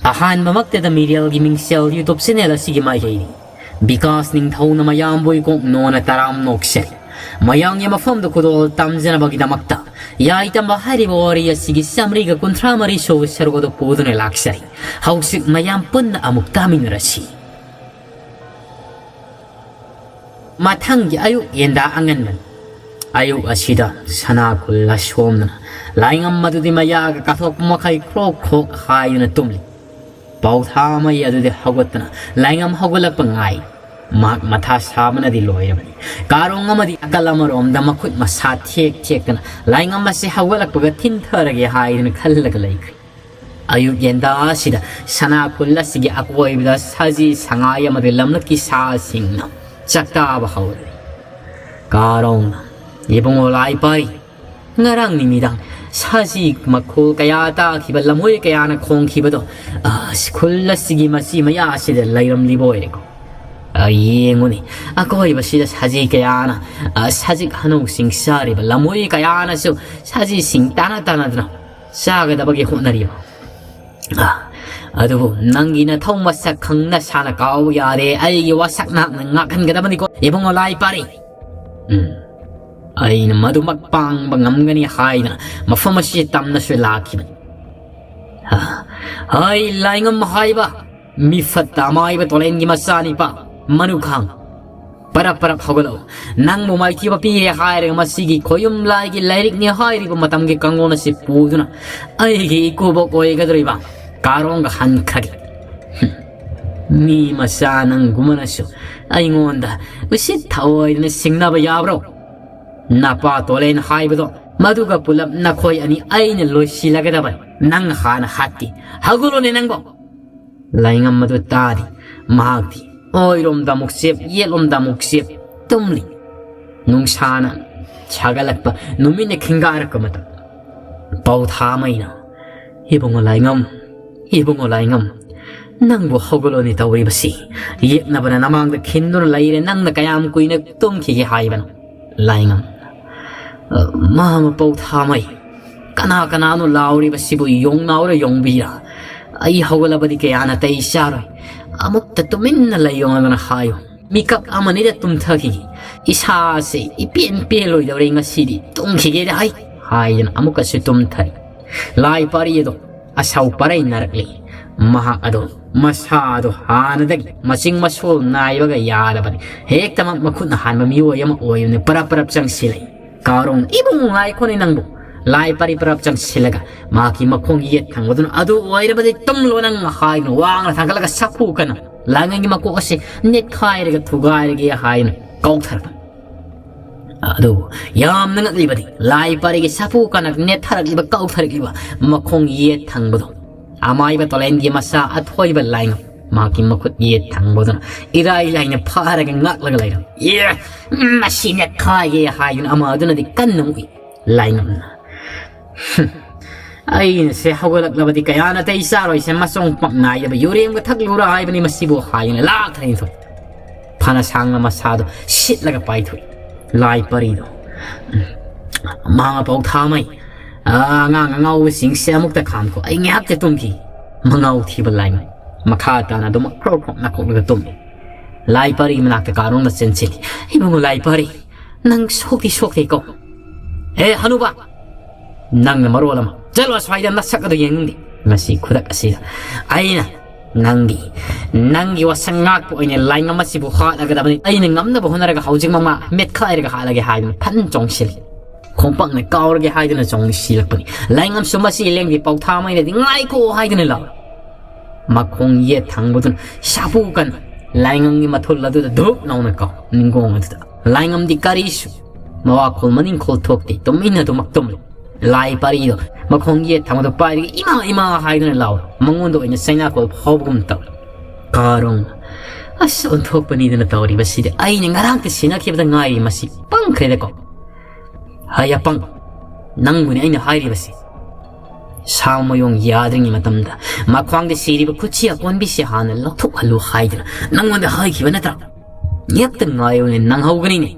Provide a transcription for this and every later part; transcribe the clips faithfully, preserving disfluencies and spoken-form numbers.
ꯑꯍꯥꯟꯕꯃꯛꯇꯗ ꯃꯤꯔꯦꯜꯒꯤ ꯃꯤꯡꯁꯦꯜ YouTube channel ꯑꯁꯤꯒꯤ ꯃꯥꯏꯀꯩꯅꯤ꯫ ꯕꯤꯀꯥꯁ ꯅꯤꯡꯊꯧꯅ ꯃꯌꯥꯝꯕꯨ ꯏꯀꯣꯛ ꯅꯣꯅ ꯇꯔꯥꯝ ꯅꯣꯛꯆꯔꯤ꯫ ꯃꯌꯥꯝꯒꯤ ꯃꯐꯝꯗ ꯈꯨꯗꯣꯜ ꯇꯝꯖꯅꯕꯒꯤꯗꯃꯛꯇ ꯌꯥꯏꯇꯝꯕ ꯍꯥꯏꯔꯤꯕ ꯋꯥꯔꯤ ꯑꯁꯤꯒꯤ ꯆꯥꯃꯔꯤꯒ ꯀꯨꯟꯊ꯭ꯔꯥ ꯃꯔꯤ ꯁꯨꯕ ꯁꯔꯨꯛ ꯑꯗꯨ ꯄꯨꯗꯨꯅ ꯂꯥꯛꯆꯔꯤ꯫ ꯍꯧꯖꯤꯛ ꯃꯌꯥꯝ ꯄꯨꯟꯅ ꯑꯃꯨꯛ ꯇꯥꯃꯤꯟꯅꯔꯁꯤ꯫ ꯃꯊꯪꯒꯤ ꯑꯌꯨꯛ ꯌꯦꯟꯗꯥ ꯑꯉꯟꯕꯅꯤ꯫ ꯑꯌꯨꯛ ꯑꯁꯤꯗ ꯁꯅꯥ ꯈꯨꯜꯂ ꯁꯣꯝꯗꯅ ꯂꯥꯏꯉꯝ ꯑꯗꯨꯗꯤ ꯃꯌꯥꯒ ꯀꯥꯊꯣꯛꯄ ꯃꯈꯩ ꯈ꯭ꯔꯣꯛ ꯈ꯭ꯔꯣꯛ ꯍꯥꯏꯗꯨꯅ ꯇꯨꯝꯂꯤ꯫ ꯄꯥꯎꯊꯥꯃꯩ ꯑꯗꯨꯗꯤ ꯍꯧꯒꯠꯇꯅ ꯂꯥꯏꯉꯝ ꯍꯧꯒꯠꯂꯛꯄ ꯉꯥꯏ꯫ ꯃꯍꯥꯛ ꯃꯊꯥ ꯁꯥꯕꯅꯗꯤ ꯂꯣꯏꯔꯕꯅꯤ꯫ ꯀꯥꯔꯣꯡ ꯑꯃꯗꯤ ꯅꯥꯀꯜ ꯑꯃꯔꯣꯝꯗ ꯃꯈꯨꯠ ꯃꯁꯥ ꯊꯦꯛ ꯊꯦꯛꯇꯅ ꯂꯥꯏꯉꯝ ꯑꯁꯤ ꯍꯧꯒꯠꯂꯛꯄꯒ ꯊꯤꯟꯊꯔꯒꯦ ꯍꯥꯏꯗꯨꯅ ꯈꯜꯂꯒ ꯂꯩꯈ꯭ꯔꯦ꯫ ꯑꯌꯨꯛ ꯌꯦꯟꯗꯥ ꯑꯁꯤꯗ ꯁꯅꯥ ꯈꯨꯜ ꯑꯁꯤꯒꯤ ꯑꯀꯣꯏꯕꯗ ꯁꯖꯤ ꯁꯉꯥꯏ ꯑꯃꯗꯤ ꯂꯝꯂꯛꯀꯤ ꯁꯥꯁꯤꯡꯅ ꯆꯥꯛꯇꯥꯕ ꯍꯧꯔꯦ꯫ ꯀꯥꯔꯣꯡꯅ, "ꯏꯕꯨꯡꯉꯣ ꯂꯥꯏꯄꯥꯔꯤ, ꯉꯔꯥꯡ ꯅꯨꯃꯤꯗꯥꯡ ꯁꯖꯤ ꯃꯈꯣꯜ ꯀꯌꯥ ꯇꯥꯈꯤꯕ, ꯂꯝꯍꯣꯏ ꯀꯌꯥꯅ ꯈꯣꯡꯈꯤꯕꯗꯣ, ꯑꯁ, ꯈꯨꯜ ꯑꯁꯤꯒꯤ ꯃꯆꯤ ꯃꯌꯥ ꯑꯁꯤꯗ ꯂꯩꯔꯝꯂꯤꯕ ꯑꯣꯏꯔꯦꯀꯣ꯫ ꯑ, ꯌꯦꯡꯉꯨꯅꯤ, ꯑꯀꯣꯏꯕꯁꯤꯗ ꯁꯖꯤ ꯀꯌꯥꯅ, ꯑ, ꯁꯖꯤꯛ ꯍꯅꯧꯁꯤꯡ ꯆꯥꯔꯤꯕ, ꯂꯝꯍꯣꯏ ꯀꯌꯥꯅꯁꯨ ꯁꯖꯤꯁꯤꯡ ꯇꯥꯅ ꯇꯥꯅꯗꯨꯅ ꯆꯥꯒꯗꯕꯒꯤ ꯍꯣꯠꯅꯔꯤꯕ꯫ ꯑ, ꯑꯗꯨꯕꯨ ꯅꯪꯒꯤ ꯅꯊꯧ ꯃꯁꯛ ꯈꯪꯅ ꯁꯥꯅ ꯀꯥꯎꯕ ꯌꯥꯔꯦ꯫ ꯑꯩꯒꯤ ꯋꯥꯁꯛ ꯅꯍꯥꯛꯅ ꯉꯥꯛꯍꯟꯒꯗꯕꯅꯤꯀꯣ, ꯏꯕꯨꯡꯉꯣ ꯂꯥꯏ ꯄꯥꯔꯤ꯫ ꯎꯝ, ꯑꯩꯅ ꯃꯗꯨꯃꯛ ꯄꯥꯡꯕ ꯉꯝꯒꯅꯤ ꯍꯥꯏꯗꯅ ꯃꯐꯝ ꯑꯁꯤꯗ ꯇꯝꯅꯁꯨ ꯂꯥꯛꯈꯤꯕꯅꯤ꯫ ꯑ, ꯑꯩ ꯂꯥꯏꯉꯝ ꯍꯥꯏꯕ ꯃꯤ ꯐꯠꯇ ꯑꯃꯥꯏꯕ ꯇꯣꯂꯦꯟꯒꯤ ꯃꯆꯥꯅꯤꯄꯥ ꯃꯅꯨꯈꯥꯡ, ꯄꯔꯞ ꯄꯔꯞ ꯍꯧꯒꯠꯂꯛꯎ꯫ ꯅꯪꯕꯨ ꯃꯥꯏꯊꯤꯕ ꯄꯤꯔꯦ ꯍꯥꯏꯔꯒ ꯃꯁꯤꯒꯤ ꯈꯣꯌꯨꯝ ꯂꯥꯏꯒꯤ ꯂꯥꯏꯔꯤꯛꯅꯤ ꯍꯥꯏꯔꯤꯕ ꯃꯇꯝꯒꯤ ꯀꯥꯡꯂꯣꯟ ꯑꯁꯤ ꯄꯨꯗꯨꯅ ꯑꯩꯒꯤ ꯏꯀꯨꯕꯣꯛ ꯑꯣꯏꯒꯗꯧꯔꯤꯕ ꯀꯥꯔꯣꯡꯒ ꯍꯟꯈ꯭ꯔꯒꯦ꯫ ꯍꯨꯝ꯫ ꯃꯤ ꯃꯆꯥ ꯅꯪꯒꯨꯝꯕꯅꯁꯨ ꯑꯩꯉꯣꯟꯗ ꯎꯁꯤꯠ ꯊꯑꯣꯏꯗꯅ ꯁꯤꯡꯅꯕ ꯌꯥꯕ꯭ꯔꯣ? ꯅꯄꯥ ꯇꯣꯂꯦꯟ ꯍꯥꯏꯕꯗꯣ ꯃꯗꯨꯒ ꯄꯨꯂꯞ ꯅꯈꯣꯏ ꯑꯅꯤ ꯑꯩꯅ ꯂꯣꯏꯁꯤꯜꯂꯒꯗꯕꯅꯤ꯫ ꯅꯪ ꯍꯥꯟꯅ ꯍꯥꯠꯀꯦ꯫ ꯍꯧꯒꯠꯂꯣꯅꯦ ꯅꯪꯕꯣ!" ꯂꯥꯏꯉꯝ ꯑꯗꯨ ꯇꯥꯔꯤ꯫ ꯃꯍꯥꯛꯇꯤ ꯑꯣꯏꯔꯣꯝꯗ ꯑꯃꯨꯛ ꯆꯦꯞ, ꯌꯦꯠꯂꯣꯝꯗ ꯑꯃꯨꯛ ꯆꯦꯞ ꯇꯨꯝꯂꯤ꯫ ꯅꯨꯡꯁꯥꯅ ꯁꯥꯒꯠꯂꯛꯄ, ꯅꯨꯃꯤꯠꯅ ꯈꯤꯡꯒꯥꯔꯛꯄ ꯃꯇꯝ꯫ ꯄꯥꯎꯊꯥꯃꯩꯅ, "ꯏꯕꯨꯡꯉꯣ ꯂꯥꯏꯉꯝ, ꯏꯕꯨꯡꯉꯣ ꯂꯥꯏꯉꯝ, ꯅꯪꯕꯨ ꯍꯧꯒꯠꯂꯣꯅꯦ ꯇꯧꯔꯤꯕꯁꯤ꯫ ꯌꯦꯛꯅꯕꯅ ꯅꯃꯥꯡꯗ ꯈꯤꯟꯗꯨꯅ ꯂꯩꯔꯦ, ꯅꯪꯅ ꯀꯌꯥꯝ ꯀꯨꯏꯅ ꯇꯨꯝꯈꯤꯒꯦ ꯍꯥꯏꯕꯅꯣ?" ꯂꯥꯏꯉꯝ, "ꯑ, ꯃꯥ ꯃꯄꯧ ꯊꯥꯃꯩ, ꯀꯅꯥ ꯀꯅꯥꯅꯣ ꯂꯥꯎꯔꯤꯕꯁꯤꯕꯨ? ꯌꯣꯡꯅꯥꯎꯔ ꯌꯣꯡꯕꯤꯔ? ꯑꯩ ꯍꯧꯒꯠꯂꯕꯗꯤ ꯀꯌꯥ ꯅꯥꯇꯩ ꯆꯥꯔꯣꯏ꯫ ꯑꯃꯨꯛꯇ ꯇꯨꯃꯤꯟꯅ ꯂꯩꯌꯣ ꯍꯥꯏꯗꯅ ꯍꯥꯏꯌꯣ꯫ ꯃꯤꯀꯞ ꯑꯃꯅꯤꯗ ꯇꯨꯝꯊꯈꯤꯒꯦ꯫ ꯏꯁꯥꯁꯦ ꯏꯄꯦꯟ ꯄꯦꯜꯂꯣꯏꯗꯧꯔꯦ ꯉꯁꯤꯗꯤ꯫ ꯇꯨꯝꯈꯤꯒꯦꯗ ꯍꯩ ꯍꯥꯏꯗꯅ ꯑꯃꯨꯛꯀꯁꯨ ꯇꯨꯝꯊꯔꯦ꯫ ꯂꯥꯏ ꯄꯥꯔꯤ ꯑꯗꯣ ꯑꯁꯥꯎ ꯄꯔꯩ ꯅꯥꯔꯛꯂꯤ꯫ ꯃꯍꯥꯛ ꯑꯗꯣ ꯃꯁꯥꯗꯣ ꯍꯥꯟꯅꯗꯒꯤ ꯃꯆꯤꯡ ꯃꯁꯣꯜ ꯅꯥꯏꯕꯒ ꯌꯥꯗꯕꯅꯤ꯫ ꯍꯦꯛꯇꯃꯛ ꯃꯈꯨꯠꯅ ꯍꯥꯟꯕ ꯃꯤꯑꯣꯏ ꯑꯃ ꯑꯣꯏꯕꯅꯤ꯫ ꯄꯔꯞ ꯄꯔꯞ ꯆꯪꯁꯤꯜꯂꯛꯏ꯫ ꯀꯥꯔꯣꯡꯅ, "ꯏꯕꯨꯡ ꯉꯥꯏꯈꯣꯅꯦ ꯅꯪꯕꯨ"꯫ ꯂꯥꯏ ꯄꯔꯤ ꯄꯔꯞ ꯆꯪꯁꯤꯜꯂꯒ ꯃꯍꯥꯛꯀꯤ ꯃꯈꯣꯡ ꯌꯦꯠ ꯊꯪꯕꯗꯨꯅ, "ꯑꯗꯨ ꯑꯣꯏꯔꯕꯗꯤ ꯇꯨꯝꯂꯣ ꯅꯪ" ꯍꯥꯏꯗꯨꯅ ꯋꯥꯡꯅ ꯊꯥꯡꯒꯠꯂꯒ ꯁꯥꯐꯨ ꯀꯟꯅ ꯂꯥꯏꯉꯩꯒꯤ ꯃꯀꯣꯛ ꯑꯁꯤ ꯅꯦꯠꯈꯥꯏꯔꯒ ꯊꯨꯒꯥꯏꯔꯒꯦ ꯍꯥꯏꯅ ꯀꯥꯎꯊꯔꯛꯄ꯫ ꯑꯗꯨꯕꯨ ꯌꯥꯝꯅ ꯉꯛꯂꯤꯕꯗꯤ ꯂꯥꯏ ꯄꯔꯤꯒꯤ ꯁꯥꯐꯨ ꯀꯟꯅ ꯅꯦꯠꯊꯔꯛꯂꯤꯕ, ꯀꯥꯎꯊꯔꯛꯂꯤꯕ ꯃꯈꯣꯡ ꯌꯦꯠ ꯊꯪꯕꯗꯣ ꯑꯃꯥꯏꯕ ꯇꯣꯂꯦꯟꯒꯤ ꯃꯆꯥ ꯑꯊꯣꯏꯕ ꯂꯥꯏꯉꯝ ꯃꯍꯥꯛꯀꯤ ꯃꯈꯨꯠ ꯌꯦꯠ ꯊꯪꯕꯗꯨꯅ ꯏꯔꯥꯏ ꯂꯥꯏꯅ ꯐꯥꯔꯒ ꯉꯥꯛꯂꯒ ꯂꯩꯔꯝꯃꯤ꯫ "ꯑꯦ, ꯃꯁꯤ ꯅꯦꯠꯈꯥꯏꯒꯦ" ꯍꯥꯏꯗꯨꯅ ꯑꯃꯗꯨꯅꯗꯤ ꯀꯟꯅ ꯃꯨꯛꯏ꯫ ꯂꯥꯏꯉꯝꯅ, "ꯍꯨꯝ, ꯑꯩꯅ ꯁꯦ ꯍꯧꯒꯠꯂꯛꯂꯕꯗꯤ ꯀꯌꯥ ꯅꯥꯇꯩ ꯆꯥꯔꯣꯏꯁꯦ, ꯃꯆꯣꯡ ꯄꯥꯛ ꯅꯥꯏꯗꯕ ꯌꯨꯔꯦꯝꯒ ꯊꯛꯂꯨꯔꯥ ꯍꯥꯏꯕꯅꯤ ꯃꯁꯤꯕꯨ" ꯍꯥꯏꯗꯨꯅ ꯂꯥꯛꯊꯔ ꯏꯟꯊꯣꯛꯏ꯫ ꯐꯅ ꯁꯥꯡꯅ ꯃꯁꯥꯗꯣ ꯁꯤꯠꯂꯒ ꯄꯥꯏꯊꯣꯛꯏ꯫ ꯂꯥꯏ ꯄꯔꯤꯗꯣ, ꯎꯝ, "ꯃꯃꯥ ꯄꯥꯎꯊꯥꯃꯩ, ꯑꯉꯥꯡ ꯑꯉꯥꯎꯕꯁꯤꯡꯁꯦ ꯑꯃꯨꯛꯇ ꯈꯥꯝꯈꯣ, ꯑꯩ ꯉꯥꯏꯍꯥꯛꯇ ꯇꯨꯝꯈꯤ"꯫ ꯃꯉꯥꯎ ꯊꯤꯕ ꯂꯥꯏꯉꯝ ꯃꯈꯥ ꯇꯥꯅ ꯑꯗꯨꯃꯛ ꯈ꯭ꯔꯣꯛ ꯈ꯭ꯔꯣꯛ ꯅꯥꯀꯣꯛꯂꯒ ꯇꯨꯝꯃꯤ꯫ ꯂꯥꯏ ꯄꯔꯤ ꯃꯅꯥꯛꯇ ꯀꯥꯔꯣꯡꯅ ꯆꯦꯟꯁꯤꯜꯂꯤ꯫ "ꯏꯕꯨꯡꯉꯣ ꯂꯥꯏ ꯄꯔꯤ, ꯅꯪ ꯁꯣꯛꯇꯤ ꯁꯣꯛꯇꯦꯀꯣ?" "ꯑꯦ ꯍꯅꯨꯕ, ꯅꯪꯅ ꯃꯔꯣꯜ ꯑꯃ, ꯆꯠꯂꯣ ꯑꯁ꯭ꯋꯥꯏꯗ, ꯅꯁꯛ ꯑꯗꯨ ꯌꯦꯡꯅꯤꯡꯗꯦ꯫ ꯉꯁꯤ ꯈꯨꯗꯛ ꯑꯁꯤꯗ ꯑꯩꯅ ꯅꯪꯒꯤ, ꯅꯪꯒꯤ ꯋꯥꯁꯛ ꯉꯥꯛꯄ ꯑꯣꯏꯅ ꯂꯥꯏꯉꯝ ꯑꯁꯤꯕꯨ ꯍꯥꯠꯂꯒꯗꯕꯅꯤ꯫ ꯑꯩꯅ ꯉꯝꯅꯕ ꯍꯣꯠꯅꯔꯒ ꯍꯧꯖꯤꯛꯃꯛ ꯃꯥ ꯃꯦꯠꯈꯥꯏꯔꯒ ꯍꯥꯠꯂꯒꯦ" ꯍꯥꯏꯗꯨꯅ ꯐꯟ ꯆꯣꯡꯁꯤꯜꯂꯤ꯫ ꯈꯣꯡꯄꯥꯛꯅ ꯀꯥꯎꯔꯒꯦ ꯍꯥꯏꯗꯨꯅ ꯆꯣꯡꯁꯤꯜꯂꯛꯄꯅꯤ꯫ ꯂꯥꯏꯉꯝꯁꯨ ꯃꯁꯤ ꯂꯦꯡꯗꯦ, ꯄꯥꯎꯊꯥꯃꯩꯅꯗꯤ "ꯉꯥꯏꯈꯣ" ꯍꯥꯏꯗꯨꯅ ꯂꯥꯎꯏ꯫ ꯃꯈꯣꯡ ꯌꯦꯠ ꯊꯪꯕꯗꯨꯅ ꯁꯥꯐꯨ ꯀꯟꯅ ꯂꯥꯏꯉꯝꯒꯤ ꯃꯊꯨꯜ ꯑꯗꯨꯗ ꯙꯨꯞ ꯂꯥꯎꯅ ꯀꯥꯎ ꯅꯤꯡꯒꯣꯡ ꯑꯗꯨꯗ꯫ ꯂꯥꯏꯉꯝꯗꯤ ꯀꯔꯤꯁꯨ ꯃꯋꯥꯈꯣꯜ ꯃꯅꯤꯡꯈꯣꯜ ꯊꯣꯛꯇꯦ, ꯇꯨꯃꯤꯟꯅ ꯑꯗꯨꯃꯛ ꯇꯨꯝꯂꯤ꯫ ꯂꯥꯏ ꯄꯥꯔꯤꯗꯣ ꯃꯈꯣꯡ ꯌꯦꯠ ꯊꯪꯕꯗꯨ ꯄꯥꯏꯔꯒ "ꯏꯃꯥ, ꯏꯃꯥ" ꯍꯥꯏꯗꯨꯅ ꯂꯥꯎꯏ꯫ ꯃꯉꯣꯟꯗ ꯑꯣꯏꯅ ꯆꯩꯅꯥꯈꯣꯜ ꯐꯥꯎꯕꯒꯨꯝ ꯇꯧꯏ꯫ ꯀꯥꯔꯣꯡ, "ꯑꯁ, ꯑꯣꯟꯊꯣꯛꯄꯅꯤꯗꯅ ꯇꯧꯔꯤꯕꯁꯤꯗꯤ꯫ ꯑꯩꯅ ꯉꯔꯥꯡꯇ ꯁꯤꯟꯅꯈꯤꯕꯗ ꯉꯥꯏꯔꯤ, ꯃꯁꯤ ꯄꯪꯈ꯭ꯔꯦꯗꯀꯣ꯫ ꯍꯩ ꯑꯄꯪ, ꯅꯪꯕꯨꯅꯤ ꯑꯩꯅ ꯍꯥꯏꯔꯤꯕꯁꯤ꯫ ꯁꯥ ꯃꯌꯣꯡ ꯌꯥꯗ꯭ꯔꯤꯉꯩ ꯃꯇꯝꯗ ꯃꯈ꯭ꯋꯥꯡꯗ ꯁꯤꯔꯤꯕ ꯈꯨꯠꯁꯤ ꯑꯀꯣꯟꯕꯤꯁꯤ ꯍꯥꯟꯅ ꯂꯧꯊꯣꯛꯍꯜꯂꯨ ꯍꯥꯏꯗꯨꯅ ꯅꯪꯉꯣꯟꯗ ꯍꯥꯏꯈꯤꯕ ꯅꯠꯇ꯭ꯔꯥ? ꯉꯥꯏꯍꯥꯛꯇ ꯉꯥꯏꯌꯨꯅꯦ, ꯅꯪꯍꯧꯒꯅꯤꯅꯦ꯫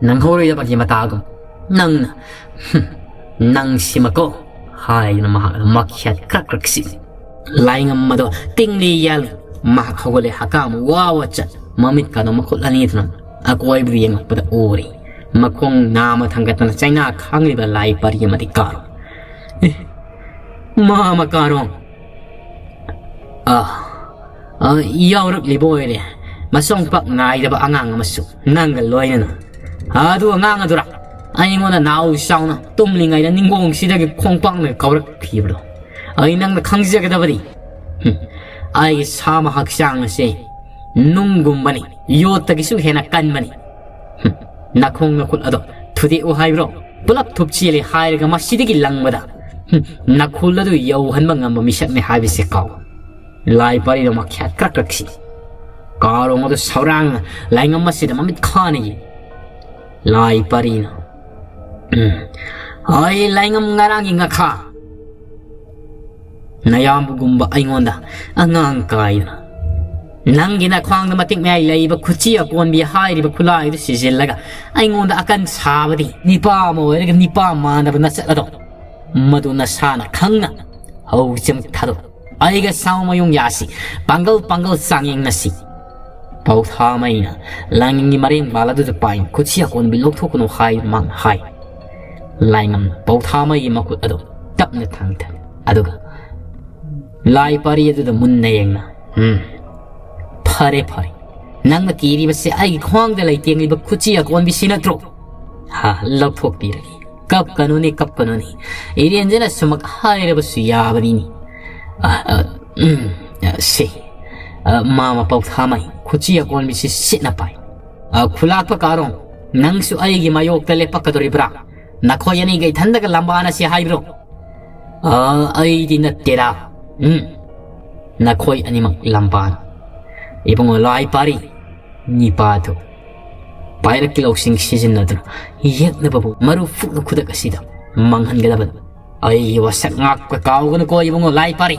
ꯅꯪꯍꯧꯔꯣꯏꯗꯕꯒꯤ ꯃꯇꯥꯒꯨꯝ꯫ ꯅꯪꯅ, ꯍꯨꯝ, ꯅꯪꯁꯤꯃꯀꯣ" ꯍꯥꯏꯗꯨꯅ ꯃꯍꯥꯛ ꯃꯈ꯭ꯌꯥꯠ ꯀ꯭ꯔꯛ ꯀ꯭ꯔꯛ ꯁꯤꯛꯏ꯫ ꯂꯥꯏꯉꯝ ꯑꯗꯣ ꯇꯤꯡꯂꯤ ꯌꯥꯜꯂꯤ꯫ ꯃꯍꯥꯛ ꯍꯧꯒꯠꯂꯦ, ꯍꯀꯥꯝ ꯋꯥ ꯋꯥ ꯆꯠ, ꯃꯃꯤꯠꯀꯗꯣ ꯃꯈꯨꯠ ꯑꯅꯤꯗꯨꯅ ꯑꯀꯣꯏꯕꯗ ꯌꯦꯡꯂꯛꯄꯗ ꯎꯔꯦ꯫ ꯃꯈꯣꯡ ꯅꯥꯝꯃ ꯊꯥꯡꯒꯠꯇꯅ ꯆꯩꯅꯥ ꯈꯥꯡꯂꯤꯕ ꯂꯥꯏ ꯄꯔꯤ ꯑꯃꯗꯤ ꯀꯥꯔꯣ꯫ ꯑꯦ, ꯃꯥꯃ ꯀꯥꯔꯣ꯫ ꯑ, ꯑ, ꯌꯥꯎꯔꯛꯂꯤꯕ ꯑꯣꯏꯔꯦ꯫ ꯃꯁꯣꯡ ꯄꯥꯛ ꯅꯥꯏꯗꯕ ꯑꯉꯥꯡ ꯑꯃꯁꯨ ꯅꯪꯒ ꯂꯣꯏꯅꯅ꯫ ꯑꯗꯨ ꯑꯉꯥꯡ ꯑꯗꯨꯔꯥ ꯑꯩꯉꯣꯟꯗ ꯅꯥꯎ ꯆꯥꯎꯅ ꯇꯨꯝꯂꯤꯉꯩꯗ ꯅꯤꯡꯒꯣꯡꯁꯤꯗꯒꯤ ꯈꯣꯡꯄꯥꯛꯅ ꯀꯥꯎꯔꯛꯈꯤꯕꯗꯣ? ꯑꯩ ꯅꯪꯅ ꯈꯪꯖꯒꯗꯕꯗꯤ, ꯍꯨꯝ, ꯑꯩꯒꯤ ꯁꯥꯃ ꯍꯛꯆꯥꯡ ꯑꯁꯤ ꯅꯨꯡꯒꯨꯝꯕꯅꯤ, ꯌꯣꯠꯇꯒꯤꯁꯨ ꯍꯦꯟꯅ ꯀꯟꯕꯅꯤ꯫ ꯍꯨꯝ, ꯅꯈꯣꯡ ꯅꯈꯨꯠ ꯑꯗꯣ ꯊꯨꯗꯦꯛꯎ ꯍꯥꯏꯕ꯭ꯔꯣ? ꯄꯨꯂꯞ ꯊꯨꯞꯆꯤꯜꯂꯦ ꯍꯥꯏꯔꯒ ꯃꯁꯤꯗꯒꯤ ꯂꯪꯕꯗ, ꯍꯨꯝ, ꯅꯈꯨꯜ ꯑꯗꯨ ꯌꯧꯍꯟꯕ ꯉꯝꯕ ꯃꯤꯁꯛꯅꯤ ꯍꯥꯏꯕꯁꯤ ꯀꯥꯎ꯫ ꯂꯥꯏ ꯄꯔꯤꯗꯣ ꯃꯈ꯭ꯌꯥꯠ ꯀ꯭ꯔꯛ ꯀ꯭ꯔꯛꯁꯤ꯫ ꯀꯥꯔꯣꯡ ꯑꯗꯨ ꯁꯧꯔꯥꯡꯅ ꯂꯥꯏꯉꯝ ꯑꯁꯤꯗ ꯃꯃꯤꯠ ꯈꯥꯅ ꯌꯦꯡ꯫ ꯂꯥꯏ ꯄꯔꯤꯅ, ꯎꯝ, ꯑꯩ ꯂꯥꯏꯉꯝ ꯉꯔꯥꯡꯒꯤ ꯉꯥꯈꯥ ꯅꯌꯥꯝꯕꯒꯨꯝꯕ ꯑꯩꯉꯣꯟꯗ ꯑꯉꯥꯡ ꯀꯥꯏꯗꯅ ꯅꯪꯒꯤ ꯅꯈ꯭ꯋꯥꯡꯗ ꯃꯇꯤꯛ ꯃꯌꯥꯏ ꯂꯩꯕ ꯈꯨꯆꯤ ꯑꯀꯣꯟꯕꯤ ꯍꯥꯏꯔꯤꯕ ꯈꯨꯠꯂꯥꯏꯗꯨ ꯁꯤꯖꯤꯜꯂꯒ ꯑꯩꯉꯣꯟꯗ ꯑꯀꯟ ꯁꯥꯕꯗꯤ ꯅꯤꯄꯥ ꯑꯃ ꯑꯣꯏꯔꯒ ꯅꯤꯄꯥ ꯃꯥꯟꯗꯕ ꯅꯁꯛ ꯑꯗꯣ ꯃꯗꯨ ꯅꯁꯥꯅ ꯈꯪꯅ ꯍꯧꯖꯤꯛꯃꯛ ꯊꯥꯗꯣꯛ꯫ ꯑꯩꯒ ꯁꯥꯎ ꯃꯌꯨꯡ ꯌꯥꯁꯤ, ꯄꯥꯡꯒꯜ ꯄꯥꯡꯒꯜ ꯆꯥꯡꯌꯦꯡꯅꯁꯤ꯫ ꯄꯥꯎꯊꯥꯃꯩꯅ ꯂꯥꯡꯅꯤꯡꯒꯤ ꯃꯔꯦꯡ ꯕꯥꯜ ꯑꯗꯨꯗ ꯄꯥꯏ, ꯈꯨꯠꯁꯤ ꯑꯀꯣꯟꯕꯤ ꯂꯧꯊꯣꯛꯀꯅꯨ ꯍꯥꯏ ꯃꯥꯅ ꯍꯥꯏ꯫ ꯂꯥꯏꯉꯝꯅ ꯄꯥꯎꯊꯥꯃꯩꯒꯤ ꯃꯈꯨꯠ ꯑꯗꯨ ꯇꯞꯅ ꯊꯥꯡꯊꯩ꯫ ꯑꯗꯨꯒ ꯂꯥꯏ ꯄꯥꯔꯤ ꯑꯗꯨꯗ ꯃꯨꯟꯅ ꯌꯦꯡꯅ, "ꯎꯝ, ꯐꯔꯦ, ꯐꯔꯦ꯫ ꯅꯪꯅ ꯀꯤꯔꯤꯕꯁꯦ ꯑꯩꯒꯤ ꯈ꯭ꯋꯥꯡꯗ ꯂꯩꯇꯦꯡꯂꯤꯕ ꯈꯨꯠꯁꯤ ꯑꯀꯣꯟꯕꯤꯁꯤ ꯅꯠꯇ꯭ꯔꯣ? ꯍꯥ, ꯂꯧꯊꯣꯛꯄꯤꯔꯒꯦ꯫ ꯀꯞꯀꯅꯨꯅꯦ, ꯀꯞꯀꯅꯨꯅꯦ꯫ ꯏꯔꯦꯟꯖꯅ ꯁꯨꯃꯛ ꯍꯥꯏꯔꯕꯁꯨ ꯌꯥꯕꯅꯤꯅꯦ꯫ ꯑ, ꯑ, ꯎꯝ, ꯑ, ꯁꯦ, ꯑ, ꯃꯥꯃ ꯄꯥꯎꯊꯥꯃꯩ, ꯈꯨꯠꯁꯤ ꯑꯀꯣꯟꯕꯤꯁꯤ ꯁꯤꯠꯅ ꯄꯥꯏ꯫ ꯑ, ꯈꯨꯂꯥꯛꯄ ꯀꯥꯔꯣꯡ, ꯅꯪꯁꯨ ꯑꯩꯒꯤ ꯃꯥꯌꯣꯛꯇ ꯂꯦꯞꯄꯛꯀꯗꯣꯔꯤꯕ꯭ꯔꯥ? ꯅꯈꯣꯏ ꯑꯅꯤꯒ ꯏꯊꯟꯗꯒ ꯂꯝꯕꯥꯅꯁꯤ ꯍꯥꯏꯕ꯭ꯔꯣ?" "ꯑ, ꯑꯩꯗꯤ ꯅꯠꯇꯦꯗ꯫ ꯎꯝ, ꯅꯈꯣꯏ ꯑꯅꯤꯃꯛ ꯂꯝꯕꯥꯅ꯫ ꯏꯕꯨꯡꯉꯣ ꯂꯥꯏ ꯄꯥꯔꯤ, ꯅꯤꯄꯥꯗꯨ ꯄꯥꯏꯔꯛꯀꯤ ꯂꯧꯁꯤꯡ ꯁꯤꯖꯤꯟꯅꯗꯨꯅ ꯌꯦꯛꯅꯕꯕꯨ ꯃꯔꯨ ꯐꯨꯛꯅ ꯈꯨꯗꯛ ꯑꯁꯤꯗ ꯃꯥꯡꯍꯟꯒꯗꯕꯅꯤ꯫ ꯑꯩꯒꯤ ꯋꯥꯁꯛ ꯉꯥꯛꯄ ꯀꯥꯎꯒꯅꯨꯀꯣ ꯏꯕꯨꯡꯉꯣ ꯂꯥꯏ ꯄꯥꯔꯤ꯫"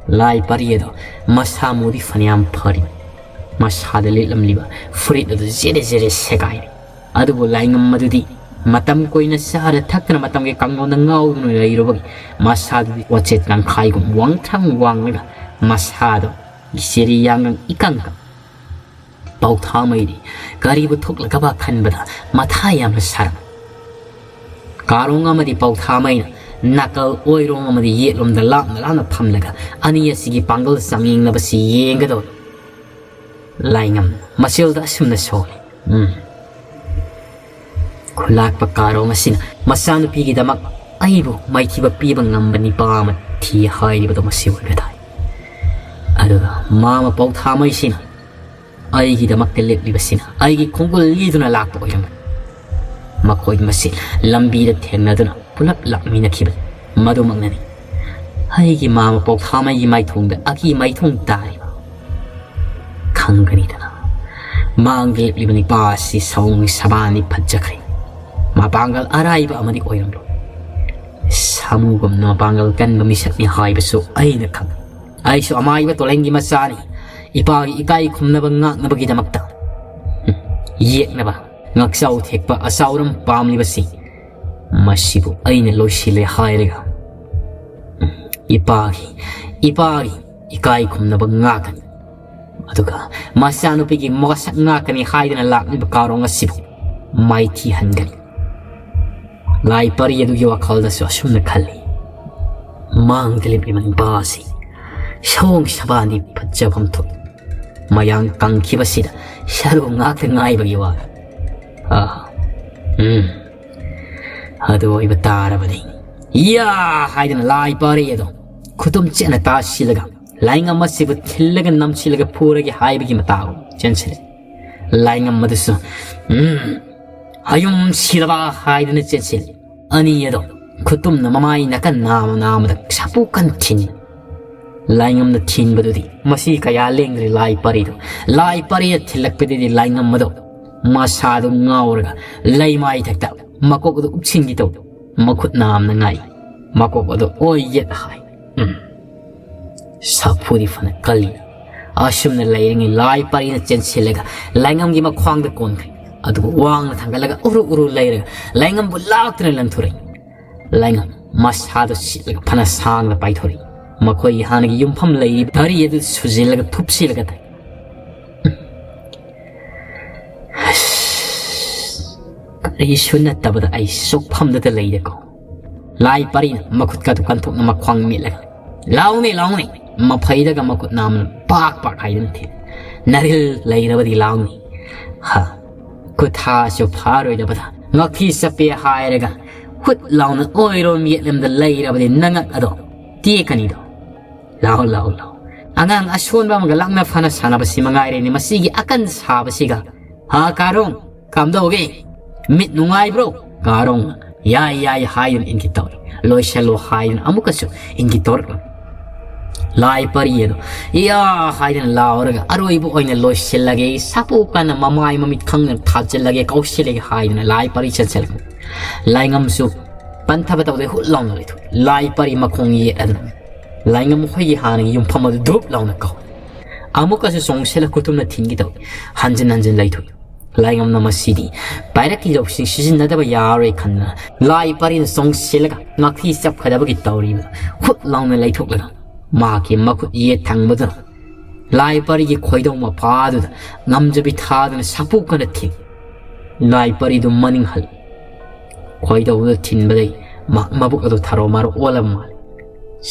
ꯂꯥꯏ ꯄꯥꯔꯤ ꯑꯗꯣ ꯃꯁꯥ ꯃꯎꯗꯤ ꯐꯅꯌꯥꯝ ꯐꯔꯤ꯫ ꯃꯁꯥꯗ ꯂꯤꯠꯂꯝꯂꯤꯕ ꯐꯨꯔꯤꯠ ꯑꯗꯨ ꯖꯦꯔꯦ ꯖꯦꯔꯦ ꯁꯦꯒꯥꯏꯔꯦ꯫ ꯑꯗꯨꯕꯨ ꯂꯥꯏꯉꯝ ꯑꯗꯨꯗꯤ ꯃꯇꯝ ꯀꯨꯏꯅ ꯆꯥꯔ ꯊꯛꯇꯅ ꯃꯇꯝꯒꯤ ꯀꯥꯡꯂꯣꯟꯗ ꯉꯥꯎꯗꯨꯅ ꯂꯩꯔꯨꯕꯒꯤ ꯃꯁꯥꯗꯨꯗꯤ ꯋꯥꯆꯦꯠ ꯇꯪꯈꯥꯏꯒꯨꯝ ꯋꯥꯡꯊ꯭ꯔꯪ ꯋꯥꯡꯂꯒ ꯃꯁꯥꯗꯣ ꯆꯦꯔꯤ ꯌꯥꯡꯉꯪ ꯏꯀꯪ ꯀꯪ ꯄꯥꯎꯊꯥꯃꯩꯗꯤ ꯀꯔꯤꯕꯨ ꯊꯣꯛꯂꯒꯕ ꯈꯟꯕꯗ ꯃꯊꯥ ꯌꯥꯝꯅ ꯁꯥꯔꯝꯃꯤ꯫ ꯀꯥꯔꯣꯡ ꯑꯃꯗꯤ ꯄꯥꯎꯊꯥꯃꯩꯅ ꯅꯥꯀꯜ ꯑꯣꯏꯔꯣꯝ ꯑꯃꯗꯤ ꯌꯦꯠꯂꯣꯝꯗ ꯂꯥꯞꯅ ꯂꯥꯞꯅ ꯐꯝꯂꯒ ꯑꯅꯤ ꯑꯁꯤꯒꯤ ꯄꯥꯡꯒꯜ ꯆꯥꯡꯌꯦꯡꯅꯕꯁꯤ ꯌꯦꯡꯒꯗꯧꯔꯤ꯫ ꯂꯥꯏꯉꯝ ꯃꯆꯦꯜꯗ ꯑꯁꯨꯝꯅ ꯁꯣꯜꯂꯤ꯫ ꯎꯝ꯫ ꯈꯨꯂꯥꯛꯄ ꯀꯥꯔꯣꯡ ꯑꯁꯤꯅ ꯃꯆꯥꯅꯨꯄꯤꯒꯤꯗꯃꯛ ꯑꯩꯕꯨ ꯃꯥꯏꯊꯤꯕ ꯄꯤꯕ ꯉꯝꯕ ꯅꯤꯄꯥ ꯑꯃ ꯊꯤ ꯍꯥꯏꯔꯤꯕꯗꯣ ꯃꯁꯤ ꯑꯣꯏꯕ ꯇꯥꯏ꯫ ꯑꯗꯨꯒ ꯃꯥꯃ ꯄꯥꯎꯊꯥꯃꯩꯁꯤꯅ ꯑꯩꯒꯤꯗꯃꯛꯇ ꯂꯦꯞꯂꯤꯕꯁꯤꯅ ꯑꯩꯒꯤ ꯈꯣꯡꯒꯨꯜ ꯂꯤꯗꯨꯅ ꯂꯥꯛꯄ ꯑꯣꯏꯔꯝꯒꯅꯤ꯫ ꯃꯈꯣꯏ ꯃꯁꯤ ꯂꯝꯕꯤꯗ ꯊꯦꯡꯅꯗꯨꯅ ꯄꯨꯂꯞ ꯂꯥꯛꯃꯤꯟꯅꯈꯤꯕꯅꯤ꯫ ꯃꯗꯨꯃꯛꯅꯅꯤ ꯑꯩꯒꯤ ꯃꯥꯃ ꯄꯥꯎꯊꯥꯃꯩꯒꯤ ꯃꯥꯏꯊꯣꯡꯗ ꯑꯀꯤ ꯃꯥꯏꯊꯣꯡ ꯇꯥꯔꯤꯕ꯫ ꯈꯪꯒꯅꯤꯗꯅ, ꯃꯥꯡꯗ ꯂꯦꯞꯂꯤꯕ ꯅꯤꯄꯥ ꯑꯁꯤ ꯁꯑꯣꯡ ꯁꯕꯥꯟꯗꯤ ꯐꯖꯈ꯭ꯔꯦ꯫ ꯃꯄꯥꯡꯒꯜ ꯑꯔꯥꯏꯕ ꯑꯃꯗꯤ ꯑꯣꯏꯔꯝꯂꯣꯏ꯫ ꯁꯥꯃꯨꯒꯨꯝꯅ ꯃꯄꯥꯡꯒꯜ ꯀꯟꯕ ꯃꯤꯁꯛꯅꯤ ꯍꯥꯏꯕꯁꯨ ꯑꯩꯅ ꯈꯪꯏ꯫ ꯑꯩꯁꯨ ꯑꯃꯥꯏꯕ ꯇꯣꯂꯦꯟꯒꯤ ꯃꯆꯥꯅꯤ꯫ ꯏꯄꯥꯒꯤ ꯏꯀꯥꯏ ꯈꯨꯝꯅꯕ ꯉꯥꯛꯅꯕꯒꯤꯗꯃꯛꯇ ꯌꯦꯛꯅꯕ ꯉꯥꯛꯆꯥꯎ ꯊꯦꯛꯄ ꯑꯆꯥꯎꯔꯝ ꯄꯥꯝꯂꯤꯕꯁꯤ ꯃꯁꯤꯕꯨ ꯑꯩꯅ ꯂꯣꯏꯁꯤꯜꯂꯦ ꯍꯥꯏꯔꯒ ꯏꯄꯥꯒꯤ, ꯏꯄꯥꯒꯤ ꯏꯀꯥꯏ ꯈꯨꯝꯅꯕ ꯉꯥꯛꯀꯅꯤ꯫ ꯑꯗꯨꯒ ꯃꯆꯥꯅꯨꯄꯤꯒꯤ ꯃꯁꯛ ꯉꯥꯛꯀꯅꯤ ꯍꯥꯏꯗꯅ ꯂꯥꯛꯂꯤꯕ ꯀꯥꯔꯣꯡ ꯑꯁꯤꯕꯨ ꯃꯥꯏꯊꯤꯍꯟꯒꯅꯤ꯫ ꯂꯥꯏ ꯄꯔꯤ ꯑꯗꯨꯒꯤ ꯋꯥꯈꯜꯗꯁꯨ ꯑꯁꯨꯝꯅ ꯈꯜꯂꯤ, ꯃꯥꯡꯗ ꯂꯦꯞꯂꯤꯕ ꯅꯨꯄꯥ ꯑꯁꯤ ꯁꯑꯣꯡ ꯁꯕꯥꯟꯗꯤ ꯐꯖꯐꯝ ꯊꯣꯛꯏ꯫ ꯃꯌꯥꯡ ꯀꯪꯈꯤꯕꯁꯤꯗ ꯁꯔꯨ ꯉꯥꯛꯇ ꯉꯥꯏꯕꯒꯤ ꯋꯥ꯫ ꯑꯥ, ꯎꯝ, ꯑꯗꯨ ꯑꯣꯏꯕ ꯇꯥꯔꯕꯗꯤ, ꯌꯥ ꯍꯥꯏꯗꯅ ꯂꯥꯏ ꯄꯔꯤ ꯑꯗꯣ ꯈꯨꯇꯨꯝ ꯆꯦꯠꯅ ꯇꯥꯁꯤꯜꯂꯒ ꯂꯥꯏꯉꯝ ꯑꯁꯤꯕꯨ ꯊꯤꯜꯂꯒ ꯅꯝꯁꯤꯜꯂꯒ ꯐꯨꯔꯒꯦ ꯍꯥꯏꯕꯒꯤ ꯃꯇꯥꯒꯨꯝ ꯆꯦꯟꯁꯤꯜꯂꯦ꯫ ꯂꯥꯏꯉꯝ ꯑꯗꯨꯁꯨ, ꯎꯝ, ꯑꯌꯨꯝ ꯁꯤꯔꯕ ꯍꯥꯏꯗꯨꯅ ꯆꯦꯟꯁꯤꯜꯂꯤ꯫ ꯑꯅꯤ ꯑꯗꯣ ꯈꯨꯇꯨꯝꯅ ꯃꯃꯥꯏ ꯅꯥꯀꯟ ꯅꯥꯃ ꯅꯥꯃꯗ ꯁꯥꯐꯨ ꯀꯟ ꯊꯤꯟ꯫ ꯂꯥꯏꯉꯝꯅ ꯊꯤꯟꯕꯗꯨꯗꯤ ꯃꯁꯤ ꯀꯌꯥ ꯂꯦꯡꯗ꯭ꯔꯤ ꯂꯥꯏ ꯄꯔꯤꯗꯣ꯫ ꯂꯥꯏ ꯄꯔꯤꯅ ꯊꯤꯜꯂꯛꯄꯗꯗꯤ ꯂꯥꯏꯉꯝ ꯑꯗꯣ ꯃꯁꯥꯗꯨ ꯉꯥꯎꯔꯒ ꯂꯩꯃꯥꯏ ꯊꯛꯇ ꯃꯀꯣꯛ ꯑꯗꯨ ꯎꯞꯁꯤꯟꯈꯤ ꯇꯧ꯫ ꯃꯈꯨꯠ ꯅꯥꯝꯅ ꯉꯥꯏ꯫ ꯃꯀꯣꯛ ꯑꯗꯨ ꯑꯣꯏ ꯌꯦꯠ ꯍꯥꯏ꯫ ꯎꯝ꯫ ꯁꯥꯐꯨꯗꯤ ꯐꯅ ꯀꯜꯂꯤ꯫ ꯑꯁꯨꯝꯅ ꯂꯩꯔꯤꯉꯩ ꯂꯥꯏ ꯄꯔꯤꯅ ꯆꯦꯟꯁꯤꯜꯂꯒ ꯂꯥꯏꯉꯝꯒꯤ ꯃꯈ꯭ꯋꯥꯡꯗ ꯀꯣꯟꯈ꯭ꯔꯦ꯫ ꯑꯗꯨꯒ ꯋꯥꯡꯅ ꯊꯥꯡꯒꯠꯂꯒ ꯎꯔꯨ ꯎꯔꯨ ꯂꯩꯔꯒ ꯂꯥꯏꯉꯝꯕꯨ ꯂꯥꯛꯇꯨꯅ ꯂꯪꯊꯣꯔꯛꯏ꯫ ꯂꯥꯏꯉꯝ ꯃꯁꯥꯗꯨ ꯁꯤꯠꯂꯒ ꯐꯅ ꯁꯥꯡꯅ ꯄꯥꯏꯊꯣꯔꯛꯏ꯫ ꯃꯈꯣꯏꯒꯤ ꯍꯥꯟꯅꯒꯤ ꯌꯨꯝꯐꯝ ꯂꯩꯔꯤꯕ ꯄꯔꯤ ꯑꯗꯨ ꯁꯨꯖꯤꯜꯂꯒ ꯊꯨꯞꯁꯤꯜꯂꯒ ꯇꯥꯏ꯫ ꯑꯁ, ꯀꯔꯤꯁꯨ ꯅꯠꯇꯕꯗ ꯑꯩ ꯁꯨꯛꯐꯝꯗꯨꯗ ꯂꯩꯔꯦꯀꯣ꯫ ꯂꯥꯏ ꯄꯔꯤꯅ ꯃꯈꯨꯠꯀꯗꯨ ꯀꯟꯊꯣꯛꯅ ꯃꯈ꯭ꯋꯥꯡ ꯃꯦꯠꯂꯒ, "ꯂꯥꯎꯅꯦ, ꯂꯥꯎꯅꯦ!" ꯃꯐꯩꯗꯒ ꯃꯈꯨꯠ ꯅꯥꯝꯃꯅ ꯄꯥꯛ ꯄꯥꯛ ꯍꯥꯏꯗꯨꯅ ꯊꯤꯜꯂꯤ꯫ "ꯅꯔꯤꯜ ꯂꯩꯔꯕꯗꯤ ꯂꯥꯎꯅꯦ!" ꯍꯥ, ꯈꯨꯠꯊꯥꯁꯨ ꯐꯥꯔꯣꯏꯗꯕꯗ ꯉꯛꯊꯤ ꯆꯞꯄꯦ ꯍꯥꯏꯔꯒ ꯍꯨꯠ ꯂꯥꯎꯅ ꯑꯣꯏꯔꯣꯝ ꯌꯦꯠꯂꯝꯗ ꯂꯩꯔꯕꯗꯤ ꯅꯉꯛ ꯑꯗꯣ ꯇꯦꯛꯀꯅꯤꯗꯣ꯫ ꯂꯥꯎ, ꯂꯥꯎ, ꯂꯥꯎ꯫ ꯑꯉꯥꯡ ꯑꯁꯣꯟꯕ ꯑꯃꯒ ꯂꯥꯛꯅ ꯐꯅ ꯁꯥꯟꯅꯕꯁꯤ ꯃꯉꯥꯏꯔꯦꯅꯦ, ꯃꯁꯤꯒꯤ ꯑꯀꯟ ꯁꯥꯕꯁꯤꯒ꯫ "ꯍꯥ, ꯀꯥꯔꯣꯡ, ꯀꯝꯗꯧꯒꯦ? ꯃꯤꯠ ꯅꯨꯡꯉꯥꯏꯕ꯭ꯔꯣ?" ꯀꯥꯔꯣꯡꯅ "ꯌꯥꯏ, ꯌꯥꯏ" ꯍꯥꯏꯗꯨꯅ ꯏꯪꯒꯤꯠ ꯇꯧꯔꯤ꯫ "ꯂꯣꯏꯁꯤꯜꯂꯣ" ꯍꯥꯏꯗꯨꯅ ꯑꯃꯨꯛꯀꯁꯨ ꯏꯪꯒꯤꯠ ꯇꯧꯔꯛꯂꯤ꯫ ꯂꯥꯏ ꯄꯔꯤ ꯑꯗꯣ "ꯏꯌꯥ" ꯍꯥꯏꯗꯨꯅ ꯂꯥꯎꯔꯒ ꯑꯔꯣꯏꯕ ꯑꯣꯏꯅ ꯂꯣꯏꯁꯤꯜꯂꯒꯦ, ꯁꯥꯄꯨ ꯀꯟꯅ ꯃꯃꯥꯏ ꯃꯃꯤꯠ ꯈꯪꯗꯅ ꯊꯥꯖꯤꯜꯂꯒꯦ, ꯀꯧꯁꯤꯜꯂꯒꯦ ꯍꯥꯏꯗꯨꯅ ꯂꯥꯏ ꯄꯔꯤ ꯆꯠꯁꯤꯜꯂꯛꯂꯤ꯫ ꯂꯥꯏꯉꯝꯁꯨ ꯄꯟꯊꯕ ꯇꯧꯗꯦ, ꯍꯨꯠ ꯂꯥꯎꯅ ꯂꯩꯊꯣꯛꯏ꯫ ꯂꯥꯏ ꯄꯔꯤ ꯃꯈꯣꯡ ꯌꯦꯠ ꯑꯗꯨꯅ ꯂꯥꯏꯉꯝ ꯃꯈꯣꯏꯒꯤ ꯍꯥꯟꯅꯒꯤ ꯌꯨꯝꯐꯝ ꯑꯗꯨ ꯙꯨꯞ ꯂꯥꯎꯅ ꯀꯥꯎꯏ꯫ ꯑꯃꯨꯛꯀꯁꯨ ꯆꯣꯡꯁꯤꯜꯂ ꯈꯨꯇꯨꯝꯅ ꯊꯤꯟꯒꯦ ꯇꯧꯏ꯫ ꯍꯟꯖꯤꯟ ꯍꯟꯖꯤꯟ ꯂꯩꯊꯣꯛꯏ꯫ ꯂꯥꯏꯉꯝꯅ ꯃꯁꯤꯗꯤ ꯄꯥꯏꯔꯛꯀꯤ ꯂꯧꯁꯤꯡ ꯁꯤꯖꯤꯟꯅꯗꯕ ꯌꯥꯔꯣꯏ ꯈꯟꯗꯨꯅ ꯂꯥꯏ ꯄꯔꯤꯅ ꯆꯣꯡꯁꯤꯜꯂꯒ ꯉꯥꯛꯊꯤ ꯆꯞꯀꯗꯕꯒꯤ ꯇꯧꯔꯤꯕꯗꯨ ꯍꯨꯠ ꯂꯥꯎꯅ ꯂꯩꯊꯣꯛꯂꯒ ꯃꯍꯥꯛꯀꯤ ꯃꯈꯨꯠ ꯌꯦꯠ ꯊꯪꯕꯗꯨꯅ ꯂꯥꯏ ꯄꯔꯤꯒꯤ ꯈꯣꯏꯗꯧ ꯃꯄꯥꯗꯨꯗ ꯉꯝꯖꯕꯤ ꯊꯥꯗꯨꯅ ꯁꯥꯄꯨ ꯀꯟꯅ ꯊꯤꯜꯂꯤ꯫ ꯂꯥꯏ ꯄꯔꯤꯗꯨ ꯃꯅꯤꯡ ꯍꯜꯂꯤ꯫ ꯈꯣꯏꯗꯧꯗꯨ ꯊꯤꯟꯕꯗꯩ ꯃꯍꯥꯛ ꯃꯕꯨꯛ ꯑꯗꯨ ꯊꯔꯣ ꯃꯥꯔꯣ ꯑꯣꯜꯂꯕ ꯃꯥꯜꯂꯤ꯫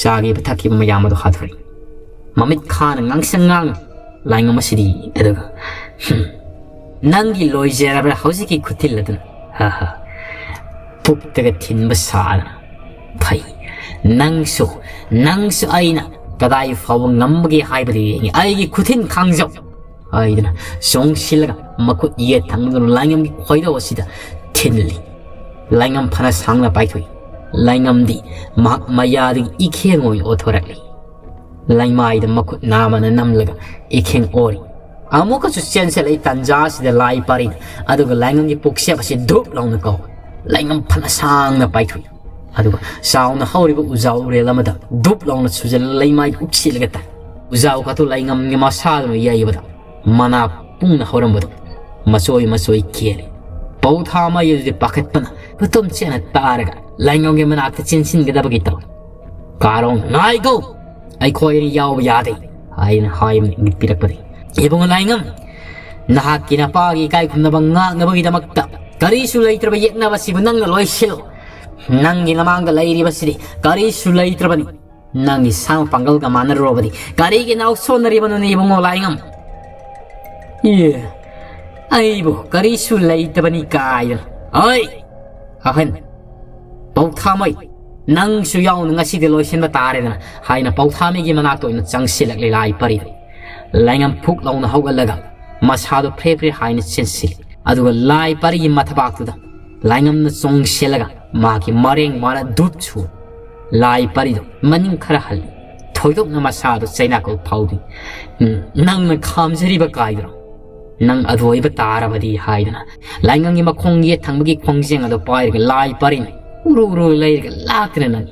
ꯆꯥꯈꯤꯕ ꯊꯛꯈꯤꯕ ꯃꯌꯥꯝ ꯑꯗꯨ ꯍꯥꯊꯨꯔꯛꯏ꯫ ꯃꯃꯤꯠ ꯈꯥꯅ ꯉꯥꯡꯁꯪ ꯉꯥꯡꯅ ꯂꯥꯏꯉꯝ ꯑꯁꯤꯗꯤ ꯑꯗꯨꯒ, "ꯍꯨꯝ, ꯅꯪꯒꯤ ꯂꯣꯏꯖꯔꯕ꯭ꯔꯥ ꯍꯧꯖꯤꯛꯀꯤ ꯈꯨꯊꯤꯜ ꯑꯗꯨꯅ? ꯍꯥ, ꯍꯥ, ꯄꯨꯛꯇꯒ ꯊꯤꯟꯕ ꯁꯥꯗꯅ꯫ ꯐꯩ, ꯅꯪꯁꯨ, ꯅꯪꯁꯨ ꯑꯩꯅ ꯀꯗꯥꯏ ꯐꯥꯎꯕ ꯉꯝꯕꯒꯦ ꯍꯥꯏꯕꯗꯨ ꯌꯦꯡꯒꯦ꯫ ꯑꯩꯒꯤ ꯈꯨꯊꯤꯟ ꯈꯥꯡꯖꯧ" ꯍꯥꯏꯗꯨꯅ ꯆꯣꯡꯁꯤꯜꯂꯒ ꯃꯈꯨꯠ ꯌꯦꯠ ꯊꯪꯕꯗꯨꯅ ꯂꯥꯏꯉꯝꯒꯤ ꯈꯣꯏꯗꯧ ꯑꯁꯤꯗ ꯊꯤꯜꯂꯤ꯫ ꯂꯥꯏꯉꯝ ꯐꯅ ꯁꯥꯡꯅ ꯄꯥꯏꯊꯣꯛꯏ꯫ ꯂꯥꯏꯉꯝꯗꯤ ꯃꯍꯥꯛ ꯃꯌꯥꯗꯒꯤ ꯏꯈꯦꯡ ꯑꯣꯏꯅ ꯑꯣꯊꯣꯔꯛꯂꯤ꯫ ꯂꯩꯃꯥꯏꯗ ꯃꯈꯨꯠ ꯅꯥꯝꯃꯅ ꯅꯝꯂꯒ ꯏꯈꯦꯡ ꯑꯣꯔꯤ꯫ ꯑꯃꯨꯛꯀꯁꯨ ꯆꯦꯟꯁꯤꯜꯂꯛꯏ ꯇꯥꯟꯖꯥ ꯑꯁꯤꯗ ꯂꯥꯏ ꯄꯥꯔꯤꯅ, ꯑꯗꯨꯒ ꯂꯥꯏꯉꯝꯒꯤ ꯄꯨꯛꯆꯦꯞ ꯑꯁꯤ ꯙꯨꯞ ꯂꯥꯎꯅ ꯀꯥꯎꯏ꯫ ꯂꯥꯏꯉꯝ ꯐꯅ ꯁꯥꯡꯅ ꯄꯥꯏꯊꯣꯛꯏ꯫ ꯑꯗꯨꯒ ꯆꯥꯎꯅ ꯍꯧꯔꯤꯕ ꯎꯖꯥꯎ ꯎꯔꯦꯜ ꯑꯃꯗ ꯙꯨꯞ ꯂꯥꯎꯅ ꯁꯨꯖꯜꯂ ꯂꯩꯃꯥꯏꯗ ꯎꯞꯁꯤꯜꯂꯒ ꯇꯥꯏ꯫ ꯎꯖꯥꯎ ꯀꯥꯇꯨ ꯂꯥꯏꯉꯝꯒꯤ ꯃꯁꯥꯗꯨꯅ ꯌꯩꯕꯗ ꯃꯅꯥ ꯄꯨꯡꯅ ꯍꯧꯔꯝꯕꯗꯣ ꯃꯆꯣꯏ ꯃꯆꯣꯏ ꯀꯦꯜꯂꯤ꯫ ꯄꯧꯊꯥꯃꯩ ꯑꯗꯨꯗꯤ ꯄꯥꯈꯠꯄꯅ ꯈꯨꯇꯨꯝ ꯆꯦꯠꯅ ꯇꯥꯔꯒ ꯂꯥꯏꯉꯝꯒꯤ ꯃꯅꯥꯛꯇ ꯆꯦꯟꯁꯤꯟꯒꯗꯕꯒꯤ ꯇꯧ꯫ "ꯀꯥꯔꯣꯡ, ꯉꯥꯏꯈꯣ! ꯑꯩꯈꯣꯏ ꯑꯅꯤ ꯌꯥꯎꯕ ꯌꯥꯗꯦ" ꯍꯥꯏꯅ ꯍꯥꯏꯕꯅ ꯏꯪꯒꯤꯠ ꯄꯤꯔꯛꯄꯗꯒꯤ, "ꯏꯕꯨꯡꯉꯣ ꯂꯥꯏꯉꯝ, ꯅꯍꯥꯛꯀꯤ ꯅꯄꯥꯒꯤ ꯏꯀꯥꯏ ꯈꯨꯝꯅꯕ ꯉꯥꯛꯅꯕꯒꯤꯗꯃꯛꯇ ꯀꯔꯤꯁꯨ ꯂꯩꯇ꯭ꯔꯕ ꯌꯦꯛꯅꯕ ꯑꯁꯤꯕꯨ ꯅꯪꯅ ꯂꯣꯏꯁꯤꯜꯂꯨ꯫ ꯅꯪꯒꯤ ꯅꯃꯥꯡꯗ ꯂꯩꯔꯤꯕꯁꯤꯗꯤ ꯀꯔꯤꯁꯨ ꯂꯩꯇ꯭ꯔꯕꯅꯤ꯫ ꯅꯪꯒꯤ ꯁꯥ ꯄꯥꯡꯒꯜꯒ ꯃꯥꯟꯅꯔꯨꯔꯕꯗꯤ ꯀꯔꯤꯒꯤ ꯅꯥꯎꯁꯣꯟꯅꯔꯤꯕꯅꯣꯅꯦ ꯏꯕꯨꯡꯉꯣ ꯂꯥꯏꯉꯝ?" "ꯏꯌꯦ, ꯑꯩꯕꯨ ꯀꯔꯤꯁꯨ ꯂꯩꯇꯕꯅꯤ ꯀꯥꯏꯗꯅ꯫ ꯑꯩ ꯑꯍꯟ ꯄꯧꯊꯥꯃꯩ, ꯅꯪꯁꯨ ꯌꯥꯎꯅ ꯉꯁꯤꯗꯤ ꯂꯣꯏꯁꯤꯟꯕ ꯇꯥꯔꯦꯗꯅ" ꯍꯥꯏꯅ ꯄꯧꯊꯥꯃꯩꯒꯤ ꯃꯅꯥꯛꯇ ꯑꯣꯏꯅ ꯆꯪꯁꯤꯜꯂꯛꯂꯦ ꯂꯥꯏ ꯄꯔꯤꯗꯣ꯫ ꯂꯥꯏꯉꯝ ꯐꯨꯛ ꯂꯥꯎꯅ ꯍꯧꯒꯠꯂꯒ ꯃꯁꯥꯗꯣ ꯐ꯭ꯔꯦ ꯐ꯭ꯔꯦ ꯍꯥꯏꯅ ꯆꯦꯟꯁꯤꯜꯂꯤ꯫ ꯑꯗꯨꯒ ꯂꯥꯏ ꯄꯔꯤꯒꯤ ꯃꯊꯕꯥꯛꯇꯨꯗ ꯂꯥꯏꯉꯝꯅ ꯆꯣꯡꯁꯤꯜꯂꯒ ꯃꯍꯥꯛꯀꯤ ꯃꯔꯦꯡ ꯃꯥꯅ ꯗꯨꯞ ꯁꯨ꯫ ꯂꯥꯏ ꯄꯔꯤꯗꯣ ꯃꯅꯤꯡ ꯈꯔ ꯍꯜꯂꯤ꯫ ꯊꯣꯏꯗꯣꯛꯅ ꯃꯁꯥꯗꯣ ꯆꯩꯅꯥꯀꯣꯜ ꯐꯥꯎꯗꯦ꯫ "ꯎꯝ, ꯅꯪꯅ ꯈꯥꯝꯖꯔꯤꯕ ꯀꯥꯏꯗꯨꯔꯣ? ꯅꯪ ꯑꯗꯨ ꯑꯣꯏꯕ ꯇꯥꯔꯕꯗꯤ" ꯍꯥꯏꯗꯅ ꯂꯥꯏꯉꯝꯒꯤ ꯃꯈꯣꯡ ꯌꯦꯠ ꯊꯪꯕꯒꯤ ꯈꯣꯡꯖꯦꯡ ꯑꯗꯨ ꯄꯥꯏꯔꯒ ꯂꯥꯏ ꯄꯔꯤꯅ ꯎꯔꯨ ꯎꯔꯨ ꯂꯩꯔꯒ ꯂꯥꯛꯇꯅ ꯅꯪ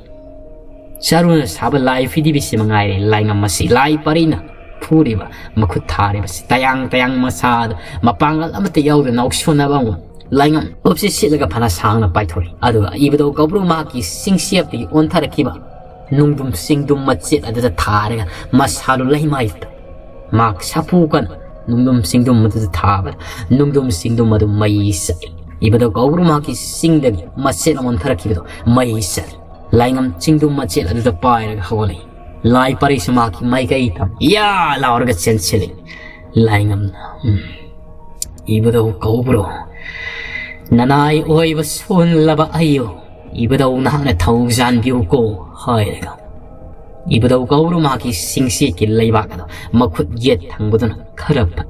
ꯆꯔꯨꯅ ꯁꯥꯕ ꯂꯥꯏ ꯐꯤꯗꯤꯕꯤꯁꯤ ꯃꯉꯥꯏꯔꯦ ꯂꯥꯏꯉꯝ ꯑꯁꯤ ꯂꯥꯏ ꯄꯔꯤꯅ ꯐꯨꯔꯤꯕ, ꯃꯈꯨꯠ ꯊꯥꯔꯤꯕꯁꯤ꯫ ꯇꯌꯥꯡ ꯇꯌꯥꯡ ꯃꯁꯥꯗ ꯃꯄꯥꯡꯒꯜ ꯑꯃꯠꯇ ꯌꯥꯎꯗꯅ ꯅꯥꯎꯁꯣꯟꯅꯕ ꯑꯃ ꯂꯥꯏꯉꯝ ꯎꯞꯁꯤ ꯁꯤꯠꯂꯒ ꯐꯅ ꯁꯥꯡꯅ ꯄꯥꯏꯊꯣꯔꯛꯏ꯫ ꯑꯗꯨꯒ ꯏꯕꯨꯙꯧ ꯀꯧꯕ꯭ꯔꯨ ꯃꯍꯥꯛꯀꯤ ꯆꯤꯡꯁꯦꯞꯇꯒꯤ ꯑꯣꯟꯊꯔꯛꯈꯤꯕ ꯅꯨꯡꯗꯨꯝ ꯆꯤꯡꯗꯨꯝ ꯃꯆꯦꯠ ꯑꯗꯨꯗ ꯊꯥꯔꯒ ꯃꯁꯥꯗꯨ ꯂꯩꯃꯥꯏꯗ ꯃꯍꯥꯛ ꯁꯥꯐꯨ ꯀꯟꯅ ꯅꯨꯡꯗꯨꯝ ꯆꯤꯡꯗꯨꯝ ꯑꯗꯨꯗ ꯊꯥꯕꯗ ꯅꯨꯡꯗꯨꯝ ꯆꯤꯡꯗꯨꯝ ꯑꯗꯨ ꯃꯩ ꯆꯠꯂꯤ꯫ ꯏꯕꯨꯙꯧ ꯀꯧꯕ꯭ꯔꯨ ꯃꯍꯥꯛꯀꯤ ꯆꯤꯡꯗꯒꯤ ꯃꯆꯦꯠ ꯑꯃ ꯑꯣꯟꯊꯔꯛꯈꯤꯕꯗꯣ ꯃꯩ ꯆꯠꯂꯤ꯫ ꯂꯥꯏꯉꯝ ꯆꯤꯡꯗꯨꯝ ꯃꯆꯦꯠ ꯑꯗꯨꯗ ꯄꯥꯏꯔꯒ ꯍꯧꯒꯠꯂꯛꯏ꯫ ꯂꯥꯏ ꯄꯔꯤꯁꯨ ꯃꯍꯥꯛꯀꯤ ꯃꯥꯏꯀꯩ ꯇꯝ ꯌꯥ ꯂꯥꯎꯔꯒ ꯆꯦꯟꯁꯤꯜꯂꯤ꯫ ꯂꯥꯏꯉꯝꯅ, "ꯎꯝ, ꯏꯕꯨꯙꯧ ꯀꯧꯕ꯭ꯔꯨ, ꯅꯅꯥꯏ ꯑꯣꯏꯕ ꯁꯣꯟꯂꯕ ꯑꯩꯌꯨ, ꯏꯕꯨꯙꯧ ꯅꯍꯥꯛꯅ ꯊꯧꯖꯥꯟꯕꯤꯌꯨꯀꯣ" ꯍꯥꯏꯔꯒ ꯏꯕꯨꯙꯧ ꯀꯧꯕ꯭ꯔꯨ ꯃꯍꯥꯛꯀꯤ ꯆꯤꯡꯁꯤꯠꯀꯤ ꯂꯩꯕꯥꯛ ꯑꯗꯨ ꯃꯈꯨꯠ ꯌꯦꯠ ꯊꯪꯕꯗꯨꯅ ꯈꯔ ꯐꯠ,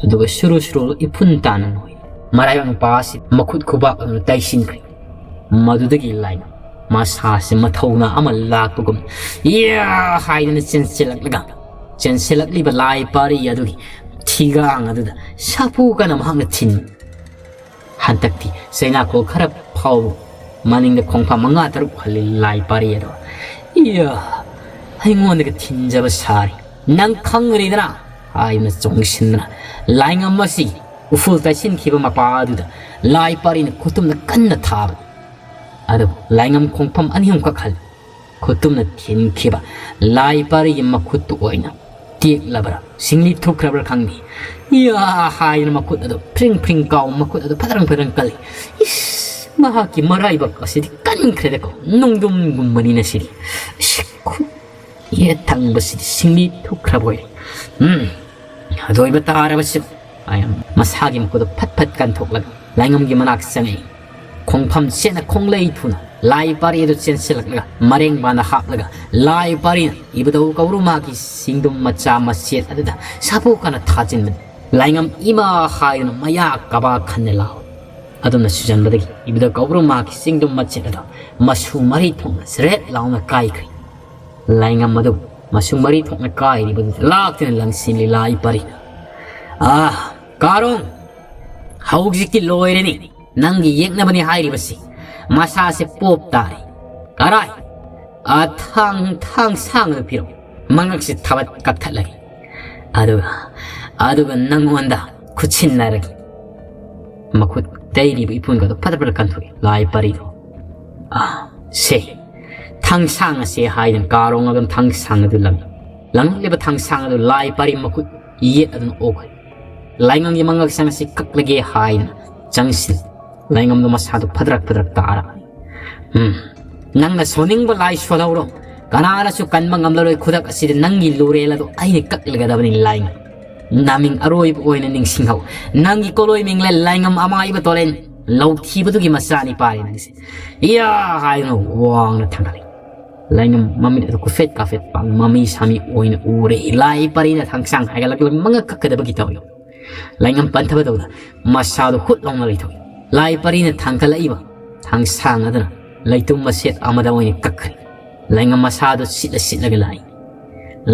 ꯑꯗꯨꯒ ꯁꯨꯔꯨ ꯁꯨꯔꯨ ꯏꯐꯨꯟ ꯇꯥꯅ ꯅꯣꯏ꯫ ꯃꯔꯥꯏꯕꯛ ꯃꯄꯥ ꯑꯁꯤ ꯃꯈꯨꯠ ꯈꯨꯕꯥꯛ ꯑꯗꯨꯅ ꯇꯩꯁꯤꯟꯈ꯭ꯔꯦ꯫ ꯃꯗꯨꯗꯒꯤ ꯂꯥꯏꯅ ꯃꯁꯥꯁꯦ ꯃꯊꯧꯅꯥ ꯑꯃ ꯂꯥꯛꯄꯒꯨꯝ "ꯌꯥ" ꯍꯥꯏꯗꯅ ꯆꯦꯟꯁꯤꯜꯂꯛꯂꯒ, ꯆꯦꯟꯁꯤꯜꯂꯛꯂꯤꯕ ꯂꯥꯏ ꯄꯥꯔꯤ ꯑꯗꯨꯒꯤ ꯊꯤꯒꯥꯡ ꯑꯗꯨꯗ ꯁꯥꯐꯨ ꯀꯟꯅ ꯃꯍꯥꯛꯅ ꯊꯤꯟ꯫ ꯍꯟꯗꯛꯇꯤ ꯆꯩꯅꯥꯈꯣꯜ ꯈꯔ ꯐꯥꯎꯕ ꯃꯅꯤꯡꯗ ꯈꯣꯡꯐꯥ ꯃꯉꯥ ꯇꯔꯨꯛ ꯍꯜꯂꯤ ꯂꯥꯏ ꯄꯥꯔꯤ ꯑꯗꯣ꯫ "ꯏꯌꯥ, ꯑꯩꯉꯣꯟꯗꯒ ꯊꯤꯟꯖꯕ ꯁꯥꯔꯤ꯫ ꯅꯪ ꯈꯪꯒꯅꯤꯗꯅ" ꯍꯥꯏꯗꯨꯅ ꯆꯣꯡꯁꯤꯟꯗꯨꯅ ꯂꯥꯏꯉꯝ ꯑꯁꯤ ꯎꯐꯨꯜ ꯇꯩꯁꯤꯟꯈꯤꯕ ꯃꯄꯥ ꯑꯗꯨꯗ ꯂꯥꯏ ꯄꯥꯔꯤꯅ ꯈꯨꯇꯨꯝꯅ ꯀꯟꯅ ꯊꯥꯕ꯫ ꯑꯗꯨꯕꯨ ꯂꯥꯏꯉꯝ ꯈꯣꯡꯐꯝ ꯑꯅꯤ ꯑꯍꯨꯝꯈꯛ ꯍꯜꯂꯤ꯫ ꯈꯨꯇꯨꯝꯅ ꯊꯤꯟꯈꯤꯕ ꯂꯥꯏ ꯄꯥꯔꯤꯒꯤ ꯃꯈꯨꯠꯇꯨ ꯑꯣꯏꯅ ꯇꯦꯛꯂꯕ꯭ꯔꯥ, ꯁꯤꯡꯂꯤ ꯊꯨꯈ꯭ꯔꯕ꯭ꯔꯥ ꯈꯪꯗꯦ꯫ ꯌꯥ ꯍꯥꯏꯗꯅ ꯃꯈꯨꯠ ꯑꯗꯨ ꯐ꯭ꯔꯤꯡ ꯐ꯭ꯔꯤꯡ ꯀꯥꯎ, ꯃꯈꯨꯠ ꯑꯗꯨ ꯐꯗ꯭ꯔꯪ ꯐꯗ꯭ꯔꯪ ꯀꯜꯂꯤ꯫ ꯏꯁ, ꯃꯍꯥꯛꯀꯤ ꯃꯔꯥꯏꯕꯛ ꯑꯁꯤꯗꯤ ꯀꯟꯈ꯭ꯔꯦꯗꯀꯣ, ꯅꯣꯡꯗꯝꯒꯨꯝꯕꯅꯤꯅ ꯁꯤꯗꯤ꯫ ꯏꯁ, ꯈꯨꯠ ꯌꯦꯠ ꯊꯪꯕꯁꯤꯗꯤ ꯁꯤꯡꯂꯤ ꯊꯨꯈ꯭ꯔꯕ ꯑꯣꯏꯔꯦ꯫ ꯎꯝ, ꯑꯗꯨ ꯑꯣꯏꯕ ꯇꯥꯔꯕꯁꯨ, ꯍꯥꯏꯅ ꯃꯁꯥꯒꯤ ꯃꯈꯨꯠꯇꯨ ꯐꯠ ꯐꯠ ꯀꯟꯊꯣꯛꯂꯒ ꯂꯥꯏꯉꯝꯒꯤ ꯃꯅꯥꯛ ꯆꯪꯉꯛꯏ꯫ ꯈꯣꯡꯐꯝ ꯁꯦꯠꯅ ꯈꯣꯡꯂꯩ ꯊꯨꯅ ꯂꯥꯏ ꯄꯥꯔꯤ ꯑꯗꯨ ꯆꯦꯟꯁꯤꯜꯂꯛꯂꯒ ꯃꯔꯦꯡꯕꯥꯟꯗ ꯍꯥꯞꯂꯒ ꯂꯥꯏ ꯄꯥꯔꯤꯅ ꯏꯕꯨꯙꯧ ꯀꯧꯕ꯭ꯔꯨ ꯃꯥꯒꯤ ꯆꯤꯡꯗꯨꯝ ꯃꯆꯥ ꯃꯆꯦꯠ ꯑꯗꯨꯗ ꯁꯥꯐꯨ ꯀꯟꯅ ꯊꯥꯖꯤꯟꯕꯅꯤ꯫ ꯂꯥꯏꯉꯝ ꯏꯃꯥ ꯍꯥꯏꯗꯨꯅ ꯃꯌꯥ ꯀꯕꯥ ꯈꯟꯅ ꯂꯥꯎꯏ꯫ ꯑꯗꯨꯝꯅ ꯁꯨꯖꯟꯕꯗꯒꯤ ꯏꯕꯨꯙꯧ ꯀꯧꯕ꯭ꯔꯨ ꯃꯥꯒꯤ ꯆꯤꯡꯗꯨꯝ ꯃꯆꯦꯠ ꯑꯗꯨ ꯃꯁꯨ ꯃꯔꯤ ꯊꯣꯛꯅ ꯆꯔꯦꯠ ꯂꯥꯎꯅ ꯀꯥꯏꯈ꯭ꯔꯦ꯫ ꯂꯥꯏꯉꯝ ꯑꯗꯨ ꯃꯁꯨ ꯃꯔꯤ ꯊꯣꯛꯅ ꯀꯥꯏꯔꯤꯕꯗꯨꯗ ꯂꯥꯛꯇꯨꯅ ꯂꯪꯁꯤꯜꯂꯤ ꯂꯥꯏ ꯄꯥꯔꯤꯅ꯫ "ꯑꯥ, ꯀꯥꯔꯣꯡ, ꯍꯧꯖꯤꯛꯇꯤ ꯂꯣꯏꯔꯅꯤ꯫ ꯅꯪꯒꯤ ꯌꯦꯛꯅꯕꯅꯤ ꯍꯥꯏꯔꯤꯕꯁꯤ꯫ ꯃꯁꯥꯁꯦ ꯄꯣꯞ ꯇꯥꯔꯦ꯫ ꯀꯔꯥꯏ? ꯑꯥ, ꯊꯥꯡ, ꯊꯥꯡ ꯁꯥꯡꯅ ꯄꯤꯔꯛꯎ꯫ ꯃꯉꯛꯁꯦ ꯊꯕꯠ ꯀꯛꯊꯠꯂꯒꯦ꯫ ꯑꯗꯨꯒ, ꯑꯗꯨꯒ ꯅꯪꯉꯣꯟꯗ ꯈꯨꯠꯁꯤꯟꯅꯔꯒꯦ꯫" ꯃꯈꯨꯠ ꯇꯩꯔꯤꯕ ꯏꯄꯨꯟꯒꯗꯣ ꯐꯠ ꯐꯠ ꯀꯟꯊꯣꯛꯏ ꯂꯥꯏ ꯄꯥꯔꯤꯗꯣ꯫ "ꯑꯥ, ꯁꯦ, ꯊꯥꯡꯁꯥꯡ ꯑꯁꯦ" ꯍꯥꯏꯗꯨꯅ ꯀꯥꯔꯣꯡ ꯑꯗꯨꯅ ꯊꯥꯡꯁꯥꯡ ꯑꯗꯨ ꯂꯪꯏ꯫ ꯂꯪꯂꯛꯂꯤꯕ ꯊꯥꯡꯁꯥꯡ ꯑꯗꯨ ꯂꯥꯏ ꯄꯥꯔꯤ ꯃꯈꯨꯠ ꯌꯦꯠ ꯑꯗꯨꯅ ꯑꯣꯛꯈ꯭ꯔꯦ꯫ ꯂꯥꯏꯉꯝꯒꯤ ꯃꯉꯛꯁꯪ ꯑꯁꯤ ꯀꯛꯂꯒꯦ ꯍꯥꯏꯗꯨꯅ ꯆꯪꯁꯤꯜꯂꯤ꯫ ꯂꯥꯏꯉꯝꯗꯣ ꯃꯁꯥꯗꯨ ꯐꯗ꯭ꯔꯛ ꯐꯗ꯭ꯔꯛ ꯇꯥꯔꯕꯅꯤ꯫ "ꯎꯝ, ꯅꯪꯅ ꯁꯣꯟꯅꯤꯡꯕ ꯂꯥꯏ ꯁꯣꯜꯍꯧꯔꯣ꯫ ꯀꯅꯥꯅꯁꯨ ꯀꯟꯕ ꯉꯝꯂꯔꯣꯏ ꯈꯨꯗꯛ ꯑꯁꯤꯗ ꯅꯪꯒꯤ ꯂꯨꯔꯦꯜ ꯑꯗꯨ ꯑꯩꯅ ꯀꯛꯂꯒꯗꯕꯅꯤ ꯂꯥꯏꯉꯝ꯫ ꯅꯃꯤꯡ ꯑꯔꯣꯏꯕ ꯑꯣꯏꯅ ꯅꯤꯡꯁꯤꯡꯍꯧ꯫ ꯅꯪꯒꯤ ꯀꯣꯂꯣꯏ ꯃꯤꯡꯂꯦꯟ ꯂꯥꯏꯉꯝ ꯑꯃꯥꯏꯕ ꯇꯣꯂꯦꯟ ꯂꯧꯊꯤꯕꯗꯨꯒꯤ ꯃꯆꯥꯅꯤ ꯄꯥꯔꯤ ꯅꯪꯁꯦ꯫ ꯏꯌꯥ!" ꯍꯥꯏꯗꯨꯅ ꯋꯥꯡꯅ ꯊꯥꯡꯒꯠꯂꯤ꯫ ꯂꯥꯏꯉꯝ ꯃꯃꯤꯠ ꯑꯗꯨ ꯀꯨꯐꯦꯠ ꯀꯥꯐꯦꯠ ꯄꯥꯡ ꯃꯃꯤ ꯁꯥꯃꯤ ꯑꯣꯏꯅ ꯎꯔꯦ꯫ ꯂꯥꯏ ꯄꯥꯔꯤꯅ ꯊꯥꯡꯁꯥꯡ ꯍꯥꯏꯒꯠꯂꯛꯂꯒ ꯃꯉꯛ ꯀꯛꯀꯗꯕꯒꯤ ꯇꯧꯏ꯫ ꯂꯥꯏꯉꯝ ꯄꯟꯊꯕ ꯇꯧꯗ ꯃꯁꯥꯗꯨ ꯍꯨꯠ ꯂꯥꯎꯅ ꯂꯩꯊꯣꯛꯏ꯫ ꯂꯥꯏ ꯄꯥꯔꯤꯅ ꯊꯥꯡꯒꯠꯂꯛꯏꯕ ꯊꯥꯡꯁꯥꯡ ꯑꯗꯨꯅ ꯂꯩꯇꯨꯝ ꯃꯁꯦꯠ ꯑꯃꯗ ꯑꯣꯏꯅ ꯀꯛꯈ꯭ꯔꯦ꯫ ꯂꯥꯏꯉꯝ ꯃꯁꯥꯗꯨ ꯁꯤꯠꯂ ꯁꯤꯠꯂꯒ ꯂꯥꯛꯏ꯫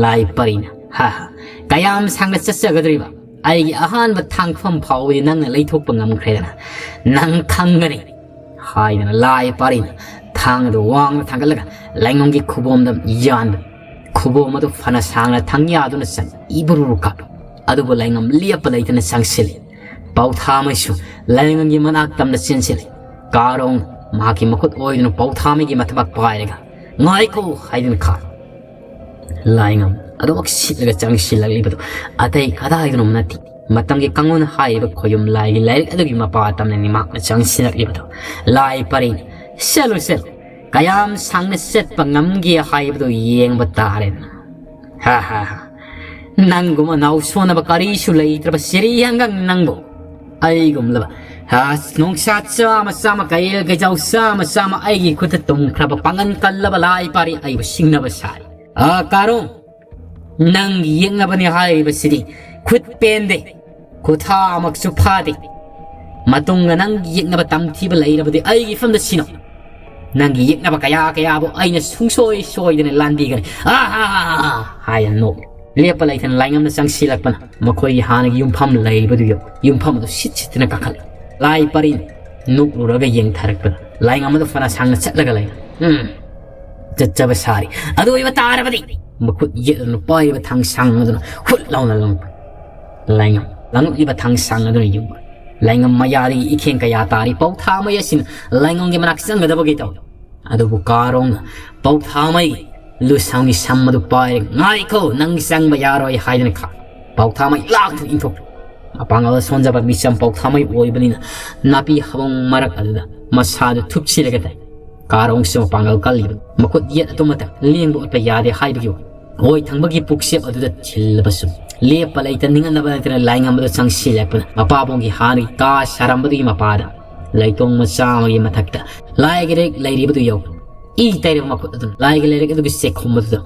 ꯂꯥꯏ ꯄꯥꯔꯤꯅ, "ꯍꯥ ꯍꯥ, ꯀꯌꯥꯝ ꯁꯥꯡꯅ ꯆꯠꯆꯒꯗꯧꯔꯤꯕ? ꯑꯩꯒꯤ ꯑꯍꯥꯟꯕ ꯊꯥꯡꯐꯝ ꯐꯥꯎꯕꯗꯤ ꯅꯪꯅ ꯂꯩꯊꯣꯛꯄ ꯉꯝꯈ꯭ꯔꯦꯗꯅ꯫ ꯅꯪ ꯈꯪꯒꯅꯤ" ꯍꯥꯏꯗꯅ ꯂꯥꯏ ꯄꯥꯔꯤꯅ ꯊꯥꯡ ꯑꯗꯨ ꯋꯥꯡꯅ ꯊꯥꯡꯒꯠꯂꯒ ꯂꯥꯏꯉꯝꯒꯤ ꯈꯨꯕꯣꯝꯗ ꯌꯥꯟꯕ꯫ ꯈꯨꯕꯣꯝ ꯑꯗꯨ ꯐꯅ ꯁꯥꯡꯅ ꯊꯥꯡ ꯌꯥꯗꯨꯅ ꯆꯪ ꯏꯕꯨꯔꯨ ꯀꯥꯞꯄꯤ꯫ ꯑꯗꯨꯕꯨ ꯂꯥꯏꯉꯝ ꯂꯦꯞꯄ ꯂꯩꯇꯅ ꯆꯪꯁꯤꯜꯂꯤ꯫ ꯄꯥꯎꯊꯥꯃꯩꯁꯨ ꯂꯥꯏꯉꯝꯒꯤ ꯃꯅꯥꯛ ꯇꯝꯅ ꯆꯦꯟꯁꯤꯜꯂꯤ꯫ ꯀꯥꯔꯣꯡ ꯃꯍꯥꯛꯀꯤ ꯃꯈꯨꯠ ꯑꯣꯏꯗꯨꯅ ꯄꯥꯎꯊꯥꯃꯩꯒꯤ ꯃꯊꯕꯥꯛ ꯄꯥꯏꯔꯒ, "ꯉꯥꯏꯈꯣ!" ꯍꯥꯏꯗꯨꯅ ꯈꯥ꯫ ꯂꯥꯏꯉꯝ ꯑꯗꯨꯃꯛ ꯁꯤꯠꯂꯒ ꯆꯪꯁꯤꯜꯂꯛꯂꯤꯕꯗꯨ ꯑꯇꯩ ꯀꯗꯥꯏꯗꯅꯣ ꯅꯠꯇꯦ, ꯃꯇꯝꯒꯤ ꯀꯥꯡꯂꯣꯟ ꯍꯥꯏꯔꯤꯕ ꯈꯣꯌꯨꯝ ꯂꯥꯏꯒꯤ ꯂꯥꯏꯔꯤꯛ ꯑꯗꯨꯒꯤ ꯃꯄꯥ ꯇꯝꯅ ꯅꯤꯃꯥꯛꯅ ꯆꯪꯁꯤꯜꯂꯛꯂꯤꯕꯗꯨ꯫ ꯂꯥꯏ ꯄꯔꯤ, "ꯆꯠꯂꯨ, ꯆꯠꯂꯨ, ꯀꯌꯥꯝ ꯁꯥꯡꯅ ꯆꯠꯄ ꯉꯝꯒꯦ ꯍꯥꯏꯕꯗꯨ ꯌꯦꯡꯕ ꯇꯥꯔꯦꯗꯅ"꯫ "ꯍꯥ, ꯍꯥ, ꯍꯥ꯫ ꯅꯪꯒꯨꯝꯕ ꯅꯥꯎ ꯁꯣꯟꯅꯕ ꯀꯔꯤꯁꯨ ꯂꯩꯇ꯭ꯔꯕ ꯁꯤꯔꯤ ꯍꯪꯒꯪ ꯅꯪꯕꯨ ꯑꯩꯒꯨꯝꯂꯕ, ꯍꯥ, ꯅꯣꯡꯁꯥ ꯆꯥꯝꯃ ꯆꯥꯝꯃ, ꯀꯩꯔꯦꯜ ꯀꯩꯖꯥꯎ ꯆꯥꯝꯃ ꯆꯥꯝꯃ ꯑꯩꯒꯤ ꯈꯨꯠꯇ ꯇꯨꯝꯈ꯭ꯔꯕ ꯄꯥꯡꯒꯜ ꯀꯜꯂꯕ ꯂꯥꯏ ꯄꯥꯔꯤ ꯑꯩꯕꯨ ꯁꯤꯡꯅꯕ ꯁꯥꯔꯤ꯫ ꯑꯥ, ꯀꯥꯔꯣꯡ, ꯅꯪꯒꯤ ꯌꯦꯛꯅꯕꯅꯤ ꯍꯥꯏꯔꯤꯕꯁꯤꯗꯤ ꯈꯨꯠ ꯄꯦꯟꯗꯦ, ꯈꯨꯠꯊꯥꯃꯛꯁꯨ ꯐꯥꯗꯦ꯫ ꯃꯇꯨꯡꯗ ꯅꯪꯒꯤ ꯌꯦꯛꯅꯕ ꯇꯝꯊꯤꯕ ꯂꯩꯔꯕꯗꯤ ꯑꯩꯒꯤ ꯏꯐꯝꯗ ꯁꯤꯅꯧ꯫ ꯅꯪꯒꯤ ꯌꯦꯛꯅꯕ ꯀꯌꯥ ꯀꯌꯥꯕꯨ ꯑꯩꯅ ꯁꯨꯡꯁꯣꯏ ꯁꯣꯏꯗꯅ ꯂꯥꯟꯕꯤꯒꯅꯤ"꯫ "ꯑꯥ, ꯑꯥ, ꯑꯥ, ꯑꯥ!" ꯍꯥꯏꯅ ꯅꯣꯛꯂꯤ꯫ ꯂꯦꯞꯄ ꯂꯩꯇꯅ ꯂꯥꯏꯉꯝꯅ ꯆꯪꯁꯤꯜꯂꯛꯄꯅ ꯃꯈꯣꯏꯒꯤ ꯍꯥꯟꯅꯒꯤ ꯌꯨꯝꯐꯝ ꯂꯩꯔꯤꯕꯗꯨ ꯌꯧ-, ꯌꯨꯝꯐꯝ ꯑꯗꯨ ꯁꯤꯠ ꯁꯤꯠꯇꯅ ꯀꯥꯈꯠꯂꯤ꯫ ꯂꯥꯏ ꯄꯔꯤ ꯅꯣꯛꯂꯨꯔꯒ ꯌꯦꯡꯊꯔꯛꯄꯗ ꯂꯥꯏꯉꯝ ꯑꯗꯨ ꯐꯅ ꯁꯥꯡꯅ ꯆꯠꯂꯒ ꯂꯩ꯫ "ꯎꯝ, ꯆꯠꯆꯕ ꯁꯥꯔꯤ꯫ ꯑꯗꯨ ꯑꯣꯏꯕ ꯇꯥꯔꯕꯗꯤ"꯫ ꯃꯈꯨꯠ ꯌꯦꯠ ꯑꯗꯨꯅ ꯄꯥꯏꯔꯤꯕ ꯊꯥꯡꯁꯥꯡ ꯑꯗꯨꯅ ꯍꯨꯠ ꯂꯥꯎꯅ ꯂꯪꯉꯛꯄ꯫ ꯂꯥꯏꯉꯝ ꯂꯪꯉꯛꯂꯤꯕ ꯊꯥꯡꯁꯥꯡ ꯑꯗꯨꯅ ꯌꯨꯡꯕ꯫ ꯂꯥꯏꯉꯝ ꯃꯌꯥꯗꯒꯤ ꯏꯈꯦꯡ ꯀꯌꯥ ꯇꯥꯔꯤ ꯄꯥꯎꯊꯥꯃꯩ ꯑꯁꯤꯅ ꯂꯥꯏꯉꯝꯒꯤ ꯃꯅꯥꯛ ꯆꯪꯒꯗꯕꯒꯤ ꯇꯧꯔꯤ꯫ ꯑꯗꯨꯕꯨ ꯀꯥꯔꯣꯡꯅ ꯄꯥꯎꯊꯥꯃꯩꯒꯤ ꯂꯨꯁꯥꯡꯒꯤ ꯁꯝ ꯑꯗꯨ ꯄꯥꯏꯔꯒ, "ꯉꯥꯏꯈꯣ, ꯅꯪ ꯆꯪꯕ ꯌꯥꯔꯣꯏ" ꯍꯥꯏꯗꯨꯅ ꯈꯥ-, ꯄꯥꯎꯊꯥꯃꯩ ꯂꯥꯛꯇꯨꯅ ꯏꯟꯊꯣꯛꯈꯤ꯫ ꯃꯄꯥꯡꯒꯜ ꯁꯣꯟꯖꯕ ꯃꯤꯆꯝ ꯄꯥꯎꯊꯥꯃꯩ ꯑꯣꯏꯕꯅꯤꯅ ꯅꯥꯄꯤ ꯍꯧꯕꯣꯡ ꯃꯔꯛ ꯑꯗꯨꯗ ꯃꯁꯥꯗꯨ ꯊꯨꯞꯆꯤꯜꯂꯒ ꯇꯥꯏ꯫ ꯀꯥꯔꯣꯡꯁꯨ ꯃꯄꯥꯡꯒꯜ ꯀꯜꯂꯤꯕ ꯃꯈꯨꯠ ꯌꯦꯠ ꯑꯗꯨꯃꯇ ꯂꯦꯡꯕ ꯑꯣꯠꯄ ꯌꯥꯗꯦ ꯍꯥꯏꯕꯒꯤ ꯑꯣꯏ ꯊꯪꯕꯒꯤ ꯄꯨꯛꯆꯦꯞ ꯑꯗꯨꯗ ꯊꯤꯜꯂꯕꯁꯨ ꯂꯦꯞꯄ ꯂꯩꯇ ꯅꯤꯡꯍꯟꯅꯕ ꯅꯠꯇꯅ ꯂꯥꯏꯉꯝꯕꯗ ꯆꯪꯁꯤꯜꯂꯛꯄꯅ ꯃꯄꯥꯕꯨꯡꯒꯤ ꯍꯥꯟꯅꯒꯤ ꯀꯥ ꯁꯥꯔꯝꯕꯗꯨꯒꯤ ꯃꯄꯥꯗ ꯂꯩꯇꯣꯡ ꯃꯆꯥ ꯑꯃꯒꯤ ꯃꯊꯛꯇ ꯂꯥꯏꯒꯤ ꯂꯥꯏꯔꯤꯛ ꯂꯩꯔꯤꯕꯗꯨ ꯌꯧ ꯏ ꯇꯩꯔꯕ ꯃꯈꯨꯠ ꯑꯗꯨꯅ ꯂꯥꯏꯒꯤ ꯂꯥꯏꯔꯤꯛ ꯑꯗꯨꯒꯤ ꯆꯦꯛꯈꯨꯝ ꯑꯗꯨꯗ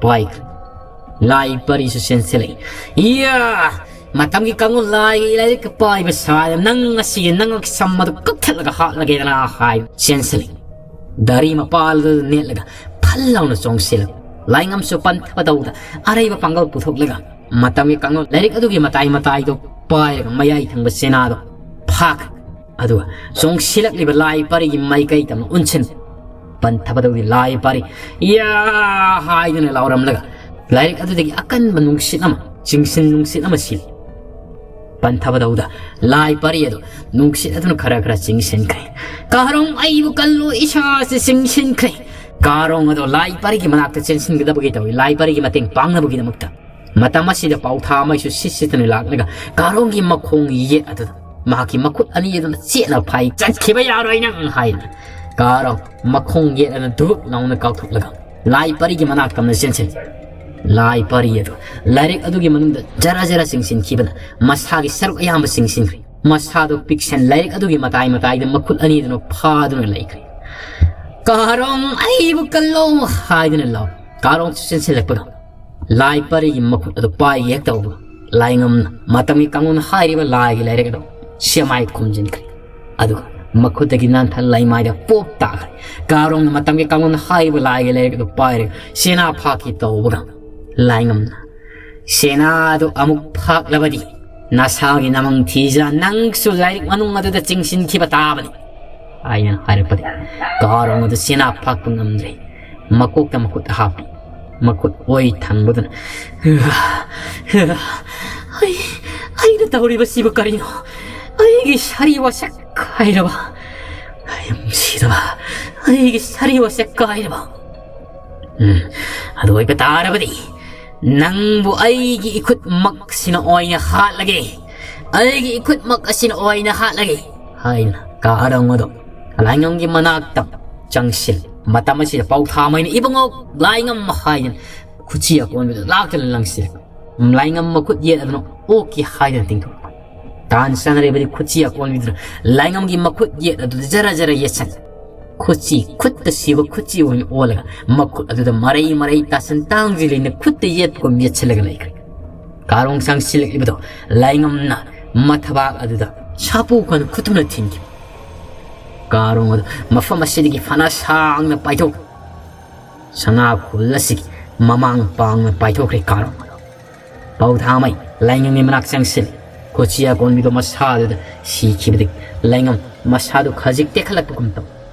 ꯄꯥꯏꯈ꯭ꯔꯦ꯫ ꯂꯥꯏ ꯄꯔꯤꯁꯨ ꯆꯦꯟꯁꯤꯜꯂꯛꯏ꯫ "ꯏꯌꯥ! ꯃꯇꯝꯒꯤ ꯀꯥꯡꯂꯣꯟ ꯂꯥꯏꯒꯤ ꯂꯥꯏꯔꯤꯛꯀ ꯄꯥꯏꯕ ꯁꯥꯗꯅ ꯅꯪ ꯉꯁꯤꯒꯤ ꯅꯉꯛ ꯁꯝ ꯑꯗꯨ ꯀꯛꯊꯠꯂꯒ ꯍꯥꯠꯂꯒꯦꯗꯅ" ꯍꯥꯏ ꯆꯦꯟꯁꯤꯜꯂꯛꯏ꯫ ꯒꯥꯔꯤ ꯃꯄꯥꯜꯗꯨꯗ ꯅꯦꯠꯂꯒ ꯐꯜ ꯂꯥꯎꯅ ꯆꯣꯡꯁꯤꯜꯂꯛꯏ꯫ ꯂꯥꯏꯉꯝꯁꯨ ꯄꯟꯊꯕ ꯇꯧꯗ ꯑꯔꯩꯕ ꯄꯥꯡꯒꯜ ꯄꯨꯊꯣꯛꯂꯒ ꯃꯇꯝꯒꯤ ꯀꯥꯡꯂꯣꯟ ꯂꯥꯏꯔꯤꯛ ꯑꯗꯨꯒꯤ ꯃꯇꯥꯏ ꯃꯇꯥꯏꯗꯨ ꯄꯥꯏꯔꯒ ꯃꯌꯥꯏ ꯊꯪꯕ ꯆꯦꯅꯥꯗꯣ ꯐꯥꯈ꯭ꯔꯦ꯫ ꯑꯗꯨꯒ ꯆꯣꯡꯁꯤꯜꯂꯛꯂꯤꯕ ꯂꯥꯏ ꯄꯔꯤꯒꯤ ꯃꯥꯏꯀꯩ ꯇꯝꯅ ꯎꯟꯁꯤꯟ ꯄꯟꯊꯕꯗꯧꯗꯤ ꯂꯥꯏ ꯄꯔꯤ "ꯌꯥ!" ꯍꯥꯏꯗꯨꯅ ꯂꯥꯎꯔꯝꯂꯒ ꯂꯥꯏꯔꯤꯛ ꯑꯗꯨꯗꯒꯤ ꯑꯀꯟꯕ ꯅꯨꯡꯁꯤꯠ ꯑꯃ, ꯆꯤꯡꯁꯤꯟ ꯅꯨꯡꯁꯤꯠ ꯑꯃ ꯁꯤꯜꯂꯤ꯫ ꯄꯟꯊꯕꯗꯧꯗ ꯂꯥꯏ ꯄꯔꯤ ꯑꯗꯨ ꯅꯨꯡꯁꯤꯠ ꯑꯗꯨꯅ ꯈꯔ ꯈꯔ ꯆꯤꯡꯁꯤꯟꯈ꯭ꯔꯦ꯫ "ꯀꯥꯔꯣꯡ, ꯑꯩꯕꯨ ꯀꯜꯂꯨ, ꯏꯁꯥꯁꯦ ꯆꯤꯡꯁꯤꯟꯈ꯭ꯔꯦ"꯫ ꯀꯥꯔꯣꯡ ꯑꯗꯣ ꯂꯥꯏ ꯄꯔꯤꯒꯤ ꯃꯅꯥꯛꯇ ꯆꯦꯟꯁꯤꯟꯒꯗꯕꯒꯤ ꯇꯧꯏ, ꯂꯥꯏ ꯄꯔꯤꯒꯤ ꯃꯇꯦꯡ ꯄꯥꯡꯅꯕꯒꯤꯗꯃꯛꯇ꯫ ꯃꯇꯝ ꯑꯁꯤꯗ ꯄꯥꯎꯊꯥꯃꯩꯁꯨ ꯁꯤꯠ ꯁꯤꯠꯇꯨꯅ ꯂꯥꯛꯂꯒ ꯀꯥꯔꯣꯡꯒꯤ ꯃꯈꯣꯡ ꯌꯦꯠ ꯑꯗꯨꯗ ꯃꯍꯥꯛꯀꯤ ꯃꯈꯨꯠ ꯑꯅꯤ ꯑꯗꯨꯅ ꯆꯦꯠꯅ ꯐꯥꯏ꯫ "ꯆꯠꯈꯤꯕ ꯌꯥꯔꯣꯏ ꯅꯪ" ꯍꯥꯏꯅ ꯀꯥꯔꯣꯡ ꯃꯈꯣꯡ ꯌꯦꯠ ꯑꯗꯨꯅ ꯙꯨꯞ ꯂꯥꯎꯅ ꯀꯥꯎꯊꯣꯛꯂꯒ ꯂꯥꯏ ꯄꯔꯤꯒꯤ ꯃꯅꯥꯛ ꯇꯝꯅ ꯆꯦꯟꯁꯤꯜꯂꯤ꯫ ꯂꯥꯏ ꯄꯔꯤ ꯑꯗꯨ ꯂꯥꯏꯔꯤꯛ ꯑꯗꯨꯒꯤ ꯃꯅꯨꯡꯗ ꯖꯔ ꯖꯔ ꯆꯤꯡꯁꯤꯟꯈꯤꯕꯅ ꯃꯁꯥꯒꯤ ꯁꯔꯨꯛ ꯑꯌꯥꯝꯕ ꯆꯤꯡꯁꯤꯟꯈ꯭ꯔꯦ꯫ ꯃꯁꯥꯗꯨ ꯄꯤꯛꯁꯟ ꯂꯥꯏꯔꯤꯛ ꯑꯗꯨꯒꯤ ꯃꯇꯥꯏ ꯃꯇꯥꯏꯗ ꯃꯈꯨꯠ ꯑꯅꯤꯗꯨꯅ ꯐꯥꯗꯨꯅ ꯂꯩꯈ꯭ꯔꯦ꯫ "ꯀꯥꯔꯣꯡ, ꯑꯩꯕꯨ ꯀꯜꯂꯣ" ꯍꯥꯏꯗꯨꯅ ꯂꯥꯎ꯫ ꯀꯥꯔꯣꯡꯁꯨ ꯆꯦꯟꯁꯤꯜꯂꯛꯄꯒ ꯂꯥꯏ ꯄꯔꯤꯒꯤ ꯃꯈꯨꯠ ꯑꯗꯨ ꯄꯥꯏꯒꯦ ꯍꯦꯛ ꯇꯧꯕ, ꯂꯥꯏꯉꯝꯅ ꯃꯇꯝꯒꯤ ꯀꯥꯡꯂꯣꯟ ꯍꯥꯏꯔꯤꯕ ꯂꯥꯏꯒꯤ ꯂꯥꯏꯔꯤꯛ ꯑꯗꯨ ꯁꯦꯃꯥꯏ ꯈꯨꯝꯖꯤꯟꯈ꯭ꯔꯦ꯫ ꯑꯗꯨꯒ ꯃꯈꯨꯠꯇꯒꯤ ꯅꯥꯟꯊ ꯂꯩꯃꯥꯏꯗ ꯄꯣꯞ ꯇꯥꯈ꯭ꯔꯦ꯫ ꯀꯥꯔꯣꯡꯅ ꯃꯇꯝꯒꯤ ꯀꯥꯡꯂꯣꯟ ꯍꯥꯏꯔꯤꯕ ꯂꯥꯏꯒꯤ ꯂꯥꯏꯔꯤꯛ ꯑꯗꯨ ꯄꯥꯏꯔꯒ ꯁꯦꯅꯥ ꯐꯥꯛꯀꯦ ꯇꯧꯕꯒ, ꯂꯥꯏꯉꯝꯅ, "ꯁꯦꯅꯥ ꯑꯗꯨ ꯑꯃꯨꯛ ꯐꯥꯛꯂꯕꯗꯤ ꯅꯁꯥꯒꯤ ꯅꯃꯪ ꯊꯤꯖ ꯅꯪꯁꯨ ꯂꯥꯏꯔꯤꯛ ꯃꯅꯨꯡ ꯑꯗꯨꯗ ꯆꯤꯡꯁꯤꯟꯈꯤꯕ ꯇꯥꯕꯅꯤ" ꯍꯥꯏꯅ ꯍꯥꯏꯔꯛꯄꯗꯒꯤ ꯀꯥꯔꯣꯡ ꯑꯗꯨ ꯁꯦꯅꯥ ꯐꯥꯛꯄ ꯉꯝꯗ꯭ꯔꯦ꯫ ꯃꯀꯣꯛꯇ ꯃꯈꯨꯠ ꯍꯥꯞꯄꯤ꯫ ꯃꯈꯨꯠ ꯑꯣꯏ ꯊꯪꯕꯗꯨꯅ, "ꯑꯩ, ꯑꯩꯅ ꯇꯧꯔꯤꯕꯁꯤꯕꯨ ꯀꯔꯤꯅꯣ? ꯑꯩꯒꯤ ꯁꯥꯔꯤ ꯋꯥꯁꯦ ꯀꯥꯏꯔꯕ? ꯑꯩ ꯌꯥꯝ ꯁꯤꯔꯕ? ꯑꯩꯒꯤ ꯁꯥꯔꯤ ꯋꯥꯁꯦ ꯀꯥꯏꯔꯕ? ꯎꯝ, ꯑꯗꯨ ꯑꯣꯏꯕ ꯇꯥꯔꯕꯗꯤ ꯅꯪꯕꯨ ꯑꯩꯒꯤ ꯏꯈꯨꯠꯃꯛꯁꯤꯅ ꯑꯣꯏꯅ ꯍꯥꯠꯂꯒꯦ꯫ ꯑꯩꯒꯤ ꯏꯈꯨꯠꯃꯛ ꯑꯁꯤꯅ ꯑꯣꯏꯅ ꯍꯥꯠꯂꯒꯦ" ꯍꯥꯏꯅ ꯀꯥꯔꯣꯡ ꯑꯗꯨ ꯂꯥꯏꯉꯝꯒꯤ ꯃꯅꯥꯛꯇ ꯆꯪꯁꯤꯜ꯫ ꯃꯇꯝ ꯑꯁꯤꯗ ꯄꯥꯎꯊꯥꯃꯩꯅ, "ꯏꯕꯨꯡꯉꯣ ꯂꯥꯏꯉꯝ" ꯍꯥꯏꯗꯅ ꯈꯨꯠꯁꯤ ꯑꯀꯣꯟꯕꯗ ꯂꯥꯛꯇꯨꯅ ꯂꯪꯁꯤꯜꯂꯛꯄ꯫ ꯂꯥꯏꯉꯝ ꯃꯈꯨꯠ ꯌꯦꯠ ꯑꯗꯨꯅ ꯑꯣꯛꯀꯦ ꯍꯥꯏꯗꯅ ꯇꯤꯡꯊꯣꯛꯄ꯫ ꯇꯥꯟ ꯆꯥꯅꯔꯤꯕꯗꯤ ꯈꯨꯠꯁꯤ ꯑꯀꯣꯟꯕꯤꯗꯨꯅ ꯂꯥꯏꯉꯝꯒꯤ ꯃꯈꯨꯠ ꯌꯦꯠ ꯑꯗꯨꯗ ꯖꯔ ꯖꯔ ꯌꯦꯠꯁꯟ꯫ ꯈꯨꯠꯁꯤ, ꯈꯨꯠꯇ ꯁꯤꯕ ꯈꯨꯠꯁꯤ ꯑꯣꯏꯅ ꯑꯣꯜꯂꯒ ꯃꯈꯨꯠ ꯑꯗꯨꯗ ꯃꯔꯩ ꯃꯔꯩ ꯇꯥꯁꯟ ꯇꯥꯡꯖꯤꯜꯂꯤꯅ ꯈꯨꯠꯇ ꯌꯦꯠꯄꯒꯨꯝ ꯌꯦꯠꯁꯤꯜꯂꯒ ꯂꯩꯈ꯭ꯔꯦ꯫ ꯀꯥꯔꯣꯡ ꯆꯪꯁꯤꯜꯂꯛꯂꯤꯕꯗꯣ ꯂꯥꯏꯉꯝꯅ ꯃꯊꯕꯥꯛ ꯑꯗꯨꯗ ꯁꯥꯄꯨ ꯈꯣꯟ ꯈꯨꯠꯇꯨꯅ ꯊꯤꯟꯈꯤ꯫ ꯀꯥꯔꯣꯡ ꯑꯗꯨ ꯃꯐꯝ ꯑꯁꯤꯗꯒꯤ ꯐꯅ ꯁꯥꯡꯅ ꯄꯥꯏꯊꯣꯛ ꯁꯅꯥ ꯈꯨꯜ ꯑꯁꯤꯒꯤ ꯃꯃꯥꯡ ꯄꯥꯡꯅ ꯄꯥꯏꯊꯣꯛꯈ꯭ꯔꯦ ꯀꯥꯔꯣꯡ ꯑꯗꯨ꯫ ꯄꯥꯎꯊꯥꯃꯩ ꯂꯥꯏꯉꯝꯒꯤ ꯃꯅꯥꯛ ꯆꯪꯁꯤꯜꯂꯤ꯫ ꯈꯨꯠꯁꯤ ꯑꯀꯣꯟꯕꯤꯗꯣ ꯃꯁꯥꯗꯨꯗ ꯁꯤꯈꯤꯕꯗꯒꯤ ꯂꯥꯏꯉꯝ ꯃꯁꯥꯗꯨ ꯈꯖꯤꯛ ꯇꯦꯛꯈꯠꯂꯛꯄꯒꯨꯝ ꯇꯧ꯫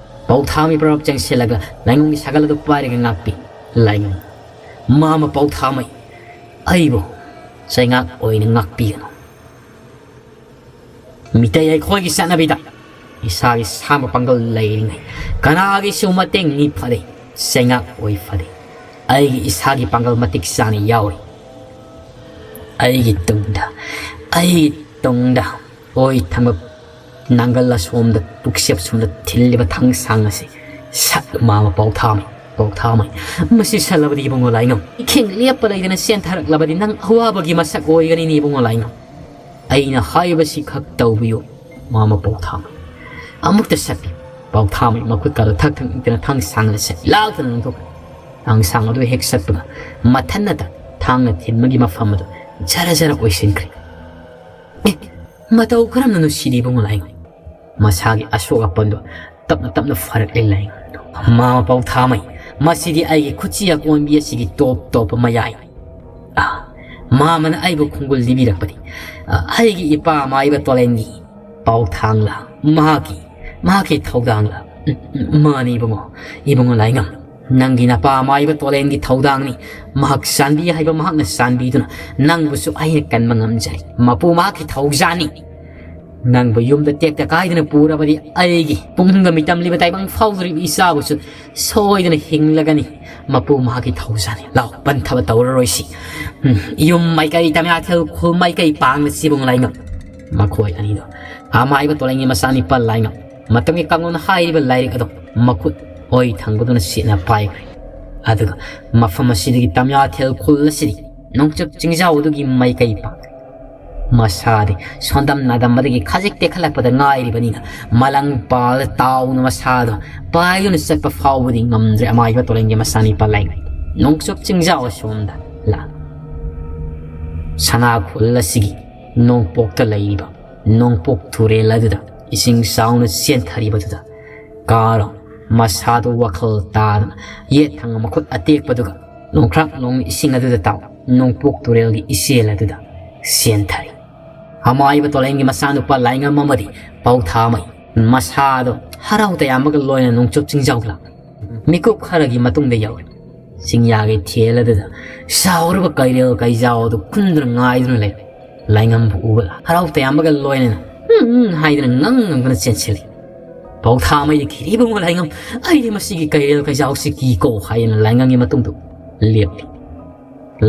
ꯄꯥꯎꯊꯥꯃꯩ ꯄ꯭ꯔꯞ ꯆꯪꯁꯤꯜꯂꯒ ꯂꯥꯏꯉꯝꯒꯤ ꯁꯥꯒꯜ ꯑꯗꯨ ꯄꯥꯏꯔꯒ ꯉꯥꯛꯄꯤ꯫ ꯂꯥꯏꯉꯝ, "ꯃꯥꯃ ꯄꯥꯎꯊꯥꯃꯩ, ꯑꯩꯕꯨ ꯆꯩꯉꯥꯛ ꯑꯣꯏꯅ ꯉꯥꯛꯄꯤꯒꯅꯨ"꯫ ꯃꯤꯇꯩ ꯑꯩꯈꯣꯏꯒꯤ ꯆꯠꯅꯕꯤꯗ ꯏꯁꯥꯒꯤ ꯁꯥꯡꯕ ꯄꯥꯡꯒꯜ ꯂꯩꯔꯤꯉꯩ ꯀꯅꯥꯒꯤꯁꯨ ꯃꯇꯦꯡ ꯅꯤ ꯐꯗꯦ, ꯆꯩꯉꯥꯛ ꯑꯣꯏ ꯐꯗꯦ꯫ ꯑꯩꯒꯤ ꯏꯁꯥꯒꯤ ꯄꯥꯡꯒꯜ ꯃꯇꯤꯛ ꯆꯥꯅ ꯌꯥꯎꯔꯤ꯫ ꯑꯩꯒꯤ ꯇꯨꯡꯗ, ꯑꯩꯒꯤ ꯇꯨꯡꯗ ꯑꯣꯏ ꯊꯪꯕ ꯅꯥꯡꯒꯜ ꯑꯁꯣꯝꯗ ꯄꯨꯛꯁꯦꯞ ꯁꯣꯝꯗ ꯊꯤꯜꯂꯤꯕ ꯊꯥꯡꯁꯥꯡ ꯑꯁꯤ ꯁꯠ ꯃꯥꯃ ꯄꯥꯎꯊꯥꯃꯩ, ꯄꯥꯎꯊꯥꯃꯩ꯫ ꯃꯁꯤ ꯁꯠꯂꯕꯗꯤ ꯏꯕꯨꯡꯉꯣ ꯂꯥꯏꯉꯝ, ꯏꯈꯦꯡ ꯂꯦꯞꯄ ꯂꯩꯗꯅ ꯆꯦꯟꯊꯔꯛꯂꯕꯗꯤ ꯅꯪ ꯑꯋꯥꯕꯒꯤ ꯃꯁꯛ ꯑꯣꯏꯒꯅꯤꯅꯦ ꯏꯕꯨꯡꯉꯣ ꯂꯥꯏꯉꯝ꯫ ꯑꯩꯅ ꯍꯥꯏꯕꯁꯤ ꯈꯛ ꯇꯧꯕꯤꯌꯨ ꯃꯥꯃ ꯄꯥꯎꯊꯥꯃꯩ꯫ ꯑꯃꯨꯛꯇ ꯁꯠꯄꯤꯌꯨ꯫ ꯄꯥꯎꯊꯥꯃꯩ ꯃꯈꯨꯠꯀꯥꯗꯣ ꯊꯛ ꯊꯛ ꯅꯤꯛꯇꯅ ꯊꯥꯡꯁꯥꯡ ꯑꯁꯤ ꯂꯥꯛꯇꯅ ꯂꯪꯊꯣꯛꯈ꯭ꯔꯦ꯫ ꯊꯥꯡꯁꯥꯡ ꯑꯗꯨ ꯍꯦꯛ ꯁꯠꯄꯒ ꯃꯊꯟꯅꯇ ꯊꯥꯡꯅ ꯊꯤꯟꯕꯒꯤ ꯃꯐꯝ ꯑꯗꯨ ꯖꯔ ꯖꯔ ꯑꯣꯏꯁꯤꯟꯈ꯭ꯔꯦ꯫ ꯑꯦ, ꯃꯇꯧ ꯀꯔꯝꯅꯅꯣ ꯁꯤꯗꯤ ꯏꯕꯨꯡꯉꯣ ꯂꯥꯏꯉꯝ? ꯃꯁꯥꯒꯤ ꯑꯁꯣꯛ ꯑꯄꯟꯗꯣ ꯇꯞꯅ ꯇꯞꯅ ꯐꯔꯛꯂꯦ ꯂꯥꯏꯉꯝꯗꯣ꯫ ꯃꯥꯃ ꯄꯥꯎꯊꯥꯃꯩ, ꯃꯁꯤꯗꯤ ꯑꯩꯒꯤ ꯈꯨꯠꯁꯤ ꯑꯀꯣꯟꯕꯤ ꯑꯁꯤꯒꯤ ꯇꯣꯞ ꯇꯣꯞꯄ ꯃꯌꯥꯏ꯫ ꯑꯥ, ꯃꯥꯃꯅ ꯑꯩꯕꯨ ꯈꯣꯡꯒꯨꯜ ꯂꯤꯕꯤꯔꯛꯄꯗꯤ, ꯑꯥ, ꯑꯩꯒꯤ ꯏꯄꯥ ꯃꯥꯏꯕ ꯇꯣꯂꯦꯟꯒꯤ ꯄꯥꯎꯊꯥꯡꯂ, ꯃꯍꯥꯛꯀꯤ, ꯃꯍꯥꯛꯀꯤ ꯊꯧꯗꯥꯡꯂ? ꯎꯝ, ꯎꯝ, ꯃꯥꯅꯤ ꯏꯕꯨꯡꯉꯣ, ꯏꯕꯨꯡꯉꯣ ꯂꯥꯏꯉꯝ꯫ ꯅꯪꯒꯤ ꯅꯄꯥ ꯃꯥꯏꯕ ꯇꯣꯂꯦꯟꯒꯤ ꯊꯧꯗꯥꯡꯅꯤ꯫ ꯃꯍꯥꯛ ꯆꯥꯟꯕꯤ ꯍꯥꯏꯕ ꯃꯍꯥꯛꯅ ꯆꯥꯟꯕꯤꯗꯨꯅ ꯅꯪꯕꯨꯁꯨ ꯑꯩꯅ ꯀꯟꯕ ꯉꯝꯖꯔꯦ꯫ ꯃꯄꯨ ꯃꯍꯥꯛꯀꯤ ꯊꯧꯖꯥꯟꯅꯤ꯫ ꯅꯪꯕꯨ ꯌꯨꯝꯗ ꯇꯦꯛꯇ ꯀꯥꯏꯗꯅ ꯄꯨꯔꯕꯗꯤ ꯑꯩꯒꯤ ꯄꯨꯡꯒ ꯃꯤꯇꯝꯂꯤꯕ ꯇꯥꯏꯕꯪ ꯐꯥꯎꯗꯧꯔꯤꯕ ꯏꯆꯥꯕꯨꯁꯨ ꯁꯣꯏꯗꯅ ꯍꯤꯡꯂꯒꯅꯤ꯫ ꯃꯄꯨ ꯃꯍꯥꯛꯀꯤ ꯊꯧꯖꯥꯟꯅꯤ꯫ ꯂꯥꯎ, ꯄꯟꯊꯕ ꯇꯧꯔꯔꯣꯏꯁꯤ꯫ ꯎꯝ, ꯌꯨꯝ ꯃꯥꯏꯀꯩ ꯇꯝꯌꯥꯊꯦꯜ ꯈꯨꯜ ꯃꯥꯏꯀꯩ ꯄꯥꯡꯅ ꯁꯤꯕꯨꯡ ꯂꯥꯏꯉꯝ꯫ ꯃꯈꯣꯏ ꯑꯅꯤꯗꯣ ꯑꯃꯥꯏꯕ ꯇꯣꯂꯦꯟꯒꯤ ꯃꯆꯥꯅꯤꯄꯥ ꯂꯥꯏꯉꯝ꯫ ꯃꯇꯝꯒꯤ ꯀꯥꯡꯂꯣꯟ ꯍꯥꯏꯔꯤꯕ ꯂꯥꯏꯔꯤꯛ ꯑꯗꯣ ꯃꯈꯨꯠ ꯑꯣꯏ ꯊꯪꯕꯗꯨꯅ ꯁꯦꯠꯅ ꯄꯥꯏꯈ꯭ꯔꯦ꯫ ꯑꯗꯨꯒ ꯃꯐꯝ ꯑꯁꯤꯗꯒꯤ ꯇꯝꯌꯥꯊꯦꯜ ꯈꯨꯜ ꯑꯁꯤꯗꯤ ꯅꯣꯡꯆꯨꯞ ꯆꯤꯡꯖꯥꯎ ꯑꯗꯨꯒꯤ ꯃꯥꯏꯀꯩ ꯄꯥꯛꯈ꯭ꯔꯦ꯫ ꯃꯁꯥꯗꯤ ꯁꯣꯟꯗꯝ ꯅꯥꯗꯝꯕꯗꯒꯤ ꯈꯖꯤꯛ ꯇꯦꯛꯈꯠꯂꯛꯄꯗ ꯉꯥꯏꯔꯤꯕꯅꯤꯅ ꯃꯂꯪ ꯄꯥꯜꯂ ꯇꯥꯎꯅ ꯃꯁꯥꯗꯣ ꯄꯥꯏꯗꯨꯅ ꯆꯠꯄ ꯐꯥꯎꯕꯗꯤ ꯉꯝꯗ꯭ꯔꯦ ꯑꯃꯥꯏꯕ ꯇꯣꯂꯦꯟꯒꯤ ꯃꯆꯥꯅꯤꯄꯥ ꯂꯥꯏꯉꯝ꯫ ꯅꯣꯡꯆꯨꯞ ꯆꯤꯡꯖꯥꯎ ꯑꯁꯣꯝꯗ ꯂꯥꯛ ꯁꯅꯥ ꯈꯨꯜ ꯑꯁꯤꯒꯤ ꯅꯣꯡꯄꯣꯛꯇ ꯂꯩꯔꯤꯕ ꯅꯣꯡꯄꯣꯛ ꯇꯨꯔꯦꯜ ꯑꯗꯨꯗ ꯏꯁꯤꯡ ꯆꯥꯎꯅ ꯆꯦꯟꯊꯔꯤꯕꯗꯨꯗ ꯀꯥꯔꯣ ꯃꯁꯥꯗꯨ ꯋꯥꯈꯜ ꯇꯥꯗꯅ ꯌꯦꯠ ꯊꯪꯕ ꯃꯈꯨꯠ ꯑꯇꯦꯛꯄꯗꯨꯒ ꯂꯣꯡꯈ꯭ꯔꯥꯛ ꯂꯣꯡ ꯏꯁꯤꯡ ꯑꯗꯨꯗ ꯇꯥꯎ ꯅꯣꯡꯄꯣꯛ ꯇꯨꯔꯦꯜꯒꯤ ꯏꯆꯦꯜ ꯑꯗꯨꯗ ꯆꯦꯟꯊꯔꯤ꯫ ꯑꯃꯥꯏꯕ ꯇꯣꯂꯦꯟꯒꯤ ꯃꯆꯥꯅꯨꯄꯥ ꯂꯥꯏꯉꯝ ꯑꯃꯗꯤ ꯄꯥꯎꯊꯥꯃꯩ ꯃꯁꯥꯗꯣ ꯍꯔꯥꯎ ꯇꯌꯥꯝꯕꯒ ꯂꯣꯏꯅ ꯅꯣꯡꯆꯨꯞ ꯆꯤꯡꯖꯥꯎ ꯂꯥꯛ ꯃꯤꯀꯨꯞ ꯈꯔꯒꯤ ꯃꯇꯨꯡꯗ ꯌꯧꯔꯦ꯫ ꯆꯤꯡꯌꯥꯒꯤ ꯊꯦꯜ ꯑꯗꯨꯗ ꯆꯥꯎꯔꯕ ꯀꯩꯔꯦꯜ ꯀꯩꯖꯥꯎ ꯑꯗꯨ ꯈꯨꯟꯗꯨꯅ ꯉꯥꯏꯗꯨꯅ ꯂꯩ꯫ ꯂꯥꯏꯉꯝꯕꯨ ꯎꯕꯗ ꯍꯔꯥꯎ ꯇꯌꯥꯝꯕꯒ ꯂꯣꯏꯅꯅ "ꯎꯝ" ꯍꯥꯏꯗꯅ ꯉꯪ ꯉꯪꯗꯅ ꯆꯦꯟꯁꯤꯜꯂꯤ꯫ ꯄꯧꯊꯥꯃꯩꯗꯤ ꯈꯤꯔꯤ ꯏꯕꯨꯡꯉꯣ ꯂꯥꯏꯉꯝ, ꯑꯩꯗꯤ ꯃꯁꯤꯒꯤ ꯀꯩꯔꯦꯜ ꯀꯩꯖꯥꯎꯁꯤ ꯀꯤꯀꯣ ꯍꯥꯏꯗꯅ ꯂꯥꯏꯉꯝꯒꯤ ꯃꯇꯨꯡꯗ ꯂꯦꯞꯂꯤ꯫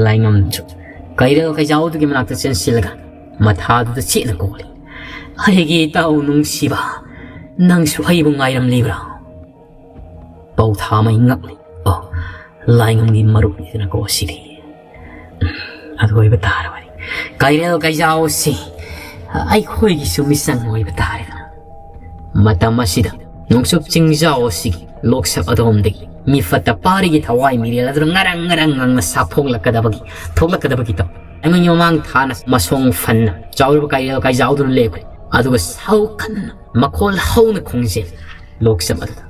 ꯂꯥꯏꯉꯝꯁꯨ ꯀꯩꯔꯦꯜ ꯀꯩꯖꯥꯎꯗꯨꯒꯤ ꯃꯅꯥꯛꯇ ꯆꯦꯟꯁꯤꯜꯂꯒ ꯃꯊꯥꯗꯨꯗ ꯆꯦꯠꯅ ꯀꯣꯜꯂꯤ꯫ "ꯑꯩꯒꯤ ꯏꯇꯥꯎ ꯅꯨꯡꯁꯤꯕ, ꯅꯪꯁꯨ ꯑꯩꯕꯨ ꯉꯥꯏꯔꯝꯂꯤꯕ꯭ꯔꯥ?" ꯄꯧꯊꯥꯃꯩ ꯉꯛꯂꯤ꯫ "ꯑꯣ, ꯂꯥꯏꯉꯝꯒꯤ ꯃꯔꯨꯞꯅꯤꯗꯅꯀꯣ ꯁꯤꯗꯤ꯫ ꯎꯝ, ꯑꯗꯨ ꯑꯣꯏꯕ ꯇꯥꯔꯕꯅꯤ꯫ ꯀꯩꯔꯦꯜ ꯀꯩꯖꯥꯎꯁꯤ ꯑꯩꯈꯣꯏꯒꯤꯁꯨ ꯃꯤꯆꯪ ꯑꯣꯏꯕ ꯇꯥꯔꯦꯗꯅ꯫" ꯃꯇꯝ ꯑꯁꯤꯗ ꯅꯣꯡꯆꯨꯞ ꯆꯤꯡꯖꯥꯎ ꯑꯁꯤꯒꯤ ꯂꯣꯛꯁꯞ ꯑꯗꯣꯝꯗꯒꯤ ꯃꯤꯐꯠꯇ ꯄꯥꯔꯤꯒꯤ ꯊꯋꯥꯏ ꯃꯤꯔꯦꯜ ꯑꯗꯨꯅ ꯉꯔꯪ ꯉꯔꯪ ꯉꯪꯅ ꯁꯥꯐꯣꯡꯂꯛꯀꯗꯕꯒꯤ, ꯊꯣꯛꯂꯛꯀꯗꯕꯒꯤ ꯇꯧ꯫ ꯑꯩꯉꯣꯟꯒꯤ ꯃꯃꯥꯡ ꯊꯥꯅ ꯃꯁꯣꯡ ꯐꯟꯅ ꯆꯥꯎꯔꯕ ꯀꯩꯔꯦꯜ ꯀꯩꯖꯥꯎꯗꯨꯅ ꯂꯦꯞꯈ꯭ꯔꯦ꯫ ꯑꯗꯨꯒ ꯁꯥꯎ ꯀꯟꯅ ꯃꯈꯣꯜ ꯍꯧꯅ ꯈꯣꯡꯖꯦꯜ ꯂꯣꯛꯁꯞ ꯑꯗꯨꯗ,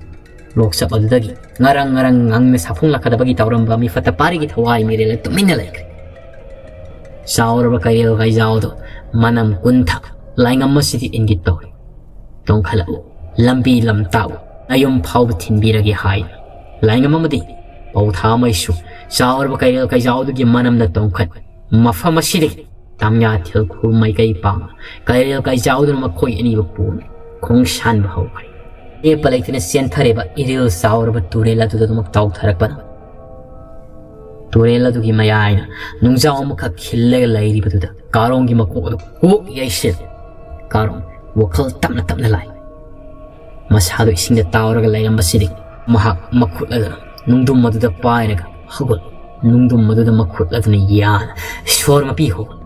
ꯂꯣꯛꯁꯞ ꯑꯗꯨꯗꯒꯤ ꯉꯔꯪ ꯉꯔꯪ ꯉꯪꯅ ꯁꯥꯐꯣꯡꯂꯛꯀꯗꯕꯒꯤ ꯇꯧꯔꯝꯕ ꯃꯤꯐꯠꯇ ꯄꯥꯔꯤꯒꯤ ꯊꯋꯥꯏ ꯃꯤꯔꯦꯜ ꯇꯨꯃꯤꯟꯅ ꯂꯩꯈ꯭ꯔꯦ꯫ ꯆꯥꯎꯔꯕ ꯀꯩꯔꯦꯜ ꯀꯩꯖꯥꯎꯗꯣ ꯃꯅꯝ ꯀꯨꯟꯊ ꯂꯥꯏꯉꯝ ꯑꯁꯤꯗꯤ ꯏꯪꯒꯤꯠ ꯇꯧꯔꯦ꯫ "ꯇꯣꯡꯈꯠꯂꯛꯎ, ꯂꯝꯕꯤ ꯂꯝ ꯇꯥꯛꯎ, ꯅꯌꯨꯝ ꯐꯥꯎꯕ ꯊꯤꯟꯕꯤꯔꯒꯦ" ꯍꯥꯏ꯫ ꯂꯥꯏꯉꯝ ꯑꯃꯗꯤ ꯄꯧꯊꯥꯃꯩꯁꯨ ꯆꯥꯎꯔꯕ ꯀꯩꯔꯦꯜ ꯀꯩꯖꯥꯎꯗꯨꯒꯤ ꯃꯅꯝꯅ ꯇꯣꯡꯈꯠ ꯃꯐꯝ ꯑꯁꯤꯗꯒꯤ ꯇꯥꯃꯤꯌꯥ ꯊꯤꯜꯈꯨꯜ ꯃꯥꯏꯀꯩ ꯄꯥꯡꯅ ꯀꯩꯔꯦꯜ ꯀꯩꯖꯥꯎꯗꯨꯅ ꯃꯈꯣꯏ ꯑꯅꯤꯕꯨ ꯄꯨꯅ ꯈꯣꯡꯁꯥꯟꯕ ꯍꯧꯈ꯭ꯔꯦ꯫ ꯂꯦꯞꯄ ꯂꯩꯇꯅ ꯆꯦꯟꯊꯔꯤꯕ ꯏꯔꯤꯜ ꯆꯥꯎꯔꯕ ꯇꯨꯔꯦꯜ ꯑꯗꯨꯗ ꯑꯗꯨꯃꯛ ꯇꯥꯎꯊꯔꯛꯄꯅ, ꯇꯨꯔꯦꯜ ꯑꯗꯨꯒꯤ ꯃꯌꯥꯏꯅ ꯅꯨꯡꯖꯥꯎ ꯑꯃꯈꯛ ꯈꯤꯜꯂꯒ ꯂꯩꯔꯤꯕꯗꯨꯗ ꯀꯥꯔꯣꯡꯒꯤ ꯃꯀꯣꯛ ꯑꯗꯨ ꯀꯣꯛ ꯌꯩꯁꯤꯜ꯫ ꯀꯥꯔꯣꯡ ꯋꯥꯈꯜ ꯇꯞꯅ ꯇꯞꯅ ꯂꯥꯛꯏ꯫ ꯃꯁꯥꯗꯨ ꯏꯁꯤꯡꯗ ꯇꯥꯎꯔꯒ ꯂꯩꯔꯝꯕꯁꯤꯗꯤ ꯃꯍꯥꯛ ꯃꯈꯨꯠ ꯑꯗꯨꯅ ꯅꯨꯡꯗꯨꯝ ꯑꯗꯨꯗ ꯄꯥꯏꯔꯒ ꯍꯧꯒꯠ, ꯅꯨꯡꯗꯨꯝ ꯑꯗꯨꯗ ꯃꯈꯨꯠ ꯑꯗꯨꯅ ꯌꯥꯅ ꯁꯣꯔ ꯃꯄꯤ ꯍꯧꯒꯠ꯫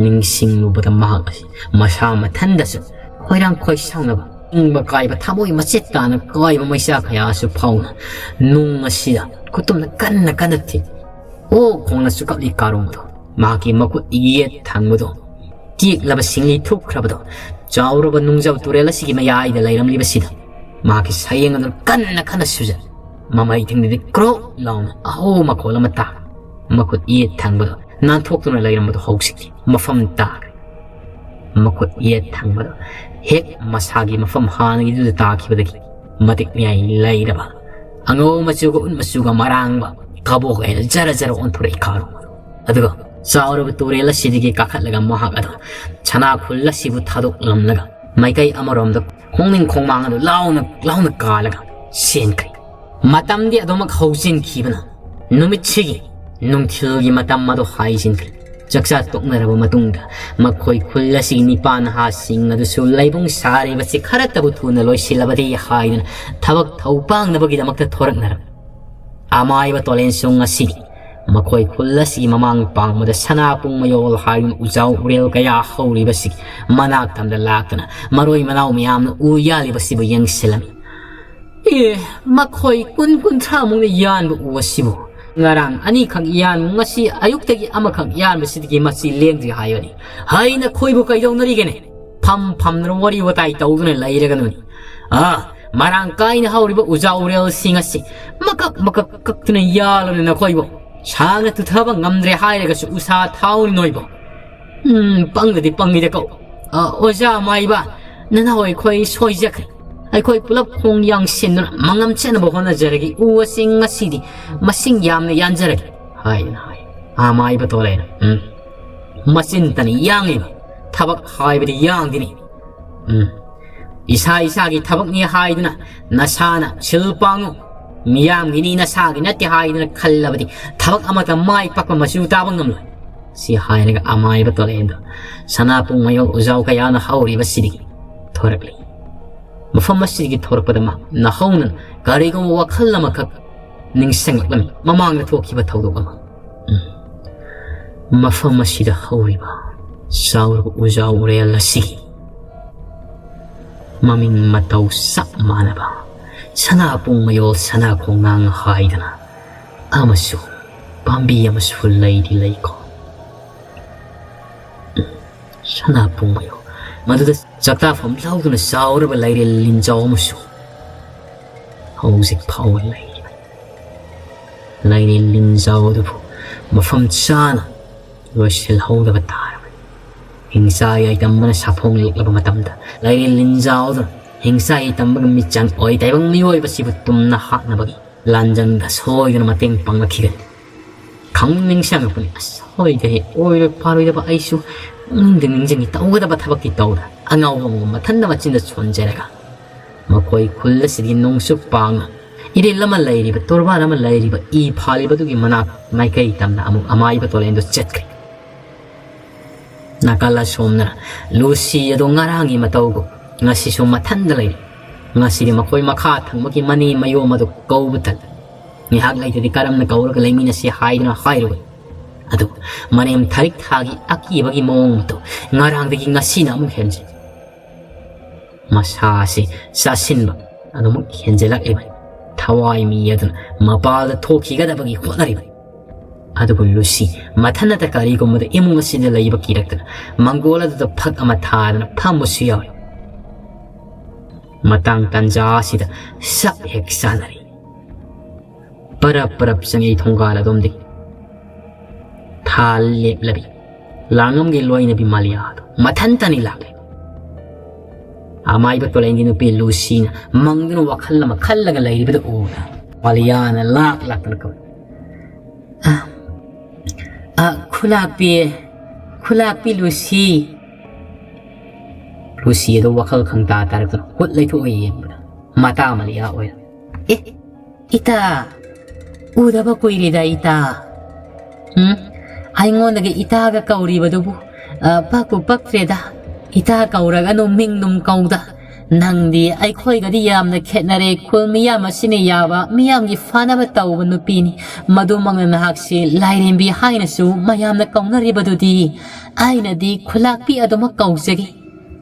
ꯅꯤꯡꯁꯤꯡꯂꯨꯕꯗ ꯃꯍꯥꯛ ꯑꯁꯤ ꯃꯁꯥ ꯃꯊꯟꯗꯁꯨ ꯈꯣꯏꯔꯥꯡ ꯈꯣꯏꯁꯥꯎꯅꯕ, ꯅꯤꯡꯕ ꯀꯥꯏꯕ, ꯊꯃꯣꯏ ꯃꯆꯦꯠ ꯇꯥꯅ ꯀꯥꯏꯕ ꯃꯩꯆꯥꯛ ꯀꯌꯥꯁꯨ ꯐꯥꯎꯅ ꯅꯨꯡ ꯑꯁꯤꯗ ꯈꯨꯇꯨꯝꯅ ꯀꯟꯅ ꯀꯟꯅ ꯊꯤꯜ꯫ ꯑꯣ ꯈꯣꯡꯅ ꯆꯨꯀꯞꯂꯤ ꯀꯥꯔꯣꯡꯗꯣ, ꯃꯍꯥꯛꯀꯤ ꯃꯈꯨꯠ ꯌꯦꯠ ꯊꯪꯕꯗꯣ, ꯇꯦꯛꯂꯕ ꯁꯤꯡꯂꯤ ꯊꯨꯞꯈ꯭ꯔꯕꯗꯣ, ꯆꯥꯎꯔꯕ ꯅꯨꯡꯖꯥꯎ ꯇꯨꯔꯦꯜ ꯑꯁꯤꯒꯤ ꯃꯌꯥꯏꯗ ꯂꯩꯔꯝꯂꯤꯕꯁꯤꯗ ꯃꯍꯥꯛꯀꯤ ꯁꯌꯦꯡ ꯑꯗꯨ ꯀꯟꯅ ꯀꯟꯅ ꯁꯨꯖꯟ꯫ ꯃꯃꯩ ꯊꯤꯡꯗꯗꯤ ꯀ꯭ꯔꯣꯛ ꯂꯥꯎꯅ ꯑꯍꯧꯕ ꯃꯈꯣꯜ ꯑꯃ ꯇꯥ꯫ ꯃꯈꯨꯠ ꯌꯦꯠ ꯊꯪꯕꯗꯣ ꯅꯥꯟꯊꯣꯛꯇꯨꯅ ꯂꯩꯔꯝꯕꯗꯣ ꯍꯧꯖꯤꯛꯇꯤ ꯃꯐꯝ ꯇꯥꯈ꯭ꯔꯦ꯫ ꯃꯈꯨꯠ ꯌꯦꯠ ꯊꯪꯕꯗꯣ ꯍꯦꯛ ꯃꯁꯥꯒꯤ ꯃꯐꯝ ꯍꯥꯟꯅꯒꯤꯗꯨꯗ ꯇꯥꯈꯤꯕꯗꯒꯤ ꯃꯇꯤꯛ ꯃꯌꯥꯏ ꯂꯩꯔꯕ ꯑꯉꯧ ꯃꯆꯨꯒ ꯎꯠ ꯃꯆꯨꯒ ꯃꯔꯥꯡꯕ ꯀꯕꯣꯛ ꯑꯣꯏꯅ ꯖꯔ ꯖꯔ ꯑꯣꯟꯊꯣꯔꯛꯏ ꯀꯥꯔꯣꯡ ꯑꯗꯨ꯫ ꯑꯗꯨꯒ ꯆꯥꯎꯔꯕ ꯇꯨꯔꯦꯜ ꯑꯁꯤꯗꯒꯤ ꯀꯥꯈꯠꯂꯒ ꯃꯍꯥꯛ ꯑꯗꯨ ꯁꯅꯥ ꯈꯨꯜ ꯑꯁꯤꯕꯨ ꯊꯥꯗꯣꯛꯂꯝꯂꯒ ꯃꯥꯏꯀꯩ ꯑꯃꯔꯣꯝꯗ ꯈꯣꯡꯅꯤꯡ ꯈꯣꯡꯃꯥꯡ ꯑꯗꯨ ꯂꯥꯎꯅ ꯂꯥꯎꯅ ꯀꯥꯜꯂꯒ ꯆꯦꯟꯈ꯭ꯔꯦ꯫ ꯃꯇꯝꯗꯤ ꯑꯗꯨꯃꯛ ꯍꯧꯖꯤꯟꯈꯤꯕꯅ ꯅꯨꯃꯤꯠꯁꯤꯒꯤ ꯅꯨꯡꯊꯤꯜꯒꯤ ꯃꯇꯝ ꯑꯗꯨ ꯍꯥꯏꯖꯤꯟꯈ꯭ꯔꯦ꯫ ꯆꯥꯛꯆꯥ ꯇꯣꯛꯅꯔꯕ ꯃꯇꯨꯡꯗ ꯃꯈꯣꯏ ꯈꯨꯜ ꯑꯁꯤꯒꯤ ꯅꯤꯄꯥ ꯅꯍꯥꯁꯤꯡ ꯑꯗꯨꯁꯨ ꯂꯩꯕꯨꯡ ꯁꯥꯔꯤꯕꯁꯤ ꯈꯔꯇꯕꯨ ꯊꯨꯅ ꯂꯣꯏꯁꯤꯜꯂꯕꯗꯤ ꯍꯥꯏꯗꯨꯅ ꯊꯕꯛ ꯊꯧ ꯄꯥꯡꯅꯕꯒꯤꯗꯃꯛꯇ ꯊꯣꯔꯛꯅꯔꯝꯃꯤ꯫ ꯑꯃꯥꯏꯕ ꯇꯣꯂꯦꯟꯁꯨꯡ ꯑꯁꯤꯗꯤ ꯃꯈꯣꯏ ꯈꯨꯜ ꯑꯁꯤꯒꯤ ꯃꯃꯥꯡ ꯄꯥꯡꯕꯗ ꯁꯅꯥ ꯄꯨꯡ ꯃꯌꯣꯜ ꯍꯥꯏꯗꯨꯅ ꯎꯖꯥꯎ ꯎꯔꯦꯜ ꯀꯌꯥ ꯍꯧꯔꯤꯕꯁꯤꯒꯤ ꯃꯅꯥꯛ ꯇꯝꯗ ꯂꯥꯛꯇꯨꯅ ꯃꯔꯣꯏ ꯃꯅꯥꯎ ꯃꯌꯥꯝꯅ ꯎ ꯌꯥꯜꯂꯤꯕꯁꯤꯕꯨ ꯌꯦꯡꯁꯤꯜꯂꯝꯃꯤ꯫ ꯑꯦ, ꯃꯈꯣꯏ ꯀꯨꯟ ꯀꯨꯟꯊ꯭ꯔꯥꯃꯨꯛꯅ ꯌꯥꯟꯕ ꯎ ꯑꯁꯤꯕꯨ ꯉꯔꯥꯡ ꯑꯅꯤꯈꯛ ꯌꯥꯟꯕ, ꯉꯁꯤ ꯑꯌꯨꯛꯇꯒꯤ ꯑꯃꯈꯛ ꯌꯥꯟꯕꯁꯤꯗꯒꯤ ꯃꯁꯤ ꯂꯦꯡꯗ꯭ꯔꯤ ꯍꯥꯏꯕꯅꯤ꯫ ꯍꯩ, ꯅꯈꯣꯏꯕꯨ ꯀꯩꯗꯧꯅꯔꯤꯒꯦꯅꯦ? ꯐꯝ ꯐꯝꯗꯨꯅ ꯋꯥꯔꯤ ꯋꯥꯇꯥꯏ ꯇꯧꯗꯨꯅ ꯂꯩꯔꯒꯅꯨꯅꯦ꯫ ꯑꯥ, ꯃꯔꯥꯡ ꯀꯥꯏꯅ ꯍꯧꯔꯤꯕ ꯎꯖꯥ ꯎꯔꯦꯜꯁꯤꯡ ꯑꯁꯤ ꯃꯀꯛ ꯃꯀꯛ ꯀꯛꯇꯨꯅ ꯌꯥꯜꯂꯨꯅꯦ ꯅꯈꯣꯏꯕꯨ꯫ ꯁꯥꯡꯅ ꯇꯨꯊꯕ ꯉꯝꯗ꯭ꯔꯦ ꯍꯥꯏꯔꯒꯁꯨ ꯎꯁꯥ ꯊꯥꯎꯅꯤ ꯅꯣꯏꯕꯨ꯫ ꯎꯝ, ꯄꯪꯒꯗꯤ ꯄꯪꯉꯤꯗꯀꯣ꯫ ꯑ, ꯑꯣꯖꯥ ꯃꯥꯏꯕ, ꯅꯅꯥꯎ ꯑꯩꯈꯣꯏ ꯁꯣꯏꯖꯈ꯭ꯔꯦ꯫ ꯑꯩꯈꯣꯏ ꯄꯨꯂꯞ ꯈꯣꯡ ꯌꯥꯡꯁꯤꯟꯗꯨꯅ ꯃꯉꯝ ꯆꯦꯟꯅꯕ ꯍꯣꯠꯅꯖꯔꯒꯦ꯫ ꯎ ꯑꯁꯤ ꯉꯁꯤꯗꯤ ꯃꯁꯤꯡ ꯌꯥꯝꯅ ꯌꯥꯟꯖꯔꯒꯦ, ꯍꯥꯏꯅ ꯍꯥꯏ꯫ ꯑꯃꯥꯏꯕ ꯇꯣꯂꯦꯅ, ꯎꯝ, ꯃꯆꯤꯟꯇꯅꯤ ꯌꯥꯡꯉꯤꯕ, ꯊꯕꯛ ꯍꯥꯏꯕꯗꯤ ꯌꯥꯡꯗꯤꯅꯤ꯫ ꯎꯝ, ꯏꯁꯥ ꯏꯁꯥꯒꯤ ꯊꯕꯛꯅꯤ ꯍꯥꯏꯗꯨꯅ ꯅꯁꯥꯅ ꯁꯤꯜ ꯄꯥꯡꯉꯨ꯫ ꯃꯤꯌꯥꯝꯒꯤꯅꯤ, ꯅꯁꯥꯒꯤ ꯅꯠꯇꯦ ꯍꯥꯏꯗꯨꯅ ꯈꯜꯂꯕꯗꯤ ꯊꯕꯛ ꯑꯃꯠꯇ ꯃꯥꯏ ꯄꯥꯛꯄ ꯃꯆꯨ ꯇꯥꯕ ꯉꯝꯂꯣꯏ꯫ ꯁꯤ ꯍꯥꯏꯔꯒ ꯑꯃꯥꯏꯕ ꯇꯣꯂꯦꯟꯗꯣ ꯁꯅꯥꯄꯨꯡ ꯃꯌꯣꯜ ꯎꯖꯥꯎ ꯀꯌꯥꯅ ꯍꯧꯔꯤꯕꯁꯤꯗꯒꯤ ꯊꯣꯔꯛꯂꯤ꯫ ꯃꯐꯝ ꯑꯁꯤꯗꯒꯤ ꯊꯣꯔꯛꯄꯗ ꯃꯥ ꯅꯍꯧꯅꯅ ꯀꯔꯤꯒꯨꯝꯕ ꯋꯥꯈꯜ ꯑꯃꯈꯛ ꯅꯤꯡꯁꯤꯡꯂꯛꯂꯝꯃꯤ꯫ ꯃꯃꯥꯡꯗ ꯊꯣꯛꯈꯤꯕ ꯊꯧꯗꯣꯛ ꯑꯃ꯫ ꯎꯝ꯫ ꯃꯐꯝ ꯑꯁꯤꯗ ꯍꯧꯔꯤꯕ ꯆꯥꯎꯔꯕ ꯎꯖꯥꯎ ꯎꯔꯦꯜ ꯑꯁꯤꯒꯤ ꯃꯃꯤꯡ ꯃꯇꯧ ꯆꯞ ꯃꯥꯟꯅꯕ ꯁꯅꯥ ꯄꯨꯡ ꯃꯌꯣꯜ ꯁꯅꯥ ꯈꯣꯡꯅꯥꯡ ꯍꯥꯏꯗꯅ ꯑꯃꯁꯨ ꯄꯥꯝꯕꯤ ꯑꯃꯁꯨ ꯂꯩꯗꯤ ꯂꯩꯀꯣ꯫ ꯁꯅꯥ ꯄꯨꯡ ꯃꯌꯣꯜ ꯃꯗꯨꯗ ꯆꯥꯛꯇꯥꯐꯝ ꯂꯧꯗꯨꯅ ꯆꯥꯎꯔꯕ ꯂꯩꯔꯦꯜ ꯂꯤꯟꯖꯥꯎ ꯑꯃꯁꯨ ꯍꯧꯖꯤꯛ ꯐꯥꯎꯕ ꯂꯩꯔꯤꯕꯅꯤ꯫ ꯂꯩꯔꯦꯜ ꯂꯤꯟꯖꯥꯎ ꯑꯗꯨꯕꯨ ꯃꯐꯝ ꯆꯥꯅ ꯂꯣꯏꯁꯤꯜꯍꯧꯗꯕ ꯇꯥꯔꯕꯅꯤ꯫ ꯍꯤꯡꯆꯥ ꯌꯥꯏꯇꯝꯕꯅ ꯁꯥꯐꯣꯡꯂꯛꯂꯕ ꯃꯇꯝꯗ ꯂꯩꯔꯦꯜ ꯂꯤꯟꯖꯥꯎ ꯑꯗꯨꯅ ꯍꯤꯡꯆꯥ ꯌꯥꯏꯇꯝꯕꯒ ꯃꯤꯆꯪ ꯑꯣꯏ ꯇꯥꯏꯕꯪ ꯃꯤꯑꯣꯏꯕꯁꯤꯕꯨ ꯇꯨꯝꯅ ꯍꯥꯠꯅꯕꯒꯤ ꯂꯥꯟꯖꯪꯗ ꯁꯣꯏꯗꯅ ꯃꯇꯦꯡ ꯄꯥꯡꯂꯛꯈꯤꯒꯅꯤ꯫ ꯈꯪ ꯅꯤꯡꯁꯤꯡꯉꯛꯄꯅꯤ꯫ ꯑꯁ, ꯍꯣꯏꯗ ꯍꯦ, ꯑꯣꯏꯔꯣꯏ ꯄꯥꯔꯣꯏꯗꯕ ꯑꯩꯁꯨ ꯄꯨꯛꯅꯤꯡꯗ ꯅꯤꯡꯁꯤꯡꯉꯤ꯫ ꯇꯧꯒꯗꯕ ꯊꯕꯛꯇꯤ ꯇꯧꯗ꯫ ꯑꯉꯥꯎꯕ ꯑꯃꯒꯨꯝ ꯃꯊꯟꯇ ꯃꯆꯤꯟꯗ ꯁꯣꯟꯖꯔꯒ꯫ ꯃꯈꯣꯏ ꯈꯨꯜ ꯑꯁꯤꯗꯒꯤ ꯅꯣꯡꯆꯨꯞ ꯄꯥꯡꯅ ꯏꯔꯤꯜ ꯑꯃ ꯂꯩꯔꯤꯕ, ꯇꯣꯔꯕꯥꯟ ꯑꯃ ꯂꯩꯔꯤꯕ ꯏ ꯐꯥꯜꯂꯤꯕꯗꯨꯒꯤ ꯃꯅꯥꯛ ꯃꯥꯏꯀꯩ ꯇꯝꯅ ꯑꯃꯨꯛ ꯑꯃꯥꯏꯕ ꯇꯣꯂꯦꯟꯗꯨ ꯆꯠꯈ꯭ꯔꯦ꯫ ꯅꯥꯀꯜ ꯑꯁꯣꯝꯗꯅ ꯂꯨꯁꯤ ꯑꯗꯨ ꯉꯔꯥꯡꯒꯤ ꯃꯇꯧꯒꯨꯝ ꯉꯁꯤꯁꯨ ꯃꯊꯟꯗ ꯂꯩꯔꯤ꯫ ꯉꯁꯤꯗꯤ ꯃꯈꯣꯏ ꯃꯈꯥ ꯊꯪꯕꯒꯤ ꯃꯅꯦ ꯃꯌꯣꯝ ꯑꯗꯨ ꯀꯧꯕ ꯇꯜꯂꯤ꯫ ꯉꯥꯏꯍꯥꯛ ꯂꯩꯇ꯭ꯔꯗꯤ ꯀꯔꯝꯅ ꯀꯧꯔꯒ ꯂꯩꯃꯤꯟꯅꯁꯤ ꯍꯥꯏꯗꯨꯅ ꯍꯥꯏꯔꯨꯕꯅꯤ꯫ ꯑꯗꯨꯕꯨ ꯃꯅꯦꯝ ꯊꯥꯔꯤꯛ ꯊꯥꯒꯤ ꯑꯀꯤꯕꯒꯤ ꯃꯑꯣꯡ ꯃꯇꯧ ꯉꯔꯥꯡꯗꯒꯤ ꯉꯁꯤꯅ ꯑꯃꯨꯛ ꯍꯦꯟꯖꯤꯜꯂꯤ꯫ ꯃꯁꯥ ꯑꯁꯤ ꯆꯥꯁꯤꯟꯕ ꯑꯗꯨꯃꯛ ꯍꯦꯟꯖꯤꯜꯂꯛꯂꯤꯕꯅꯤ꯫ ꯊꯋꯥꯏ ꯃꯤ ꯑꯗꯨꯅ ꯃꯄꯥꯜꯗ ꯊꯣꯛꯈꯤꯒꯗꯕꯒꯤ ꯍꯣꯠꯅꯔꯤꯕꯅꯤ꯫ ꯑꯗꯨꯕꯨ ꯂꯨꯁꯤ ꯃꯊꯟꯅꯇ ꯀꯔꯤꯒꯨꯝꯕꯗ ꯏꯃꯨꯡ ꯑꯁꯤꯗ ꯂꯩꯕ ꯀꯤꯔꯛꯇꯅ ꯃꯪꯒꯣꯜ ꯑꯗꯨꯗ ꯐꯛ ꯑꯃ ꯊꯥꯗꯅ ꯐꯝꯕꯁꯨ ꯌꯥꯎꯏ꯫ ꯃꯇꯥꯡ ꯇꯥꯟꯖꯥ ꯑꯁꯤꯗ ꯁꯛ ꯍꯦꯛ ꯆꯥꯅꯔꯤ꯫ ꯄꯔꯞ ꯄꯔꯞ ꯆꯪꯉꯛꯏ ꯊꯣꯡꯒꯥꯜ ꯑꯗꯣꯝꯗꯒꯤ꯫ ꯊꯥ ꯂꯦꯞꯂꯕꯤ ꯂꯥꯡꯉꯝꯒꯤ ꯂꯣꯏꯅꯕꯤ ꯃꯥꯂꯤꯌꯥꯗꯣ ꯃꯊꯟꯇꯅꯤ ꯂꯥꯛꯂꯤ꯫ ꯑꯃꯥꯏꯕ ꯇꯣꯂꯦꯟꯒꯤ ꯅꯨꯄꯤ ꯂꯨꯁꯤꯅ ꯃꯪꯗꯨꯅ ꯋꯥꯈꯜ ꯑꯃ ꯈꯜꯂꯒ ꯂꯩꯔꯤꯕꯗꯨ ꯎꯅ ꯃꯥꯂꯤꯌꯥꯅ ꯂꯥꯛ ꯂꯥꯛꯇꯅ ꯀꯧꯏ꯫ "ꯑ, ꯑ, ꯈꯨꯂꯥꯛꯄꯤ, ꯈꯨꯂꯥꯛꯄꯤ ꯂꯨꯁꯤ!" ꯂꯨꯁꯤ ꯑꯗꯨ ꯋꯥꯈꯜ ꯈꯪꯇꯥ ꯇꯥꯔꯛꯇꯨꯅ ꯍꯨꯠ ꯂꯩꯊꯣꯛꯑ ꯌꯦꯡꯕꯗ ꯃꯇꯥ ꯃꯥꯂꯤꯌꯥ ꯑꯣꯏꯔꯝꯃꯤ꯫ "ꯑꯦ, ꯏꯇꯥ, ꯎꯗꯕ ꯀꯨꯏꯔꯦꯗ ꯏꯇꯥ꯫ ꯎꯝ, ꯑꯩꯉꯣꯟꯗꯒꯤ ꯏꯇꯥꯒ ꯀꯧꯔꯤꯕꯗꯨꯕꯨ, ꯑ, ꯄꯛꯄꯨ ꯄꯛꯇ꯭ꯔꯦꯗ꯫ ꯏꯇꯥ ꯀꯧꯔꯒꯅꯨ, ꯃꯤꯡꯗꯨꯝ ꯀꯧꯗ꯫ ꯅꯪꯗꯤ ꯑꯩꯈꯣꯏꯒꯗꯤ ꯌꯥꯝꯅ ꯈꯦꯠꯅꯔꯦ꯫ ꯈꯨꯜ ꯃꯤꯌꯥꯝ ꯑꯁꯤꯅ ꯌꯥꯕ, ꯃꯤꯌꯥꯝꯒꯤ ꯐꯅꯕ ꯇꯧꯕ ꯅꯨꯄꯤꯅꯤ꯫ ꯃꯗꯨꯃꯛꯅ ꯅꯍꯥꯛꯁꯤ ꯂꯥꯏꯔꯦꯝꯕꯤ ꯍꯥꯏꯅꯁꯨ ꯃꯌꯥꯝꯅ ꯀꯧꯅꯔꯤꯕꯗꯨꯗꯤ꯫ ꯑꯩꯅꯗꯤ ꯈꯨꯂꯥꯛꯄꯤ ꯑꯗꯨꯃꯛ ꯀꯧꯖꯒꯦ꯫"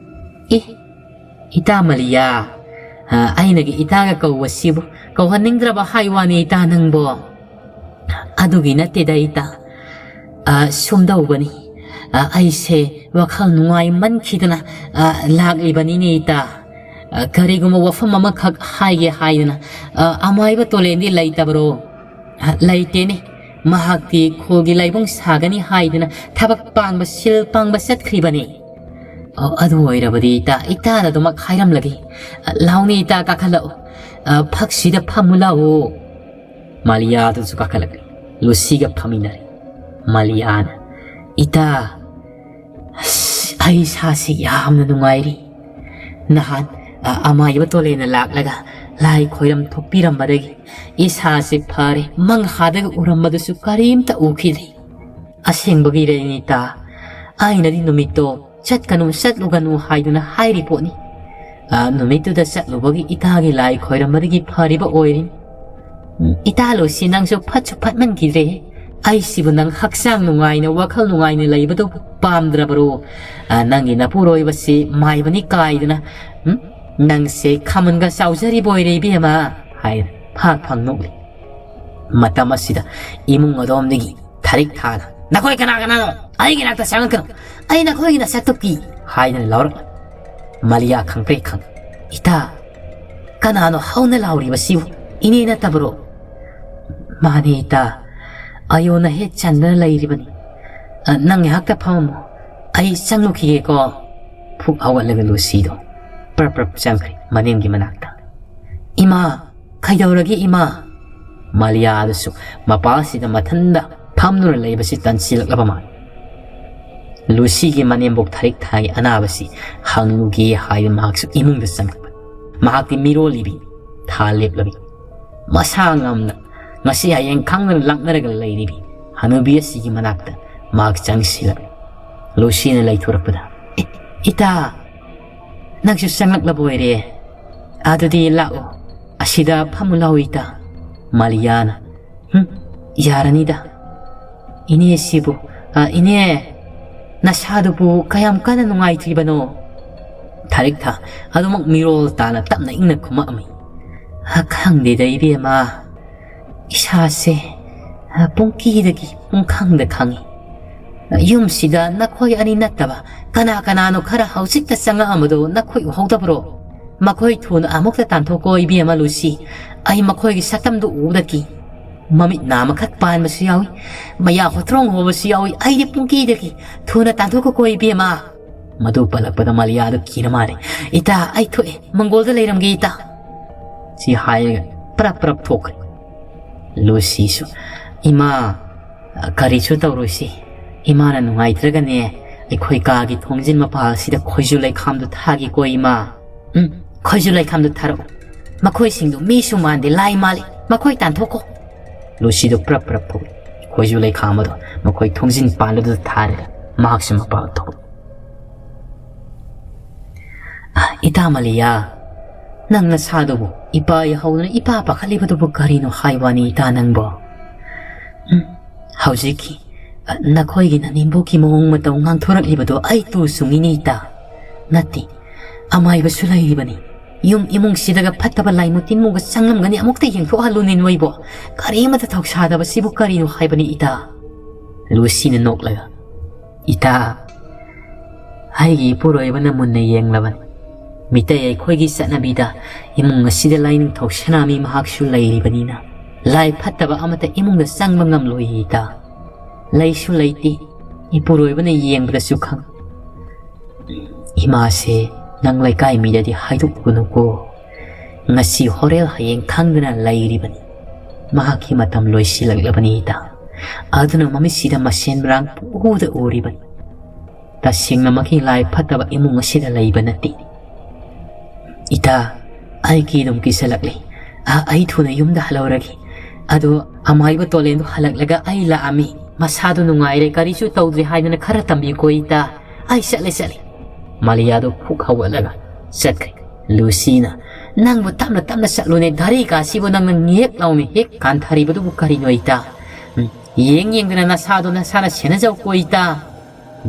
"ꯑꯦ, ꯏꯇꯥ ꯃꯥꯂꯤꯌꯥ, ꯑ, ꯑꯩꯅꯒꯤ ꯏꯇꯥꯒ ꯀꯧꯕꯁꯤꯕꯨ ꯀꯧꯍꯟꯅꯤꯡꯗ꯭ꯔꯕ ꯍꯥꯏ ꯋꯥꯅꯤ ꯏꯇꯥ ꯅꯪꯕꯣ?" "ꯑꯗꯨꯒꯤ ꯅꯠꯇꯦꯗ ꯏꯇꯥ꯫ ꯑ, ꯁꯨꯝꯗꯧꯕꯅꯤ꯫ ꯑ, ꯑꯩꯁꯦ ꯋꯥꯈꯜ ꯅꯨꯡꯉꯥꯏꯃꯟꯈꯤꯗꯅ, ꯑ, ꯂꯥꯛꯂꯤꯕꯅꯤꯅꯦ ꯏꯇꯥ꯫ ꯑ, ꯀꯔꯤꯒꯨꯝꯕ ꯋꯥꯐꯝ ꯑꯃꯈꯛ ꯍꯥꯏꯒꯦ ꯍꯥꯏꯗꯅ꯫ ꯑ, ꯑꯃꯥꯏꯕ ꯇꯣꯂꯦꯟꯗꯤ ꯂꯩꯇꯕꯔꯣ?" "ꯑ, ꯂꯩꯇꯦꯅꯦ꯫ ꯃꯍꯥꯛꯇꯤ ꯈꯨꯜꯒꯤ ꯂꯥꯏꯕꯨꯡ ꯁꯥꯒꯅꯤ ꯍꯥꯏꯗꯅ ꯊꯕꯛ ꯄꯥꯡꯕ, ꯁꯤꯜ ꯄꯥꯡꯕ ꯆꯠꯈ꯭ꯔꯤꯕꯅꯤ꯫" "ꯑ, ꯑꯗꯨ ꯑꯣꯏꯔꯕꯗꯤ ꯏꯇꯥ, ꯏꯇꯥꯗ ꯑꯗꯨꯃꯛ ꯍꯥꯏꯔꯝꯂꯒꯦ꯫ ꯑ, ꯂꯥꯎꯅꯦ ꯏꯇꯥ, ꯀꯥꯈꯠꯂꯛꯎ꯫ ꯑ, ꯐꯛꯁꯤꯗ ꯐꯝꯃꯨ ꯂꯥꯛꯎ꯫" ꯃꯥꯂꯤꯌꯥꯗꯨꯁꯨ ꯀꯥꯈꯠꯂꯛꯂꯤ꯫ ꯂꯨꯁꯤꯒ ꯐꯝꯃꯤꯟꯅꯔꯦ꯫ ꯃꯥꯂꯤꯌꯥꯅ, "ꯏꯇꯥ, ꯑꯁ, ꯑꯩ ꯏꯁꯥꯁꯤ ꯌꯥꯝꯅ ꯅꯨꯡꯉꯥꯏꯔꯤ꯫ ꯅꯍꯥꯟ, ꯑ, ꯑꯃꯥꯏꯕ ꯇꯣꯂꯦꯅ ꯂꯥꯛꯂꯒ ꯂꯥꯏ ꯈꯣꯏꯔꯝ ꯊꯣꯛꯄꯤꯔꯝꯕꯗꯒꯤ ꯏꯁꯥꯁꯤ ꯐꯔꯦ꯫ ꯃꯪꯍꯥꯗꯒ ꯎꯔꯝꯕꯗꯨꯁꯨ ꯀꯔꯤꯝꯇ ꯎꯈꯤꯗ꯭ꯔꯦ꯫ ꯑꯁꯦꯡꯕꯒꯤꯔꯅꯤ ꯏꯇꯥ? ꯑꯩꯅꯗꯤ ꯅꯨꯃꯤꯠꯇꯣ ꯆꯠꯀꯅꯨ, ꯆꯠꯂꯨꯒꯅꯨ ꯍꯥꯏꯗꯨꯅ ꯍꯥꯏꯔꯤ ꯄꯣꯠꯅꯤ꯫ ꯑ, ꯅꯨꯃꯤꯠꯇꯨꯗ ꯆꯠꯂꯨꯕꯒꯤ ꯏꯇꯥꯒꯤ ꯂꯥꯏ ꯈꯣꯏꯔꯝꯕꯗꯒꯤ ꯐꯔꯤꯕ ꯑꯣꯏꯔꯤꯅꯤ꯫ ꯎꯝ, ꯏꯇꯥ ꯂꯨꯁꯤ, ꯅꯪꯁꯨ ꯐꯠꯁꯨ ꯐꯠꯃꯟꯈꯤꯗ꯭ꯔꯦ꯫ ꯑꯩꯁꯤꯕꯨ ꯅꯪ ꯍꯛꯆꯥꯡ ꯅꯨꯡꯉꯥꯏꯅ, ꯋꯥꯈꯜ ꯅꯨꯡꯉꯥꯏꯅ ꯂꯩꯕꯗꯨ ꯄꯥꯝꯗ꯭ꯔꯕꯔꯣ? ꯑ, ꯅꯪꯒꯤ ꯅꯄꯨꯔꯣꯏꯕꯁꯤ ꯃꯥꯏꯕꯅꯤ ꯀꯥꯏꯗꯨꯅ, ꯎꯝ, ꯅꯪꯁꯦ ꯈꯥꯃꯟꯒ ꯆꯥꯎꯖꯔꯤꯕ ꯑꯣꯏꯔꯦ ꯏꯕꯦꯝꯃ," ꯍꯥꯏꯅ ꯐꯥꯛ ꯐꯥꯛ ꯅꯣꯛꯂꯤ꯫ ꯃꯇꯝ ꯑꯁꯤꯗ ꯏꯃꯨꯡ ꯑꯗꯣꯝꯗꯒꯤ ꯊꯥꯔꯤꯛ ꯊꯥꯅ, "ꯅꯈꯣꯏ ꯀꯅꯥ ꯀꯅꯥꯅꯣ? ꯑꯩꯒꯤ ꯅꯥꯛꯇ ꯆꯪꯉꯛꯀꯅꯨ꯫ ꯑꯩ ꯅꯈꯣꯏꯒꯤ ꯅꯁꯛꯇꯨ ꯀꯤ!" ꯍꯥꯏꯗꯨꯅ ꯂꯥꯎꯔꯛꯂꯤ꯫ ꯃꯥꯂꯤꯌꯥ ꯈꯪꯄ꯭ꯔꯦꯛ ꯈꯪꯏ꯫ "ꯏꯇꯥ, ꯀꯅꯥꯅꯣ ꯍꯧꯅ ꯂꯥꯎꯔꯤꯕꯁꯤꯕꯨ? ꯏꯅꯦ ꯅꯠꯇꯕꯔꯣ?" "ꯃꯥꯅꯦ ꯏꯇꯥ, ꯑꯌꯣꯟꯅ ꯍꯦꯛ ꯆꯟꯗꯅ ꯂꯩꯔꯤꯕꯅꯤ꯫ ꯑ, ꯅꯪ ꯉꯥꯏꯍꯥꯛꯇ ꯐꯝꯃꯝꯃꯣ, ꯑꯩ ꯆꯪꯂꯨꯈꯤꯒꯦꯀꯣ꯫" ꯐꯨꯛ ꯍꯧꯒꯠꯂꯒ ꯂꯨꯁꯤꯗꯣ ꯄ꯭ꯔꯞ ꯄ꯭ꯔꯞ ꯆꯪꯈ꯭ꯔꯦ ꯃꯅꯦꯝꯒꯤ ꯃꯅꯥꯛꯇ꯫ "ꯏꯃꯥ, ꯀꯩꯗꯧꯔꯒꯦ ꯏꯃꯥ?" ꯃꯥꯂꯤꯌꯥꯗꯨꯁꯨ ꯃꯄꯥꯁꯤꯗ ꯃꯊꯟꯗ ꯐꯝꯗꯨꯅ ꯂꯩꯕꯁꯤ ꯇꯟꯁꯤꯜꯂꯛꯂꯕ ꯃꯥꯜꯂꯤ꯫ ꯂꯨꯁꯤꯒꯤ ꯃꯅꯦꯝꯕꯣꯛ ꯊꯥꯔꯤꯛ ꯊꯥꯒꯤ ꯑꯅꯥꯕꯁꯤ ꯍꯪꯂꯨꯒꯦ ꯍꯥꯏꯗꯨꯅ ꯃꯍꯥꯛꯁꯨ ꯏꯃꯨꯡꯗ ꯆꯪꯂꯛꯄ꯫ ꯃꯍꯥꯛꯇꯤ ꯃꯤꯔꯣꯜꯂꯤꯕꯤ, ꯊꯥ ꯂꯦꯞꯂꯕꯤ꯫ ꯃꯁꯥ ꯉꯝꯅ ꯉꯁꯤ ꯍꯌꯦꯡ ꯈꯪꯗꯅ ꯂꯥꯛꯅꯔꯒ ꯂꯩꯔꯤꯕꯤ ꯍꯅꯨꯕꯤ ꯑꯁꯤꯒꯤ ꯃꯅꯥꯛꯇ ꯃꯍꯥꯛ ꯆꯪꯁꯤꯜꯂꯛꯂꯦ꯫ ꯂꯨꯁꯤꯅ ꯂꯩꯊꯣꯔꯛꯄꯗ, "ꯏ-, ꯏꯇꯥ, ꯅꯪꯁꯨ ꯆꯪꯂꯛꯂꯕ ꯑꯣꯏꯔꯦ꯫ ꯑꯗꯨꯗꯤ ꯂꯥꯛꯑꯣ, ꯑꯁꯤꯗ ꯐꯝꯃꯨ ꯂꯥꯛꯑꯣ ꯏꯇꯥ꯫" ꯃꯥꯂꯤꯌꯥꯅ, "ꯍꯨꯝ, ꯌꯥꯔꯅꯤꯗ꯫ ꯏꯅꯦꯁꯤꯕꯨ, ꯑ, ꯏꯅꯦ, ꯅꯁꯥꯗꯨꯕꯨ ꯀꯌꯥꯝ ꯀꯟꯅ ꯅꯨꯡꯉꯥꯏꯇ꯭ꯔꯤꯕꯅꯣ?" ꯊꯥꯔꯤꯛ ꯊꯥ ꯑꯗꯨꯃꯛ ꯃꯤꯔꯣꯜ ꯇꯥꯅ ꯇꯞꯅ ꯏꯪꯅ ꯈꯨꯝꯃꯛꯑꯝꯃꯤ꯫ "ꯑ, ꯈꯪꯗꯦꯗ ꯏꯕꯦꯝꯃ, ꯏꯁꯥꯁꯦ, ꯑ, ꯄꯨꯡꯀꯤꯗꯒꯤ ꯄꯨꯡꯈꯪꯗ ꯈꯪꯉꯤ꯫ ꯌꯨꯝꯁꯤꯗ ꯅꯈꯣꯏ ꯑꯅꯤ ꯅꯠꯇꯕ ꯀꯅꯥ ꯀꯅꯥꯅꯣ ꯈꯔ ꯍꯧꯖꯤꯛꯇ ꯆꯪꯉꯛꯑꯝꯕꯗꯣ ꯅꯈꯣꯏ ꯎꯍꯧꯗꯕ꯭ꯔꯣ? ꯃꯈꯣꯏ ꯊꯨꯅ ꯑꯃꯨꯛꯇ ꯇꯥꯟꯊꯣꯛꯀꯣ ꯏꯕꯦꯝꯃ ꯂꯨꯁꯤ꯫ ꯑꯩ ꯃꯈꯣꯏꯒꯤ ꯁꯛꯇꯝꯗꯨ ꯎꯕꯗ ꯀꯤ꯫ ꯃꯃꯤꯠ ꯅꯥ ꯑꯃꯈꯛ ꯄꯥꯟꯕꯁꯨ ꯌꯥꯎꯏ, ꯃꯌꯥ ꯍꯣꯇ꯭ꯔꯣꯡ ꯍꯣꯕꯁꯨ ꯌꯥꯎꯏ꯫ ꯑꯩꯗꯤ ꯄꯨꯡꯀꯤꯗꯒꯤ ꯊꯨꯅ ꯇꯥꯟꯊꯣꯛꯀꯣ ꯏꯕꯦꯝꯃ꯫" ꯃꯗꯨ ꯄꯜꯂꯛꯄꯗ ꯃꯥꯂꯤꯌꯥꯗꯨ ꯀꯤꯅ ꯃꯥꯜꯂꯦ꯫ "ꯏꯇꯥ, ꯑꯩ ꯊꯣꯛꯑꯦ, ꯃꯪꯒꯣꯜꯗ ꯂꯩꯔꯝꯒꯦ ꯏꯇꯥ꯫" ꯁꯤ ꯍꯥꯏꯔꯒ ꯄ꯭ꯔꯞ ꯄ꯭ꯔꯞ ꯊꯣꯛꯈ꯭ꯔꯦ꯫ ꯂꯨꯁꯤꯁꯨ, "ꯏꯃꯥ, ꯀꯔꯤꯁꯨ ꯇꯧꯔꯣꯏꯁꯤ꯫ ꯏꯃꯥꯅ ꯅꯨꯡꯉꯥꯏꯇ꯭ꯔꯒꯅꯦ, ꯑꯩꯈꯣꯏ ꯀꯥꯒꯤ ꯊꯣꯡꯖꯤꯟ ꯃꯄꯥꯜꯁꯤꯗ ꯈꯣꯏꯖꯨ ꯂꯩꯈꯥꯝꯗꯨ ꯊꯥꯒꯦꯀꯣ, ꯏꯃꯥ꯫ ꯎꯝ, ꯈꯣꯏꯖꯨ ꯂꯩꯈꯥꯝꯗꯨ ꯊꯥꯔꯛꯎ꯫ ꯃꯈꯣꯏꯁꯤꯡꯗꯨ ꯃꯤꯁꯨ ꯃꯥꯟꯗꯦ, ꯂꯥꯏ ꯃꯥꯜꯂꯤ꯫ ꯃꯈꯣꯏ ꯇꯥꯟꯊꯣꯛꯈꯣ꯫" ꯂꯨꯁꯤꯗꯨ ꯄ꯭ꯔꯞ ꯄ꯭ꯔꯞ ꯊꯣꯛꯂꯛꯏ꯫ ꯈꯣꯏꯖꯨ ꯂꯩꯈꯥꯝ ꯑꯗꯨ ꯃꯈꯣꯏ ꯊꯣꯡꯖꯤꯟ ꯄꯥꯟꯗꯨꯗ ꯊꯥꯔꯒ ꯃꯍꯥꯛꯁꯨ ꯃꯄꯥꯜ ꯊꯣꯛꯂꯛꯏ꯫ "ꯑ, ꯏꯇꯥ ꯃꯂꯤꯌꯥ, ꯅꯪ ꯅꯁꯥꯗꯨꯕꯨ ꯏꯄꯥ ꯌꯥꯍꯧꯗꯅ ꯏꯄꯥ ꯄꯥꯈꯠꯂꯤꯕꯗꯨꯕꯨ ꯀꯔꯤꯅꯣ ꯍꯥꯏꯕꯅꯤ, ꯏꯇꯥ ꯅꯪꯕꯣ? ꯎꯝ, ꯍꯧꯖꯤꯛꯀꯤ, ꯑ, ꯅꯈꯣꯏꯒꯤ ꯅꯅꯦꯝꯕꯣꯛꯀꯤ ꯃꯑꯣꯡ ꯃꯇꯧ ꯉꯥꯡꯊꯣꯔꯛꯂꯤꯕꯗꯣ ꯑꯩ ꯇꯨ ꯆꯨꯡꯉꯤꯅꯦ, ꯏꯇꯥ꯫ ꯅꯠꯇꯦ, ꯑꯃꯥꯏꯕꯁꯨ ꯂꯩꯔꯤꯕꯅꯤ꯫ ꯌꯨꯝ ꯏꯃꯨꯡꯁꯤꯗꯒ ꯐꯠꯇꯕ ꯂꯥꯏꯃꯨ ꯇꯤꯟꯃꯨꯒ ꯆꯪꯂꯝꯒꯅꯤ, ꯑꯃꯨꯛꯇ ꯌꯦꯡꯊꯣꯛꯍꯜꯂꯨꯅꯦ ꯅꯣꯏꯕꯣ꯫ ꯀꯔꯤꯃꯠꯇ ꯊꯧꯁꯥꯗꯕꯁꯤꯕꯨ ꯀꯔꯤꯅꯣ ꯍꯥꯏꯕꯅꯤ, ꯏꯇꯥ?" ꯂꯨꯁꯤꯅ ꯅꯣꯛꯂꯒ, "ꯏꯇꯥ, ꯑꯩꯒꯤ ꯏꯄꯨꯔꯣꯏꯕꯅ ꯃꯨꯟꯅ ꯌꯦꯡꯂꯕꯅꯤ꯫ ꯃꯤꯇꯩ ꯑꯩꯈꯣꯏꯒꯤ ꯆꯠꯅꯕꯤꯗ ꯏꯃꯨꯡ ꯑꯁꯤꯗ ꯂꯥꯏꯅꯤꯡꯊꯧ ꯁꯅꯥꯃꯤ ꯃꯍꯥꯛꯁꯨ ꯂꯩꯔꯤꯕꯅꯤꯅ ꯂꯥꯏ ꯐꯠꯇꯕ ꯑꯃꯠꯇ ꯏꯃꯨꯡꯗ ꯆꯪꯕ ꯉꯝꯂꯣꯏ, ꯏꯇꯥ꯫ ꯂꯩꯁꯨ ꯂꯩꯇꯦ, ꯏꯄꯨꯔꯣꯏꯕꯅ ꯌꯦꯡꯕꯗꯁꯨ ꯈꯪ꯫ ꯏꯃꯥꯁꯦ ꯅꯪ ꯂꯩꯀꯥꯏ ꯃꯤꯗꯗꯤ ꯍꯥꯏꯗꯣꯛꯎꯒꯅꯨꯀꯣ꯫ ꯉꯁꯤ ꯍꯣꯔꯦꯜ ꯍꯌꯦꯡ ꯈꯪꯗꯅ ꯂꯩꯔꯤꯕꯅꯤ꯫ ꯃꯍꯥꯛꯀꯤ ꯃꯇꯝ ꯂꯣꯏꯁꯤꯜꯂꯛꯂꯕꯅꯤ, ꯏꯇꯥ꯫ ꯑꯗꯨꯅ ꯃꯃꯤꯠꯁꯤꯗ ꯃꯁꯦꯟ ꯃꯔꯥꯡ ꯄꯨꯡꯎꯗ ꯎꯔꯤꯕꯅꯤ꯫ ꯇꯁꯦꯡꯅꯃꯛꯀꯤ ꯂꯥꯏ ꯐꯠꯇꯕ ꯏꯃꯨꯡ ꯑꯁꯤꯗ ꯂꯩꯕ ꯅꯠꯇꯦ꯫ ꯏꯇꯥ, ꯑꯩ ꯀꯤꯗꯨꯝ ꯀꯤꯁꯜꯂꯛꯂꯦ꯫ ꯑ, ꯑꯩ ꯊꯨꯅ ꯌꯨꯝꯗ ꯍꯜꯂꯧꯔꯒꯦ꯫ ꯑꯗꯣ ꯑꯃꯥꯏꯕ ꯇꯣꯂꯦꯟꯗꯣ ꯍꯜꯂꯛꯂꯒ ꯑꯩ ꯂꯥꯛꯑꯝꯃꯤ꯫ ꯃꯁꯥꯗꯣ ꯅꯨꯡꯉꯥꯏꯔꯦ, ꯀꯔꯤꯁꯨ ꯇꯧꯗ꯭ꯔꯦ ꯍꯥꯏꯗꯅ ꯈꯔ ꯇꯝꯕꯤꯌꯨꯀꯣ, ꯏꯇꯥ꯫ ꯑꯩ ꯆꯠꯂꯦ, ꯆꯠꯂꯦ꯫" ꯃꯥꯂꯤꯌꯥꯗꯣ ꯐꯨꯛ ꯍꯧꯒꯠꯂꯒ ꯆꯠꯈ꯭ꯔꯦ꯫ ꯂꯨꯁꯤꯅ, "ꯅꯪꯕꯨ ꯇꯞꯅ ꯇꯞꯅ ꯆꯠꯂꯨꯅꯦ, ꯙꯔꯤ ꯀꯥꯁꯤꯕꯨ ꯅꯪꯅ ꯉꯦꯛ ꯂꯥꯎꯅ ꯍꯦꯛ ꯀꯥꯟꯊꯔꯤꯕꯗꯨꯕꯨ ꯀꯔꯤꯅꯣ, ꯏꯇꯥ? ꯎꯝ, ꯌꯦꯡ ꯌꯦꯡꯗꯅ ꯅꯁꯥꯗꯣ ꯅꯁꯥꯅ ꯁꯦꯟꯅꯖꯧꯀꯣ, ꯏꯇꯥ꯫"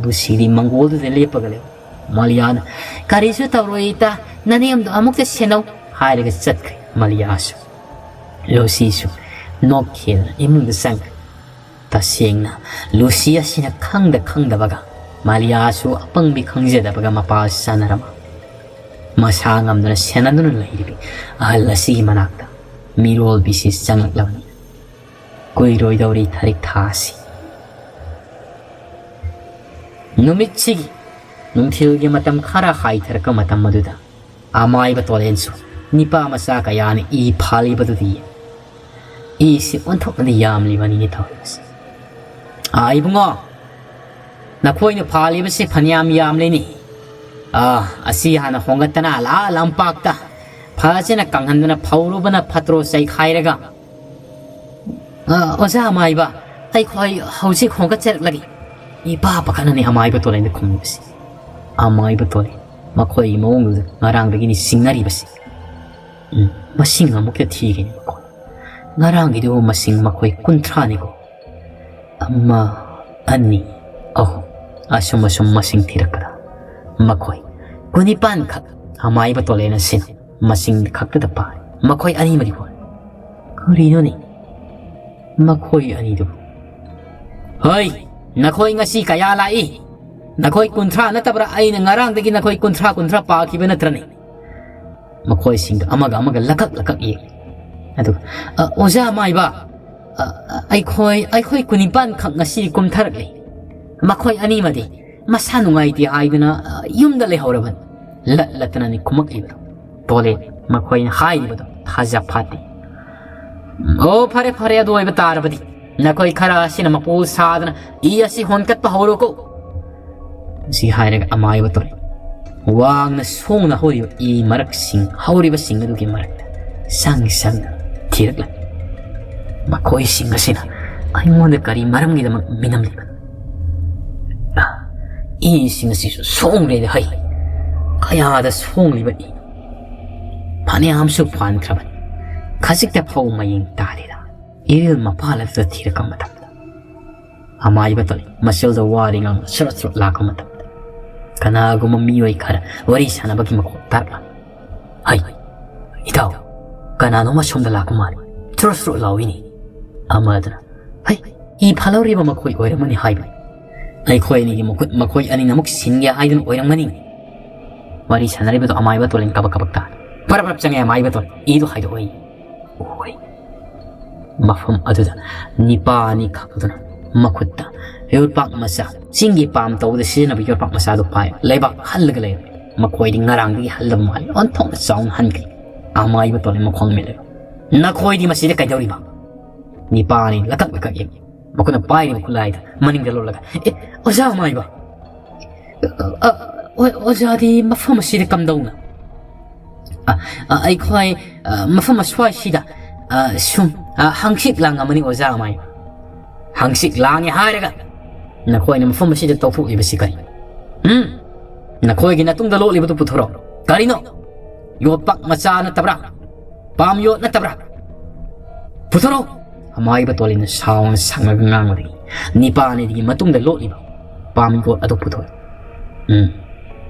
ꯂꯨꯁꯤꯗꯤ ꯃꯪꯒꯣꯜꯗꯨꯗ ꯂꯦꯞꯄꯒ ꯂꯩ꯫ ꯃꯥꯂꯤꯌꯥꯅ, "ꯀꯔꯤꯁꯨ ꯇꯧꯔꯣꯏ ꯏꯇꯥ, ꯅꯅꯦꯝꯗꯣ ꯑꯃꯨꯛꯇ ꯁꯦꯟꯅꯧ" ꯍꯥꯏꯔꯒ ꯆꯠꯈ꯭ꯔꯦ꯫ ꯃꯥꯂꯤꯌꯥꯁꯨ, ꯂꯨꯁꯤꯁꯨ ꯅꯣꯛꯈꯤꯗꯅ ꯏꯃꯨꯡꯗ ꯆꯪꯈ꯭ꯔꯦ꯫ ꯇꯁꯦꯡꯅ ꯂꯨꯁꯤ ꯑꯁꯤꯅ ꯈꯪꯗ ꯈꯪꯗꯕꯒ ꯃꯥꯂꯤꯌꯥꯁꯨ ꯑꯄꯪꯕꯤ ꯈꯪꯖꯗꯕꯒ ꯃꯄꯥ ꯆꯥꯟꯅꯔꯝꯃꯤ꯫ ꯃꯁꯥ ꯉꯝꯗꯅ ꯁꯦꯟꯅꯗꯨꯅ ꯂꯩꯔꯤꯕꯤ ꯑꯍꯜ ꯑꯁꯤꯒꯤ ꯃꯅꯥꯛꯇ ꯃꯤꯔꯣꯜꯕꯤꯁꯤ ꯆꯪꯂꯛꯂꯕꯅꯤ꯫ ꯀꯨꯏꯔꯣꯏꯗꯧꯔꯤ ꯊꯥꯔꯤꯛ ꯊꯥ ꯑꯁꯤ꯫ ꯅꯨꯃꯤꯠꯁꯤꯒꯤ ꯅꯨꯡꯊꯤꯜꯒꯤ ꯃꯇꯝ ꯈꯔ ꯍꯥꯏꯊꯔꯛꯄ ꯃꯇꯝ ꯑꯗꯨꯗ ꯑꯃꯥꯏꯕ ꯇꯣꯂꯦꯟꯁꯨ ꯅꯤꯄꯥ ꯃꯆꯥ ꯀꯌꯥꯅ ꯏ ꯐꯥꯜꯂꯤꯕꯗꯨꯗꯤ ꯏꯁꯤ ꯑꯣꯟꯊꯣꯛꯅꯗꯤ ꯌꯥꯝꯂꯤꯕꯅꯤꯅꯦ ꯇꯧꯔꯤꯕꯁꯦ꯫ "ꯑꯥ, ꯏꯕꯨꯡꯉꯣ, ꯅꯈꯣꯏꯅ ꯐꯥꯜꯂꯤꯕꯁꯤ ꯐꯅꯌꯥꯝ ꯌꯥꯝꯂꯤꯅꯤ꯫ ꯑꯥ, ꯑꯁꯤ ꯍꯥꯟꯅ ꯍꯣꯡꯒꯠꯇꯅ ꯂꯥ ꯂꯝꯄꯥꯛꯇ ꯐꯖꯅ ꯀꯪꯍꯟꯗꯅ ꯐꯧꯔꯨꯕꯅ ꯐꯠꯇ꯭ꯔꯣ ꯆꯩꯈꯥꯏꯔꯒ?" "ꯑꯥ, ꯑꯣꯖꯥ ꯑꯃꯥꯏꯕ, ꯑꯩꯈꯣꯏ ꯍꯧꯖꯤꯛ ꯍꯣꯡꯒꯠꯆꯔꯛꯂꯒꯦ꯫" ꯏꯄꯥ ꯄꯥꯈꯠꯅꯅꯤ ꯑꯃꯥꯏꯕ ꯇꯣꯂꯦꯟꯗ ꯈꯨꯝꯂꯤꯕꯁꯤ꯫ ꯑꯃꯥꯏꯕ ꯇꯣꯂꯦꯟ ꯃꯈꯣꯏꯒꯤ ꯃꯑꯣꯡꯗꯨꯗ ꯉꯔꯥꯡꯗꯒꯤꯅꯤ ꯆꯤꯡꯅꯔꯤꯕꯁꯤ꯫ ꯎꯝ, ꯃꯁꯤꯡ ꯑꯃꯨꯛꯇ ꯊꯤꯒꯅꯤ ꯃꯈꯣꯏ꯫ ꯉꯔꯥꯡꯒꯤꯗꯨ ꯃꯁꯤꯡ ꯃꯈꯣꯏ ꯀꯨꯟꯊ꯭ꯔꯥꯅꯤꯀꯣ꯫ ꯑꯃ, ꯑꯅꯤ, ꯑꯍꯨꯝ, ꯑꯁꯨꯝ ꯑꯁꯨꯝ ꯃꯁꯤꯡ ꯊꯤꯔꯛꯄꯗ ꯃꯈꯣꯏ ꯀꯨꯟꯅꯤꯄꯥꯟ ꯈꯛ ꯑꯃꯥꯏꯕ ꯇꯣꯂꯦꯟ ꯑꯁꯤꯅ ꯃꯁꯤꯡ ꯈꯛꯇꯗ ꯄꯥꯔꯤ꯫ ꯃꯈꯣꯏ ꯑꯅꯤꯃꯗꯤ ꯍꯣꯏ꯫ ꯀꯔꯤꯅꯣꯅꯦ? ꯃꯈꯣꯏ ꯑꯅꯤꯗꯨꯕꯨ? "ꯍꯣꯏ, ꯅꯈꯣꯏ ꯉꯁꯤ ꯀꯌꯥ ꯂꯥꯛꯏ? ꯅꯈꯣꯏ ꯀꯨꯟꯊ꯭ꯔꯥ ꯅꯠꯇꯕ꯭ꯔꯥ? ꯑꯩꯅ ꯉꯔꯥꯡꯗꯒꯤ ꯅꯈꯣꯏ ꯀꯨꯟꯊ꯭ꯔꯥ, ꯀꯨꯟꯊ꯭ꯔꯥ ꯄꯥꯈꯤꯕ ꯅꯠꯇ꯭ꯔꯅꯦ?" ꯃꯈꯣꯏꯁꯤꯡꯗ ꯑꯃꯒ ꯑꯃꯒ ꯂꯀꯛ ꯂꯀꯛ ꯌꯦꯡꯏ꯫ ꯑꯗꯨꯒ, "ꯑ, ꯑꯣꯖꯥ ꯃꯥꯏꯕ, ꯑ, ꯑ, ꯑꯩꯈꯣꯏ, ꯑꯩꯈꯣꯏ ꯀꯨꯟꯅꯤꯄꯥꯟ ꯈꯛ ꯉꯁꯤ ꯀꯨꯝꯊꯔꯛꯂꯤ꯫ ꯃꯈꯣꯏ ꯑꯅꯤꯃꯗꯤ ꯃꯁꯥ ꯅꯨꯡꯉꯥꯏꯇꯦ ꯍꯥꯏꯗꯨꯅ, ꯑ, ꯌꯨꯝꯗ ꯂꯩꯍꯧꯔꯕꯅꯤ꯫" ꯂꯠ ꯂꯠꯇꯅꯅꯤ ꯈꯨꯝꯃꯛꯂꯤꯕꯗꯣ꯫ ꯇꯣꯂꯦ, ꯃꯈꯣꯏꯅ ꯍꯥꯏꯔꯤꯕꯗꯣ ꯊꯥꯖ ꯐꯥꯠꯇꯦ꯫ "ꯑꯣ, ꯐꯔꯦ, ꯐꯔꯦ, ꯑꯗꯨ ꯑꯣꯏꯕ ꯇꯥꯔꯕꯗꯤ ꯅꯈꯣꯏ ꯈꯔ ꯑꯁꯤꯅ ꯃꯄꯨ ꯁꯥꯗꯅ ꯏ ꯑꯁꯤ ꯍꯣꯟꯀꯠꯄ ꯍꯧꯔꯣꯀꯣ꯫" ꯑꯁꯤ ꯍꯥꯏꯔꯒ ꯑꯃꯥꯏꯕ ꯇꯣꯂꯦ ꯋꯥꯡꯅ ꯁꯣꯡꯅ ꯍꯧꯔꯤꯕ ꯏ ꯃꯔꯛꯁꯤꯡ, ꯍꯧꯔꯤꯕꯁꯤꯡ ꯑꯗꯨꯒꯤ ꯃꯔꯛꯇ ꯆꯪ ꯆꯪꯅ ꯊꯤꯔꯛꯂꯝꯃꯤ꯫ "ꯃꯈꯣꯏꯁꯤꯡ ꯑꯁꯤꯅ ꯑꯩꯉꯣꯟꯗ ꯀꯔꯤ ꯃꯔꯝꯒꯤꯗꯃꯛ ꯃꯤꯅꯝꯂꯤꯕꯅꯣ? ꯑ, ꯏꯁꯤꯡ ꯑꯁꯤꯁꯨ ꯁꯣꯡꯂꯦꯅ ꯍꯩ꯫ ꯀꯌꯥꯗ ꯁꯣꯡꯂꯤꯕ ꯏ꯫ ꯐꯅꯌꯥꯝꯁꯨ ꯐꯥꯟꯈ꯭ꯔꯕꯅꯤ꯫ ꯈꯖꯤꯛꯇ ꯐꯥꯎ ꯃꯌꯦꯡ ꯇꯥꯗꯦꯗ꯫" ꯏꯔꯤꯜ ꯃꯄꯥꯜ ꯑꯗꯨꯗ ꯊꯤꯔꯛꯄ ꯃꯇꯝꯗ ꯑꯃꯥꯏꯕ ꯇꯣꯂꯦ ꯃꯁꯦꯜꯗ ꯋꯥꯔꯤ ꯉꯥꯡꯅ ꯁꯨꯔꯨꯠ ꯁꯨꯔꯨꯠ ꯂꯥꯛꯄ ꯃꯇꯝꯗ ꯀꯅꯥꯒꯨꯝꯕ ꯃꯤꯑꯣꯏ ꯈꯔ ꯋꯥꯔꯤ ꯁꯥꯟꯅꯕꯒꯤ ꯃꯈꯣꯜ ꯇꯥꯔꯛꯂꯝꯃꯤ꯫ "ꯍꯩ, ꯏꯇꯥꯎ, ꯀꯅꯥꯅꯣꯝ ꯑꯁꯣꯝꯗ ꯂꯥꯛꯄ ꯃꯥꯜꯂꯤ꯫ ꯁꯨꯔꯨꯠ ꯁꯨꯔꯨꯠ ꯂꯥꯎꯏꯅꯦ꯫" ꯑꯃꯗꯨꯅ, "ꯍꯩ, ꯏ ꯐꯥꯜꯍꯧꯔꯤꯕ ꯃꯈꯣꯏ ꯑꯣꯏꯔꯝꯃꯅꯤ ꯍꯥꯏꯕ꯫ ꯑꯩꯈꯣꯏ ꯑꯅꯤꯒꯤ ꯃꯈꯨꯠ ꯃꯈꯣꯏ ꯑꯅꯤꯅ ꯑꯃꯨꯛ ꯁꯤꯟꯒꯦ ꯍꯥꯏꯗꯨꯅ ꯑꯣꯏꯔꯝꯒꯅꯤ꯫" ꯋꯥꯔꯤ ꯁꯥꯟꯅꯔꯤꯕꯗꯣ ꯑꯃꯥꯏꯕ ꯇꯣꯂꯦꯟ ꯀꯕꯛ ꯀꯕꯛ ꯇꯥ꯫ ꯄꯔꯞ ꯄꯔꯞ ꯆꯪꯉꯦ ꯑꯃꯥꯏꯕ ꯇꯣꯂꯦꯟ꯫ ꯏꯗꯨ ꯍꯥꯏꯗꯣꯛꯑꯣꯏ꯫ ꯎꯍꯣꯏ꯫ ꯃꯐꯝ ꯑꯗꯨꯗ ꯅꯤꯄꯥ ꯑꯅꯤ ꯈꯛꯇꯨꯅ ꯃꯈꯨꯠꯇ ꯌꯣꯠꯄꯥꯛ ꯃꯆꯥ, ꯆꯤꯡꯒꯤ ꯄꯥꯝ ꯇꯧꯕꯗ ꯁꯤꯖꯤꯟꯅꯕ ꯌꯣꯠꯄꯥꯛ ꯃꯆꯥꯗꯨ ꯄꯥꯏ ꯂꯩꯕꯥꯛ ꯍꯜꯂꯒ ꯂꯩꯔꯝꯃꯤ꯫ ꯃꯈꯣꯏꯗꯤ ꯉꯔꯥꯡꯗꯒꯤ ꯍꯜꯂꯕ ꯃꯥꯜꯂꯤ꯫ ꯑꯣꯟꯊꯣꯛꯅ ꯆꯥꯎꯅ ꯍꯟꯈ꯭ꯔꯦ꯫ ꯑꯃꯥꯏꯕ ꯇꯣꯂꯦꯟ ꯃꯈꯣꯡ ꯃꯦꯠꯂꯒ, "ꯅꯈꯣꯏꯗꯤ ꯃꯁꯤꯗ ꯀꯩꯗꯧꯔꯤꯕ?" ꯅꯤꯄꯥꯅꯤ ꯂꯀꯛ ꯂꯀꯛ ꯌꯦꯡꯉꯤ꯫ ꯃꯈꯣꯏꯅ ꯄꯥꯏꯔꯤꯕ ꯈꯨꯠꯂꯥꯏꯗ ꯃꯅꯤꯡꯗ ꯂꯣꯠꯂꯒ, "ꯑꯦ, ꯑꯣꯖꯥ ꯑꯃꯥꯏꯕ, ꯑ, ꯑ, ꯑꯣ-, ꯑꯣꯖꯥꯗꯤ ꯃꯐꯝ ꯑꯁꯤꯗ ꯀꯝꯗꯧꯅ?" "ꯑ, ꯑ, ꯑꯩꯈꯣꯏ, ꯑ, ꯃꯐꯝ ꯑꯁ꯭ꯋꯥꯏꯁꯤꯗ, ꯑ, ꯁꯨꯝ, ꯑ, ꯍꯪꯆꯤꯠ ꯂꯥꯡꯉꯝꯃꯅꯤ ꯑꯣꯖꯥ ꯑꯃꯥꯏꯕ꯫" "ꯍꯪꯆꯤꯠ ꯂꯥꯡꯉꯦ ꯍꯥꯏꯔꯒ ꯅꯈꯣꯏꯅ ꯃꯐꯝ ꯑꯁꯤꯗ ꯇꯧꯊꯣꯛꯂꯤꯕꯁꯤ ꯀꯔꯤ? ꯎꯝ? ꯅꯈꯣꯏꯒꯤ ꯅꯇꯨꯡꯗ ꯂꯣꯠꯂꯤꯕꯗꯨ ꯄꯨꯊꯣꯔꯛꯎ꯫ ꯀꯔꯤꯅꯣ? ꯌꯣꯠꯄꯥꯛ ꯃꯆꯥ ꯅꯠꯇꯕ꯭ꯔꯥ? ꯄꯥꯝ ꯌꯣꯠ ꯅꯠꯇꯕ꯭ꯔꯥ? ꯄꯨꯊꯣꯔꯛꯎ!" ꯑꯃꯥꯏꯕ ꯇꯣꯂꯤꯅ ꯁꯥꯎꯅ ꯁꯪꯂꯒ ꯉꯥꯡꯕꯗꯒꯤ ꯅꯤꯄꯥꯅꯤꯗꯨꯒꯤ ꯃꯇꯨꯡꯗ ꯂꯣꯠꯂꯤꯕ ꯄꯥꯝ ꯌꯣꯠ ꯑꯗꯨ ꯄꯨꯊꯣꯔꯛꯏ꯫ "ꯎꯝ,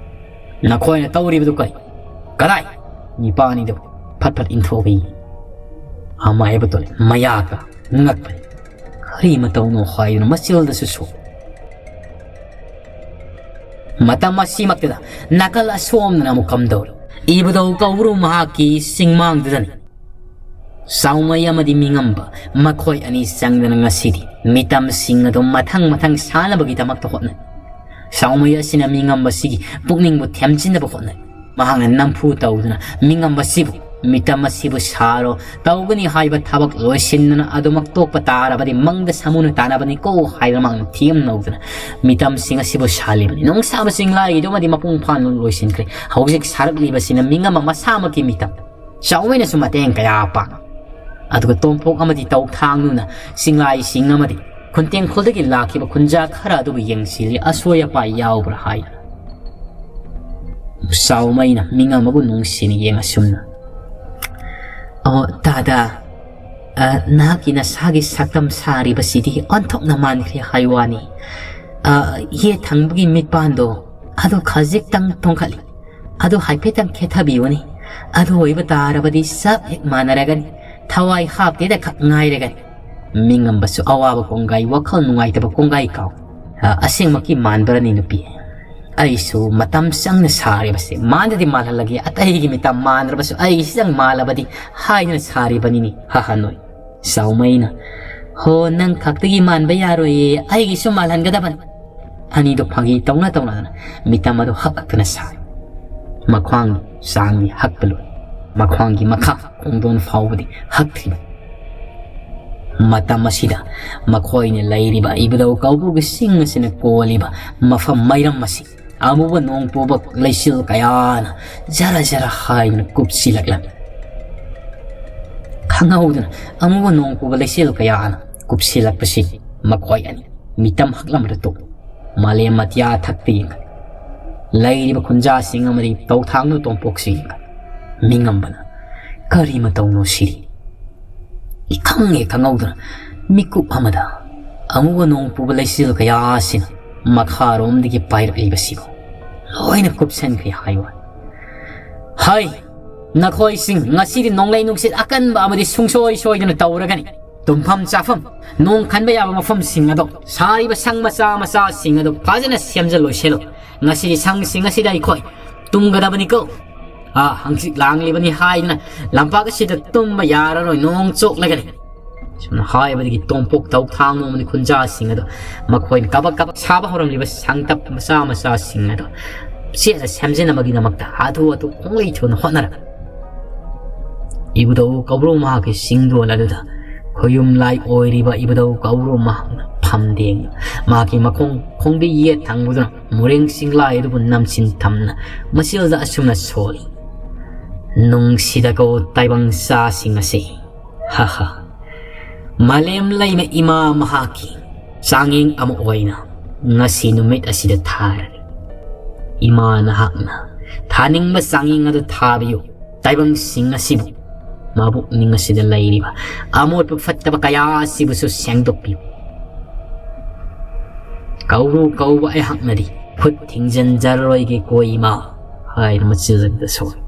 ꯅꯈꯣꯏꯅ ꯇꯧꯔꯤꯕꯗꯨ ꯀꯔꯤ? ꯀꯗꯥꯏ?" ꯅꯤꯄꯥꯅꯤꯗꯨ ꯐꯠ ꯐꯠ ꯏꯟꯊꯣꯛꯑꯒ ꯌꯦꯡꯉꯤ꯫ ꯑꯃꯥꯏꯕ ꯇꯣꯂꯤ ꯃꯌꯥꯒ ꯉꯛꯄꯅꯤ꯫ ꯀꯔꯤ ꯃꯇꯧꯅꯣ ꯍꯥꯏꯗꯨꯅ ꯃꯆꯤꯜꯗꯁꯨ ꯁꯣꯛꯏ꯫ ꯃꯇꯝ ꯑꯁꯤꯃꯛꯇꯗ ꯅꯥꯀꯜ ꯑꯁꯣꯝꯗꯅ ꯑꯃꯨꯛ ꯀꯝꯗꯧꯔꯤ? ꯏꯕꯨꯙꯧ ꯀꯧꯕ꯭ꯔꯨ ꯃꯍꯥꯛꯀꯤ ꯆꯤꯡꯃꯥꯡꯗꯨꯗꯅꯤ꯫ ꯆꯥꯎꯃꯩ ꯑꯃꯗꯤ ꯃꯤꯉꯝꯕ ꯃꯈꯣꯏ ꯑꯅꯤ ꯆꯪꯗꯅ ꯉꯁꯤꯗꯤ ꯃꯤꯇꯝꯁꯤꯡ ꯑꯗꯨ ꯃꯊꯪ ꯃꯊꯪ ꯁꯥꯅꯕꯒꯤꯗꯃꯛꯇ ꯍꯣꯠꯅꯩ꯫ ꯆꯥꯎꯃꯩ ꯑꯁꯤꯅ ꯃꯤꯉꯝꯕꯁꯤꯒꯤ ꯄꯨꯛꯅꯤꯡꯕꯨ ꯊꯦꯝꯖꯤꯟꯅꯕ ꯍꯣꯠꯅꯩ꯫ ꯃꯍꯥꯛꯅ ꯅꯝꯐꯨ ꯇꯧꯗꯨꯅ ꯃꯤꯉꯝꯕꯁꯤꯕꯨ, "ꯃꯤꯇꯝ ꯑꯁꯤꯕꯨ ꯁꯥꯔꯣ, ꯇꯧꯒꯅꯤ ꯍꯥꯏꯕ ꯊꯕꯛ ꯂꯣꯏꯁꯤꯟꯗꯅ ꯑꯗꯨꯃꯛ ꯇꯣꯛꯄ ꯇꯥꯔꯕꯗꯤ ꯃꯪꯗ ꯁꯥꯃꯨꯅ ꯇꯥꯟꯅꯕꯅꯤꯀꯣ" ꯍꯥꯏꯗꯨꯅ ꯃꯍꯥꯛꯅ ꯊꯦꯝꯅꯧꯗꯅ ꯃꯤꯇꯝꯁꯤꯡ ꯑꯁꯤꯕꯨ ꯁꯥꯜꯂꯤꯕꯅꯤ꯫ ꯅꯨꯡꯁꯥꯕ ꯆꯤꯡꯂꯥꯏꯒꯤꯗꯨꯃꯗꯤ ꯃꯄꯨꯡ ꯐꯥꯅ ꯂꯣꯏꯁꯤꯟꯈ꯭ꯔꯦ꯫ ꯍꯧꯖꯤꯛ ꯁꯥꯔꯛꯂꯤꯕꯁꯤꯅ ꯃꯤꯉꯝꯕ ꯃꯁꯥꯃꯛꯀꯤ ꯃꯤꯇꯝ꯫ ꯆꯥꯎꯃꯩꯅꯁꯨ ꯃꯇꯦꯡ ꯀꯌꯥ ꯄꯥꯡꯏ꯫ ꯑꯗꯨꯒ ꯇꯣꯝꯄꯣꯛ ꯑꯃꯗꯤ ꯇꯧ ꯊꯥꯡꯅꯨꯅ ꯆꯤꯡꯂꯥꯏꯁꯤꯡ ꯑꯃꯗꯤ ꯈꯨꯟꯇꯦꯡꯈꯣꯜꯗꯒꯤ ꯂꯥꯛꯈꯤꯕ ꯈꯨꯟꯖꯥ ꯈꯔ ꯑꯗꯨꯕꯨ ꯌꯦꯡꯁꯤꯜꯂꯤ, ꯑꯁꯣꯏ ꯑꯄꯥꯏ ꯌꯥꯎꯕ꯭ꯔꯥ ꯍꯥꯏꯅ꯫ ꯆꯥꯎꯃꯩꯅ ꯃꯤꯉꯝꯕꯕꯨ ꯅꯨꯡꯁꯤꯅ ꯌꯦꯡ ꯑꯁꯨꯝꯅ, "ꯑꯣ, ꯇꯥꯗ, ꯑ, ꯅꯍꯥꯛꯀꯤ ꯅꯁꯥꯒꯤ ꯁꯛꯇꯝ ꯁꯥꯔꯤꯕꯁꯤꯗꯤ ꯑꯣꯟꯊꯣꯛꯅ ꯃꯥꯟꯈ꯭ꯔꯦ ꯍꯥꯏ ꯋꯥꯅꯤ꯫ ꯑ, ꯌꯦꯠ ꯊꯪꯕꯒꯤ ꯃꯤꯠꯄꯥꯟꯗꯣ ꯑꯗꯨ ꯈꯖꯤꯛꯇꯪ ꯇꯣꯡꯈꯠꯂꯤ꯫ ꯑꯗꯨ ꯍꯥꯏꯐꯦꯠꯇꯪ ꯈꯦꯠꯊꯕꯤꯌꯨꯅꯦ꯫ ꯑꯗꯨ ꯑꯣꯏꯕ ꯇꯥꯔꯕꯗꯤ ꯆꯞ ꯍꯦꯛ ꯃꯥꯟꯅꯔꯒꯅꯤ꯫ ꯊꯋꯥꯏ ꯍꯥꯞꯇꯦꯗ ꯈꯛ ꯉꯥꯏꯔꯒꯅꯤ꯫" ꯃꯤꯉꯝꯕꯁꯨ ꯑꯋꯥꯕ ꯀꯣꯡꯒꯥꯏ, ꯋꯥꯈꯜ ꯅꯨꯡꯉꯥꯏꯇꯕ ꯀꯣꯡꯒꯥꯏ ꯀꯥꯎ꯫ "ꯑ, ꯑꯁꯦꯡꯃꯛꯀꯤ ꯃꯥꯟꯕ꯭ꯔꯅꯤ ꯅꯨꯄꯤ? ꯑꯩꯁꯨ ꯃꯇꯝ ꯆꯪꯅ ꯁꯥꯔꯤꯕꯁꯦ ꯃꯥꯟꯗꯗꯤ ꯃꯥꯜꯍꯜꯂꯒꯦ, ꯑꯇꯩꯒꯤ ꯃꯤꯇꯝ ꯃꯥꯟꯗ꯭ꯔꯕꯁꯨ ꯑꯩꯒꯤꯁꯤꯗꯪ ꯃꯥꯜꯂꯕꯗꯤ ꯍꯥꯏꯗꯨꯅ ꯁꯥꯔꯤꯕꯅꯤꯅꯦ", ꯍꯥ ꯍꯥ ꯅꯣꯏ꯫ ꯆꯥꯎꯃꯩꯅ, "ꯍꯣ, ꯅꯪ ꯈꯛꯇꯒꯤ ꯃꯥꯟꯕ ꯌꯥꯔꯣꯏꯌꯦ, ꯑꯩꯒꯤꯁꯨ ꯃꯥꯜꯍꯟꯒꯗꯕꯅꯤ꯫" ꯑꯅꯤꯗꯨ ꯐꯥꯒꯤ ꯇꯧꯅ ꯇꯧꯅꯗꯅ ꯃꯤꯇꯝ ꯑꯗꯨ ꯍꯛꯂꯛꯇꯨꯅ ꯁꯥꯏ꯫ ꯃꯈ꯭ꯋꯥꯡꯒꯤ ꯆꯥꯡꯗꯤ ꯍꯛꯄ ꯂꯣꯏ꯫ ꯃꯈ꯭ꯋꯥꯡꯒꯤ ꯃꯈꯥ ꯈꯣꯡꯗꯣꯟ ꯐꯥꯎꯕꯗꯤ ꯍꯛꯇ꯭ꯔꯤꯕꯅꯤ꯫ ꯃꯇꯝ ꯑꯁꯤꯗ ꯃꯈꯣꯏꯅ ꯂꯩꯔꯤꯕ ꯏꯕꯨꯙꯧ ꯀꯧꯕ꯭ꯔꯨꯒꯤ ꯆꯤꯡ ꯑꯁꯤꯅ ꯀꯣꯜꯂꯤꯕ ꯃꯐꯝ ꯃꯩꯔꯝ ꯑꯁꯤ ꯑꯃꯨꯕ ꯅꯣꯡ ꯄꯨꯕ ꯂꯩꯆꯤꯜ ꯀꯌꯥꯅ ꯖꯔ ꯖꯔ ꯍꯥꯏꯗꯨꯅ ꯀꯨꯞꯁꯤꯜꯂꯛꯂꯝꯃꯤ꯫ ꯈꯪꯍꯧꯗꯅ ꯑꯃꯨꯕ ꯅꯣꯡ ꯄꯨꯕ ꯂꯩꯆꯤꯜ ꯀꯌꯥꯅ ꯀꯨꯞꯁꯤꯜꯂꯛꯄꯁꯤ ꯃꯈꯣꯏ ꯑꯅꯤ ꯃꯤꯇꯝ ꯍꯛꯂꯝꯂꯗꯨ ꯃꯥꯂꯦꯝ ꯑꯇꯤꯌꯥ ꯊꯛꯇ ꯌꯦꯡꯈꯠ ꯂꯩꯔꯤꯕ ꯈꯨꯟꯖꯥꯁꯤꯡ ꯑꯃꯗꯤ ꯇꯧꯊꯥꯡꯅ ꯇꯣꯝꯄꯣꯛꯁꯤꯡ ꯌꯦꯡꯈꯠ ꯃꯤꯉꯝꯕꯅ ꯀꯔꯤ ꯃꯇꯧꯅꯣ ꯁꯤꯗꯤ? ꯏꯈꯪ ꯍꯦꯛ ꯈꯪꯍꯧꯗꯅ ꯃꯤꯀꯨꯞ ꯑꯃꯗ ꯑꯃꯨꯕ ꯅꯣꯡ ꯄꯨꯕ ꯂꯩꯆꯤꯜ ꯀꯌꯥ ꯑꯁꯤꯅ ꯃꯈꯥꯔꯣꯝꯗꯒꯤ ꯄꯥꯏꯔꯛꯂꯤꯕꯁꯤꯕꯨ ꯂꯣꯏꯅ ꯀꯨꯞꯁꯟꯈ꯭ꯔꯦ ꯍꯥꯏꯕ꯫ ꯍꯥꯏ, ꯅꯈꯣꯏꯁꯤꯡ ꯉꯁꯤꯗꯤ ꯅꯣꯡꯂꯩ ꯅꯨꯡꯁꯤꯠ ꯑꯀꯟꯕ ꯑꯃꯗꯤ ꯁꯨꯡꯁꯣꯏ ꯁꯣꯏꯗꯅ ꯇꯧꯔꯒꯅꯤ꯫ ꯇꯨꯝꯐꯝ ꯆꯥꯐꯝ, ꯅꯣꯡ ꯈꯟꯕ ꯌꯥꯕ ꯃꯐꯝꯁꯤꯡ ꯑꯗꯣ, ꯁꯥꯔꯤꯕ ꯁꯪ ꯃꯆꯥ ꯃꯆꯥꯁꯤꯡ ꯑꯗꯣ ꯐꯖꯅ ꯁꯦꯝꯖꯤꯜꯂꯣꯏꯁꯤꯜꯂꯣ꯫ ꯉꯁꯤꯗꯤ ꯁꯪꯁꯤꯡ ꯑꯁꯤꯗ ꯑꯩꯈꯣꯏ ꯇꯨꯝꯒꯗꯕꯅꯤꯀꯣ꯫ ꯑꯥ, ꯍꯪꯆꯤꯠ ꯂꯥꯡꯂꯤꯕꯅꯤ ꯍꯥꯏꯗꯨꯅ ꯂꯝꯄꯥꯛ ꯑꯁꯤꯗ ꯇꯨꯝꯕ ꯌꯥꯔꯔꯣꯏ, ꯅꯣꯡ ꯆꯣꯠꯂꯒꯅꯤ꯫ ꯁꯨꯝꯅ ꯍꯥꯏꯕꯗꯒꯤ ꯇꯣꯝꯄꯣꯛ ꯇꯧ ꯊꯥꯡ ꯅꯣꯡꯃꯗꯤ ꯈꯨꯟꯖꯥꯁꯤꯡ ꯑꯗꯣ ꯃꯈꯣꯏꯅ ꯀꯕꯛ ꯀꯕꯛ ꯁꯥꯕ ꯍꯧꯔꯝꯂꯤꯕ ꯁꯪꯇꯞ ꯃꯆꯥ ꯃꯆꯥꯁꯤꯡ ꯑꯗꯣ ꯆꯦꯠꯅ ꯁꯦꯝꯖꯤꯟꯅꯕꯒꯤꯗꯃꯛꯇ ꯍꯥꯊꯨ ꯍꯥꯊꯨ ꯈꯣꯡꯂꯩ ꯊꯨꯅ ꯍꯣꯠꯅꯔꯝꯃꯤ꯫ ꯏꯕꯨꯙꯧ ꯀꯧꯕ꯭ꯔꯨ ꯃꯍꯥꯛꯀꯤ ꯆꯤꯡꯗꯣꯜ ꯑꯗꯨꯗ ꯈꯨꯌꯨꯝ ꯂꯥꯏ ꯑꯣꯏꯔꯤꯕ ꯏꯕꯨꯙꯧ ꯀꯧꯕ꯭ꯔꯨ ꯃꯍꯥꯛꯅ ꯐꯝꯗꯦꯡꯅ ꯃꯍꯥꯛꯀꯤ ꯃꯈꯣꯡ ꯈꯣꯡꯕꯤ ꯌꯦꯠ ꯊꯪꯕꯗꯨꯅ ꯃꯨꯔꯦꯡ ꯆꯤꯡꯂꯥꯏ ꯑꯗꯨꯕꯨ ꯅꯝꯁꯤꯟ ꯊꯝꯅ ꯃꯆꯤꯜꯗ ꯑꯁꯨꯝꯅ ꯁꯣꯜꯂꯤ꯫ ꯅꯨꯡꯁꯤꯗꯀꯣ ꯇꯥꯏꯕꯪ ꯆꯥꯁꯤꯡ ꯑꯁꯤ꯫ ꯍꯥ ꯍꯥ꯫ ꯃꯥꯂꯦꯝ ꯂꯩꯃ ꯏꯃꯥ ꯃꯍꯥꯛꯀꯤ ꯆꯥꯡꯌꯦꯡ ꯑꯃ ꯑꯣꯏꯅ ꯉꯁꯤ ꯅꯨꯃꯤꯠ ꯑꯁꯤꯗ ꯊꯥꯔꯅꯤ꯫ ꯏꯃꯥ ꯅꯍꯥꯛꯅ ꯊꯥꯅꯤꯡꯕ ꯆꯥꯡꯌꯦꯡ ꯑꯗꯨ ꯊꯥꯕꯤꯌꯨ꯫ ꯇꯥꯏꯕꯪꯁꯤꯡ ꯑꯁꯤꯕꯨ, ꯃꯕꯨꯛꯅꯤꯡ ꯑꯁꯤꯗ ꯂꯩꯔꯤꯕ ꯑꯃꯣꯠꯄ ꯐꯠꯇꯕ ꯀꯌꯥ ꯑꯁꯤꯕꯨꯁꯨ ꯁꯦꯡꯗꯣꯛꯄꯤꯌꯨ꯫ ꯀꯧꯔꯨ ꯀꯧꯕ ꯑꯩꯍꯥꯛꯅꯗꯤ ꯈꯨꯠ ꯊꯤꯡꯖꯤꯟꯖꯔꯔꯣꯏꯒꯦ ꯀꯣ ꯏꯃꯥ ꯍꯥꯏꯅ ꯃꯆꯤꯜꯂꯛꯇ ꯁꯣꯏ꯫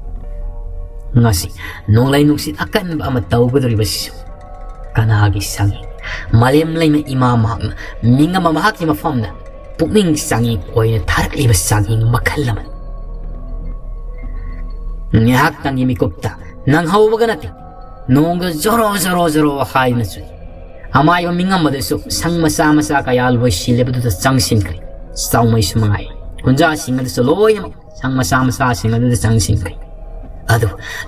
ꯉꯁꯤ ꯅꯣꯡꯂꯩ ꯅꯨꯡꯁꯤꯠ ꯑꯀꯟꯕ ꯑꯃ ꯇꯧꯒꯗꯧꯔꯤꯕꯁꯤꯁꯨ ꯀꯅꯥꯒꯤ ꯆꯥꯡꯌꯦꯡ? ꯃꯥꯂꯦꯝ ꯂꯩꯃ ꯏꯃꯥ ꯃꯍꯥꯛꯅ ꯃꯤꯡ ꯑꯃ ꯃꯍꯥꯛꯀꯤ ꯃꯐꯝꯗ ꯄꯨꯛꯅꯤꯡ ꯆꯥꯡꯌꯦꯡ ꯑꯣꯏꯅ ꯊꯥꯔꯛꯂꯤꯕ ꯆꯥꯡꯌꯦꯡ ꯃꯈꯜ ꯑꯃꯅꯤ꯫ ꯉꯥꯏꯍꯥꯛꯇꯪꯒꯤ ꯃꯤꯀꯨꯞꯇ ꯅꯪꯍꯧꯕꯒ ꯅꯠꯇꯦ, ꯅꯣꯡꯒ ꯖꯣꯔꯣ ꯖꯣꯔꯣ ꯖꯣꯔꯣ ꯍꯥꯏꯗꯨꯅ ꯆꯨꯏ꯫ ꯑꯃꯥꯏꯕ ꯃꯤꯡ ꯑꯃꯗꯁꯨ ꯁꯪ ꯃꯆꯥ ꯃꯆꯥ ꯀꯌꯥ ꯂꯣꯏꯁꯤꯜꯂꯤꯕꯗꯨꯗ ꯆꯪꯁꯤꯟꯈ꯭ꯔꯦ꯫ ꯆꯥꯎꯃꯩꯁꯨ ꯃꯉꯥꯏ, ꯈꯨꯟꯖꯥꯁꯤꯡ ꯑꯗꯨꯁꯨ ꯂꯣꯏꯅꯃꯛ ꯁꯪ ꯃꯆꯥ ꯃꯆꯥꯁꯤꯡ ꯑꯗꯨꯗ ꯆꯪꯁꯤꯟꯈ꯭ꯔꯦ꯫ ꯑꯗꯨ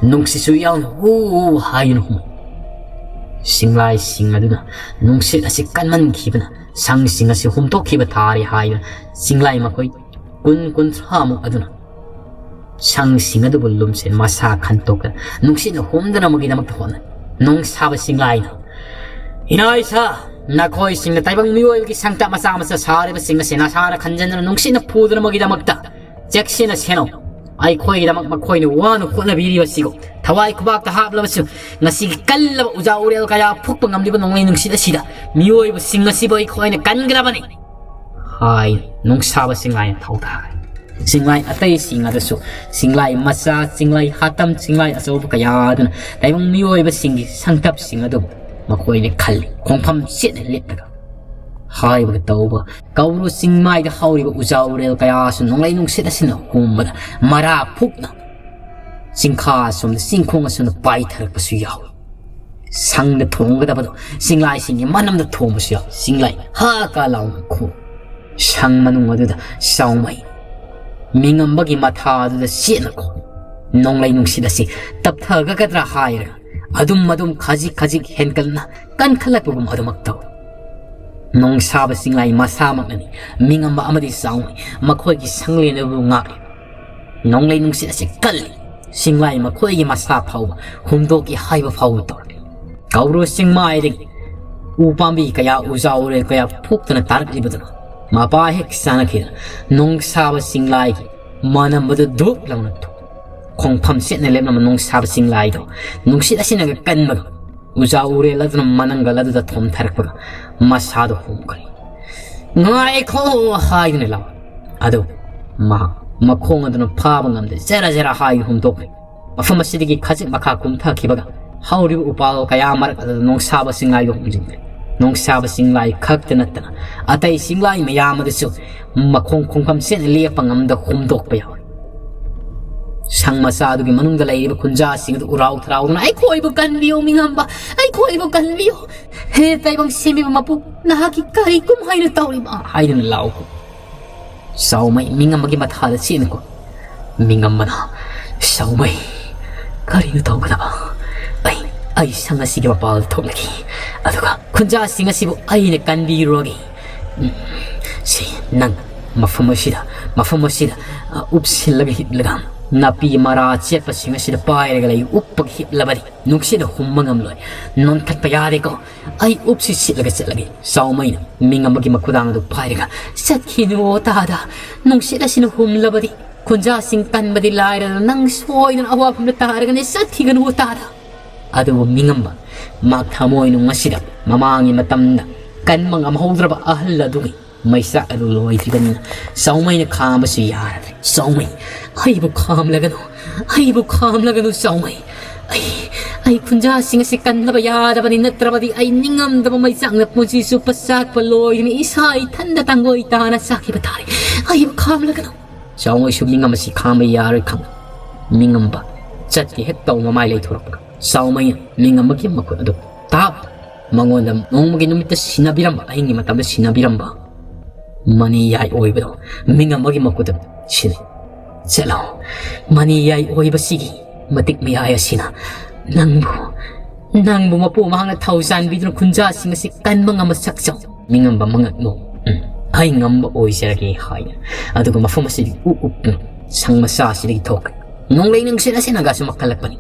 ꯅꯨꯡꯁꯤꯠꯁꯨ ꯌꯥꯎꯅ ꯍꯨ ꯍꯨ ꯍꯥꯏꯗꯨꯅ ꯍꯨꯝꯃꯤ꯫ ꯆꯤꯡꯂꯥꯏꯁꯤꯡ ꯑꯗꯨꯅ ꯅꯨꯡꯁꯤꯠ ꯑꯁꯤ ꯀꯟꯃꯟꯈꯤꯕꯅ ꯁꯪꯁꯤꯡ ꯑꯁꯤ ꯍꯨꯝꯇꯣꯛꯈꯤꯕ ꯇꯥꯔꯦ ꯍꯥꯏꯗꯨꯅ ꯆꯤꯡꯂꯥꯏ ꯃꯈꯣꯏ ꯀꯨꯟ ꯀꯨꯟꯊ꯭ꯔꯥꯃꯨꯛ ꯑꯗꯨꯅ ꯁꯪꯁꯤꯡ ꯑꯗꯨꯕꯨ ꯂꯨꯝꯁꯦ ꯃꯁꯥ ꯈꯟꯇꯣꯛꯇꯅ ꯅꯨꯡꯁꯤꯠꯅ ꯍꯨꯝꯗꯅꯕꯒꯤꯗꯃꯛꯇ ꯍꯣꯠꯅꯩ꯫ ꯅꯣꯡꯁꯥꯕ ꯆꯤꯡꯂꯥꯏꯅ, "ꯏꯅꯥ ꯏꯁꯥ, ꯅꯈꯣꯏꯁꯤꯡꯅ ꯇꯥꯏꯕꯪ ꯃꯤꯑꯣꯏꯕꯒꯤ ꯁꯪꯇ ꯃꯆꯥ ꯃꯆꯥ ꯁꯥꯔꯤꯕꯁꯤꯡ ꯑꯁꯤ ꯅꯁꯥꯅ ꯈꯟꯖꯟꯗꯨꯅ ꯅꯨꯡꯁꯤꯠꯅ ꯐꯨꯗꯅꯕꯒꯤꯗꯃꯛꯇ ꯆꯦꯛꯁꯤꯟꯅ ꯁꯦꯟꯅꯧ꯫ ꯑꯩꯈꯣꯏꯒꯤꯗꯃꯛ ꯃꯈꯣꯏꯅ ꯋꯥꯅ ꯍꯣꯠꯅꯕꯤꯔꯤꯕꯁꯤꯕꯨ ꯊꯋꯥꯏ ꯈꯨꯕꯥꯛꯇ ꯍꯥꯞꯂꯕꯁꯨ ꯉꯁꯤꯒꯤ ꯀꯜꯂꯕ ꯎꯖꯥ ꯎꯔꯦꯜ ꯀꯌꯥ ꯐꯨꯛꯄ ꯉꯝꯂꯤꯕ ꯅꯣꯡꯂꯩ ꯅꯨꯡꯁꯤꯠ ꯑꯁꯤꯗ ꯃꯤꯑꯣꯏꯕꯁꯤꯡ ꯑꯁꯤꯕꯨ ꯑꯩꯈꯣꯏꯅ ꯀꯟꯒꯗꯕꯅꯤ" ꯍꯥꯏ ꯅꯣꯡꯁꯥꯕ ꯆꯤꯡꯂꯥꯏꯅ ꯊꯧꯗꯥꯈ꯭ꯔꯦ꯫ ꯆꯤꯡꯂꯥꯏ ꯑꯇꯩꯁꯤꯡ ꯑꯗꯨꯁꯨ ꯆꯤꯡꯂꯥꯏ ꯃꯆꯥ, ꯆꯤꯡꯂꯥꯏ ꯍꯥꯇꯝ, ꯆꯤꯡꯂꯥꯏ ꯑꯆꯧꯕ ꯀꯌꯥ ꯑꯗꯨꯅ ꯇꯥꯏꯕꯪ ꯃꯤꯑꯣꯏꯕꯁꯤꯡꯒꯤ ꯁꯪꯇꯞꯁꯤꯡ ꯑꯗꯨꯕꯨ ꯃꯈꯣꯏꯅ ꯈꯜꯂꯤ꯫ ꯈꯣꯡꯐꯝ ꯆꯦꯠꯅ ꯂꯦꯞꯂꯒ ꯍꯥꯏꯕꯒ ꯇꯧꯕ ꯀꯧꯕ꯭ꯔꯨ ꯆꯤꯡꯃꯥꯏꯗ ꯍꯧꯔꯤꯕ ꯎꯖꯥ ꯎꯔꯦꯜ ꯀꯌꯥꯁꯨ ꯅꯣꯡꯂꯩ ꯅꯨꯡꯁꯤꯠ ꯑꯁꯤꯅ ꯍꯨꯝꯕꯗ ꯃꯔꯥ ꯐꯨꯛꯅ ꯆꯤꯡꯈꯥ ꯑꯁꯣꯝꯗ ꯆꯤꯡꯈꯣꯡ ꯑꯁꯣꯝꯗ ꯄꯥꯏꯊꯔꯛꯄꯁꯨ ꯌꯥꯎꯏ꯫ ꯁꯪꯗ ꯊꯣꯡꯒꯗꯕꯗꯣ ꯆꯤꯡꯂꯥꯏꯁꯤꯡꯒꯤ ꯃꯅꯝꯗ ꯊꯣꯡꯕꯁꯨ ꯌꯥꯎꯏ꯫ ꯆꯤꯡꯂꯥꯏ ꯍꯥ ꯀꯥ ꯂꯥꯎꯅ ꯈꯣꯡ꯫ ꯁꯪ ꯃꯅꯨꯡ ꯑꯗꯨꯗ ꯆꯥꯎꯃꯩ ꯃꯤꯉꯝꯕꯒꯤ ꯃꯊꯥ ꯑꯗꯨꯗ ꯆꯦꯠꯅ ꯈꯣꯡ꯫ ꯅꯣꯡꯂꯩ ꯅꯨꯡꯁꯤꯠ ꯑꯁꯤ ꯇꯞꯊꯒꯗ꯭ꯔꯥ ꯍꯥꯏꯔꯒ ꯑꯗꯨꯝ ꯑꯗꯨꯝ ꯈꯖꯤꯛ ꯈꯖꯤꯛ ꯍꯦꯟꯀꯠꯅ ꯀꯟꯈꯠꯂꯛꯄꯒꯨꯝ ꯑꯗꯨꯃꯛ ꯇꯧꯏ꯫ ꯅꯣꯡꯁꯥꯕ ꯆꯤꯡꯂꯥꯏ ꯃꯁꯥꯃꯛꯅꯅꯤ ꯃꯤꯉꯝꯕ ꯑꯃꯗꯤ ꯆꯥꯎꯃꯩ ꯃꯈꯣꯏꯒꯤ ꯁꯪꯂꯦꯟ ꯑꯗꯨꯕꯨ ꯉꯥꯛꯂꯤ꯫ ꯅꯣꯡꯂꯩ ꯅꯨꯡꯁꯤꯠ ꯑꯁꯤ ꯀꯜꯂꯤ꯫ ꯆꯤꯡꯂꯥꯏ ꯃꯈꯣꯏꯒꯤ ꯃꯁꯥ ꯐꯥꯎꯕ ꯍꯨꯝꯗꯣꯛꯀꯦ ꯍꯥꯏꯕ ꯐꯥꯎꯕ ꯇꯧꯔꯤ꯫ ꯀꯧꯕ꯭ꯔꯨ ꯆꯤꯡꯃꯥꯏꯗꯒꯤ ꯎ ꯄꯥꯝꯕꯤ ꯀꯌꯥ, ꯎꯖꯥ ꯎꯔꯦꯜ ꯀꯌꯥ ꯐꯨꯛꯇꯨꯅ ꯇꯥꯔꯛꯂꯤꯕꯗꯨꯅ ꯃꯄꯥ ꯍꯦꯛ ꯆꯥꯅꯈꯤꯗꯅ ꯅꯣꯡꯁꯥꯕ ꯆꯤꯡꯂꯥꯏꯒꯤ ꯃꯅꯝꯕꯗꯨ ꯙꯨꯞ ꯂꯥꯎꯅ ꯊꯣꯛꯏ꯫ ꯈꯣꯡꯐꯝ ꯆꯦꯠꯅ ꯂꯦꯞꯂꯝꯕ ꯅꯣꯡꯁꯥꯕ ꯆꯤꯡꯂꯥꯏꯗꯣ ꯅꯨꯡꯁꯤꯠ ꯑꯁꯤꯅꯒ ꯀꯟꯕꯒ ꯎꯖꯥ ꯎꯔꯦꯜ ꯑꯗꯨꯅ ꯃꯅꯪꯒꯜ ꯑꯗꯨꯗ ꯊꯣꯝꯊꯔꯛꯄꯒ ꯃꯁꯥꯗꯣ ꯍꯣꯡꯈ꯭ꯔꯦ꯫ "ꯉꯥꯏꯈꯣ!" ꯍꯥꯏꯗꯨꯅ ꯂꯥꯎꯏ꯫ ꯑꯗꯨ ꯃꯍꯥꯛ ꯃꯈꯣꯡ ꯑꯗꯨꯅ ꯐꯥꯕ ꯉꯝꯗꯦ, ꯖꯔ ꯖꯔ ꯍꯥꯏꯗꯨꯅ ꯍꯨꯝꯗꯣꯛꯈ꯭ꯔꯦ꯫ ꯃꯐꯝ ꯑꯁꯤꯗꯒꯤ ꯈꯖꯤꯛ ꯃꯈꯥ ꯀꯨꯝꯊꯈꯤꯕꯒ ꯍꯧꯔꯤꯕ ꯎꯄꯥꯜ ꯀꯌꯥ ꯃꯔꯛ ꯑꯗꯨꯗ ꯅꯣꯡꯁꯥꯕ ꯆꯤꯡꯂꯥꯏꯗꯨ ꯍꯣꯡꯖꯤꯟꯈ꯭ꯔꯦ꯫ ꯅꯣꯡꯁꯥꯕ ꯆꯤꯡꯂꯥꯏ ꯈꯛꯇ ꯅꯠꯇꯅ ꯑꯇꯩ ꯆꯤꯡꯂꯥꯏ ꯃꯌꯥꯝ ꯑꯗꯨꯁꯨ ꯃꯈꯣꯡ ꯈꯣꯡꯐꯝ ꯆꯦꯠꯅ ꯂꯦꯞꯄ ꯉꯝꯗ ꯍꯨꯝꯗꯣꯛꯄ ꯌꯥꯎꯔꯤ꯫ ꯁꯪ ꯃꯆꯥ ꯑꯗꯨꯒꯤ ꯃꯅꯨꯡꯗ ꯂꯩꯔꯤꯕ ꯈꯨꯟꯖꯥꯁꯤꯡ ꯑꯗꯨ ꯎꯔꯥꯎ ꯊꯔꯥꯎꯗꯨꯅ, "ꯑꯩꯈꯣꯏꯕꯨ ꯀꯟꯕꯤꯌꯨ, ꯃꯤꯉꯝꯕ, ꯑꯩꯈꯣꯏꯕꯨ ꯀꯟꯕꯤꯌꯨ! ꯍꯦ ꯇꯥꯏꯕꯪ ꯁꯦꯝꯕꯤꯕ ꯃꯄꯨ, ꯅꯍꯥꯛꯀꯤ ꯀꯔꯤ ꯀꯨꯝꯍꯩꯅ ꯇꯧꯔꯤꯕ?" ꯍꯥꯏꯗꯨꯅ ꯂꯥꯎꯈ꯭ꯔꯦ꯫ ꯆꯥꯎꯃꯩ ꯃꯤꯉꯝꯕꯒꯤ ꯃꯊꯥꯗ ꯆꯦꯟꯈꯣ꯫ ꯃꯤꯉꯝꯕꯅ, "ꯆꯥꯎꯃꯩ, ꯀꯔꯤꯅꯣ ꯇꯧꯒꯗꯕ? ꯑꯩ ꯑꯩ ꯁꯪ ꯑꯁꯤꯒꯤ ꯃꯄꯥꯜꯗ ꯊꯣꯛꯂꯒꯦ, ꯑꯗꯨꯒ ꯈꯨꯟꯖꯥꯁꯤꯡ ꯑꯁꯤꯕꯨ ꯑꯩꯅ ꯀꯟꯕꯤꯔꯨꯔꯒꯦ꯫ ꯎꯝ, ꯁꯤ ꯅꯪ ꯃꯐꯝ ꯑꯁꯤꯗ, ꯃꯐꯝ ꯑꯁꯤꯗ, ꯑ, ꯎꯞꯁꯤꯜꯂꯒ ꯍꯤꯞꯂꯒ, ꯅꯥꯄꯤ ꯃꯔꯥ ꯆꯦꯠꯄꯁꯤꯡ ꯑꯁꯤꯗ ꯄꯥꯏꯔꯒ ꯂꯩ꯫ ꯎꯞꯄꯒ ꯍꯤꯞꯂꯕꯗꯤ ꯅꯨꯡꯁꯤꯠꯅ ꯍꯨꯝꯕ ꯉꯝꯂꯣꯏ꯫ ꯅꯣꯟꯊꯠꯄ ꯌꯥꯗꯦꯀꯣ꯫ ꯑꯩ ꯎꯞꯁꯤ ꯁꯤꯠꯂꯒ ꯆꯠꯂꯒꯦ꯫ ꯆꯥꯎꯃꯩꯅ ꯃꯤꯡ ꯑꯃꯒꯤ ꯃꯈꯨꯗꯥꯡ ꯑꯗꯨ ꯄꯥꯏꯔꯒ, "ꯆꯠꯈꯤꯅꯨ ꯇꯥꯗ, ꯅꯨꯡꯁꯤꯠ ꯑꯁꯤꯅ ꯍꯨꯝꯂꯕꯗꯤ ꯈꯨꯟꯖꯥꯁꯤꯡ ꯀꯟꯕꯗꯤ ꯂꯥꯏꯔꯗꯅ ꯅꯪ ꯁꯣꯏꯗꯅ ꯑꯋꯥꯐꯝꯗ ꯇꯥꯔꯒꯅꯤ, ꯆꯠꯈꯤꯒꯅꯨ ꯇꯥꯗ"꯫ ꯑꯗꯨꯕꯨ ꯃꯤꯡꯉꯝꯕ ꯃꯍꯥꯛ ꯊꯃꯣꯏꯅꯨꯡ ꯑꯁꯤꯗ ꯃꯃꯥꯡꯒꯤ ꯃꯇꯝꯗ ꯀꯟꯕ ꯉꯝꯍꯧꯗ꯭ꯔꯕ ꯑꯍꯜ ꯑꯗꯨꯒꯤ ꯃꯩꯆꯥꯛ ꯑꯗꯨ ꯂꯣꯏꯗ꯭ꯔꯤꯕꯅꯤꯅ ꯆꯥꯎꯃꯩꯅ ꯈꯥꯝꯕꯁꯨ ꯌꯥꯔꯗ꯭ꯔꯦ꯫ "ꯆꯥꯎꯃꯩ, ꯑꯩꯕꯨ ꯈꯥꯝꯂꯒꯅꯨ, ꯑꯩꯕꯨ ꯈꯥꯝꯂꯒꯅꯨ ꯆꯥꯎꯃꯩ꯫ ꯑꯩ, ꯑꯩ ꯈꯨꯟꯖꯥꯁꯤꯡ ꯑꯁꯤ ꯀꯟꯗꯕ ꯌꯥꯗꯕꯅꯤ, ꯅꯠꯇ꯭ꯔꯕꯗꯤ ꯑꯩ ꯅꯤꯡꯉꯝꯗꯕ ꯃꯩꯆꯥꯛꯅ ꯄꯨꯟꯁꯤ ꯆꯨꯞꯄ ꯆꯥꯛꯄ ꯂꯣꯏꯗꯅ ꯏꯁꯥ ꯏꯊꯟꯗ ꯇꯥꯡꯒꯣꯏ ꯇꯥꯅ ꯆꯥꯛꯈꯤꯕ ꯇꯥꯔꯦ꯫ ꯑꯩꯕꯨ ꯈꯥꯝꯂꯒꯅꯨ"꯫ ꯆꯥꯎꯃꯩꯁꯨ ꯃꯤꯡꯉꯝꯕꯁꯤ ꯈꯥꯝꯕ ꯌꯥꯔꯣꯏ ꯈꯪ, ꯃꯤꯡꯉꯝꯕ ꯆꯠꯀꯦ ꯍꯦꯛ ꯇꯧ ꯃꯃꯥꯏ ꯂꯩꯊꯣꯔꯛꯄꯒ ꯆꯥꯎꯃꯩꯅ ꯃꯤꯡꯉꯝꯕꯒꯤ ꯃꯈꯨꯠ ꯑꯗꯨ ꯇꯥꯞ ꯃꯉꯣꯟꯗ ꯅꯣꯡꯃꯒꯤ ꯅꯨꯃꯤꯠꯇ ꯁꯤꯟꯅꯕꯤꯔꯝꯕ, ꯑꯍꯤꯡꯒꯤ ꯃꯇꯝꯗ ꯁꯤꯟꯅꯕꯤꯔꯝꯕ ꯃꯅꯤ ꯌꯥꯏ ꯑꯣꯏꯕꯗꯣ ꯃꯤꯡꯉꯝꯕꯒꯤ ꯃꯈꯨꯠꯇ ꯁꯤꯟꯅꯩ꯫ "ꯆꯠꯂꯣ, ꯃꯅꯤ ꯌꯥꯏ ꯑꯣꯏꯕꯁꯤꯒꯤ ꯃꯇꯤꯛ ꯃꯌꯥꯏ ꯑꯁꯤꯅ ꯅꯪꯕꯨ, ꯅꯪꯕꯨ ꯃꯄꯨ ꯃꯍꯥꯛꯅ ꯊꯧ ꯆꯥꯟꯕꯤꯗꯨꯅ ꯈꯨꯟꯖꯥꯁꯤꯡ ꯑꯁꯤ ꯀꯟꯕ ꯉꯝꯕ ꯁꯛꯆꯧ"꯫ ꯃꯤꯡꯉꯝꯕ ꯃꯉꯛ ꯅꯣꯛ, "ꯎꯝ, ꯑꯩ ꯉꯝꯕ ꯑꯣꯏꯖꯔꯒꯦ" ꯍꯥꯏꯅ, ꯑꯗꯨꯒ ꯃꯐꯝ ꯑꯁꯤꯗꯒꯤ ꯎ ꯎꯞꯇꯨꯅ ꯁꯪ ꯃꯆꯥ ꯑꯁꯤꯗꯒꯤ ꯊꯣꯛꯈ꯭ꯔꯦ꯫ ꯅꯣꯡꯂꯩ ꯅꯨꯡꯁꯤꯠ ꯑꯁꯤꯅꯒꯁꯨ ꯃꯈꯜꯂꯛꯄꯅꯤ꯫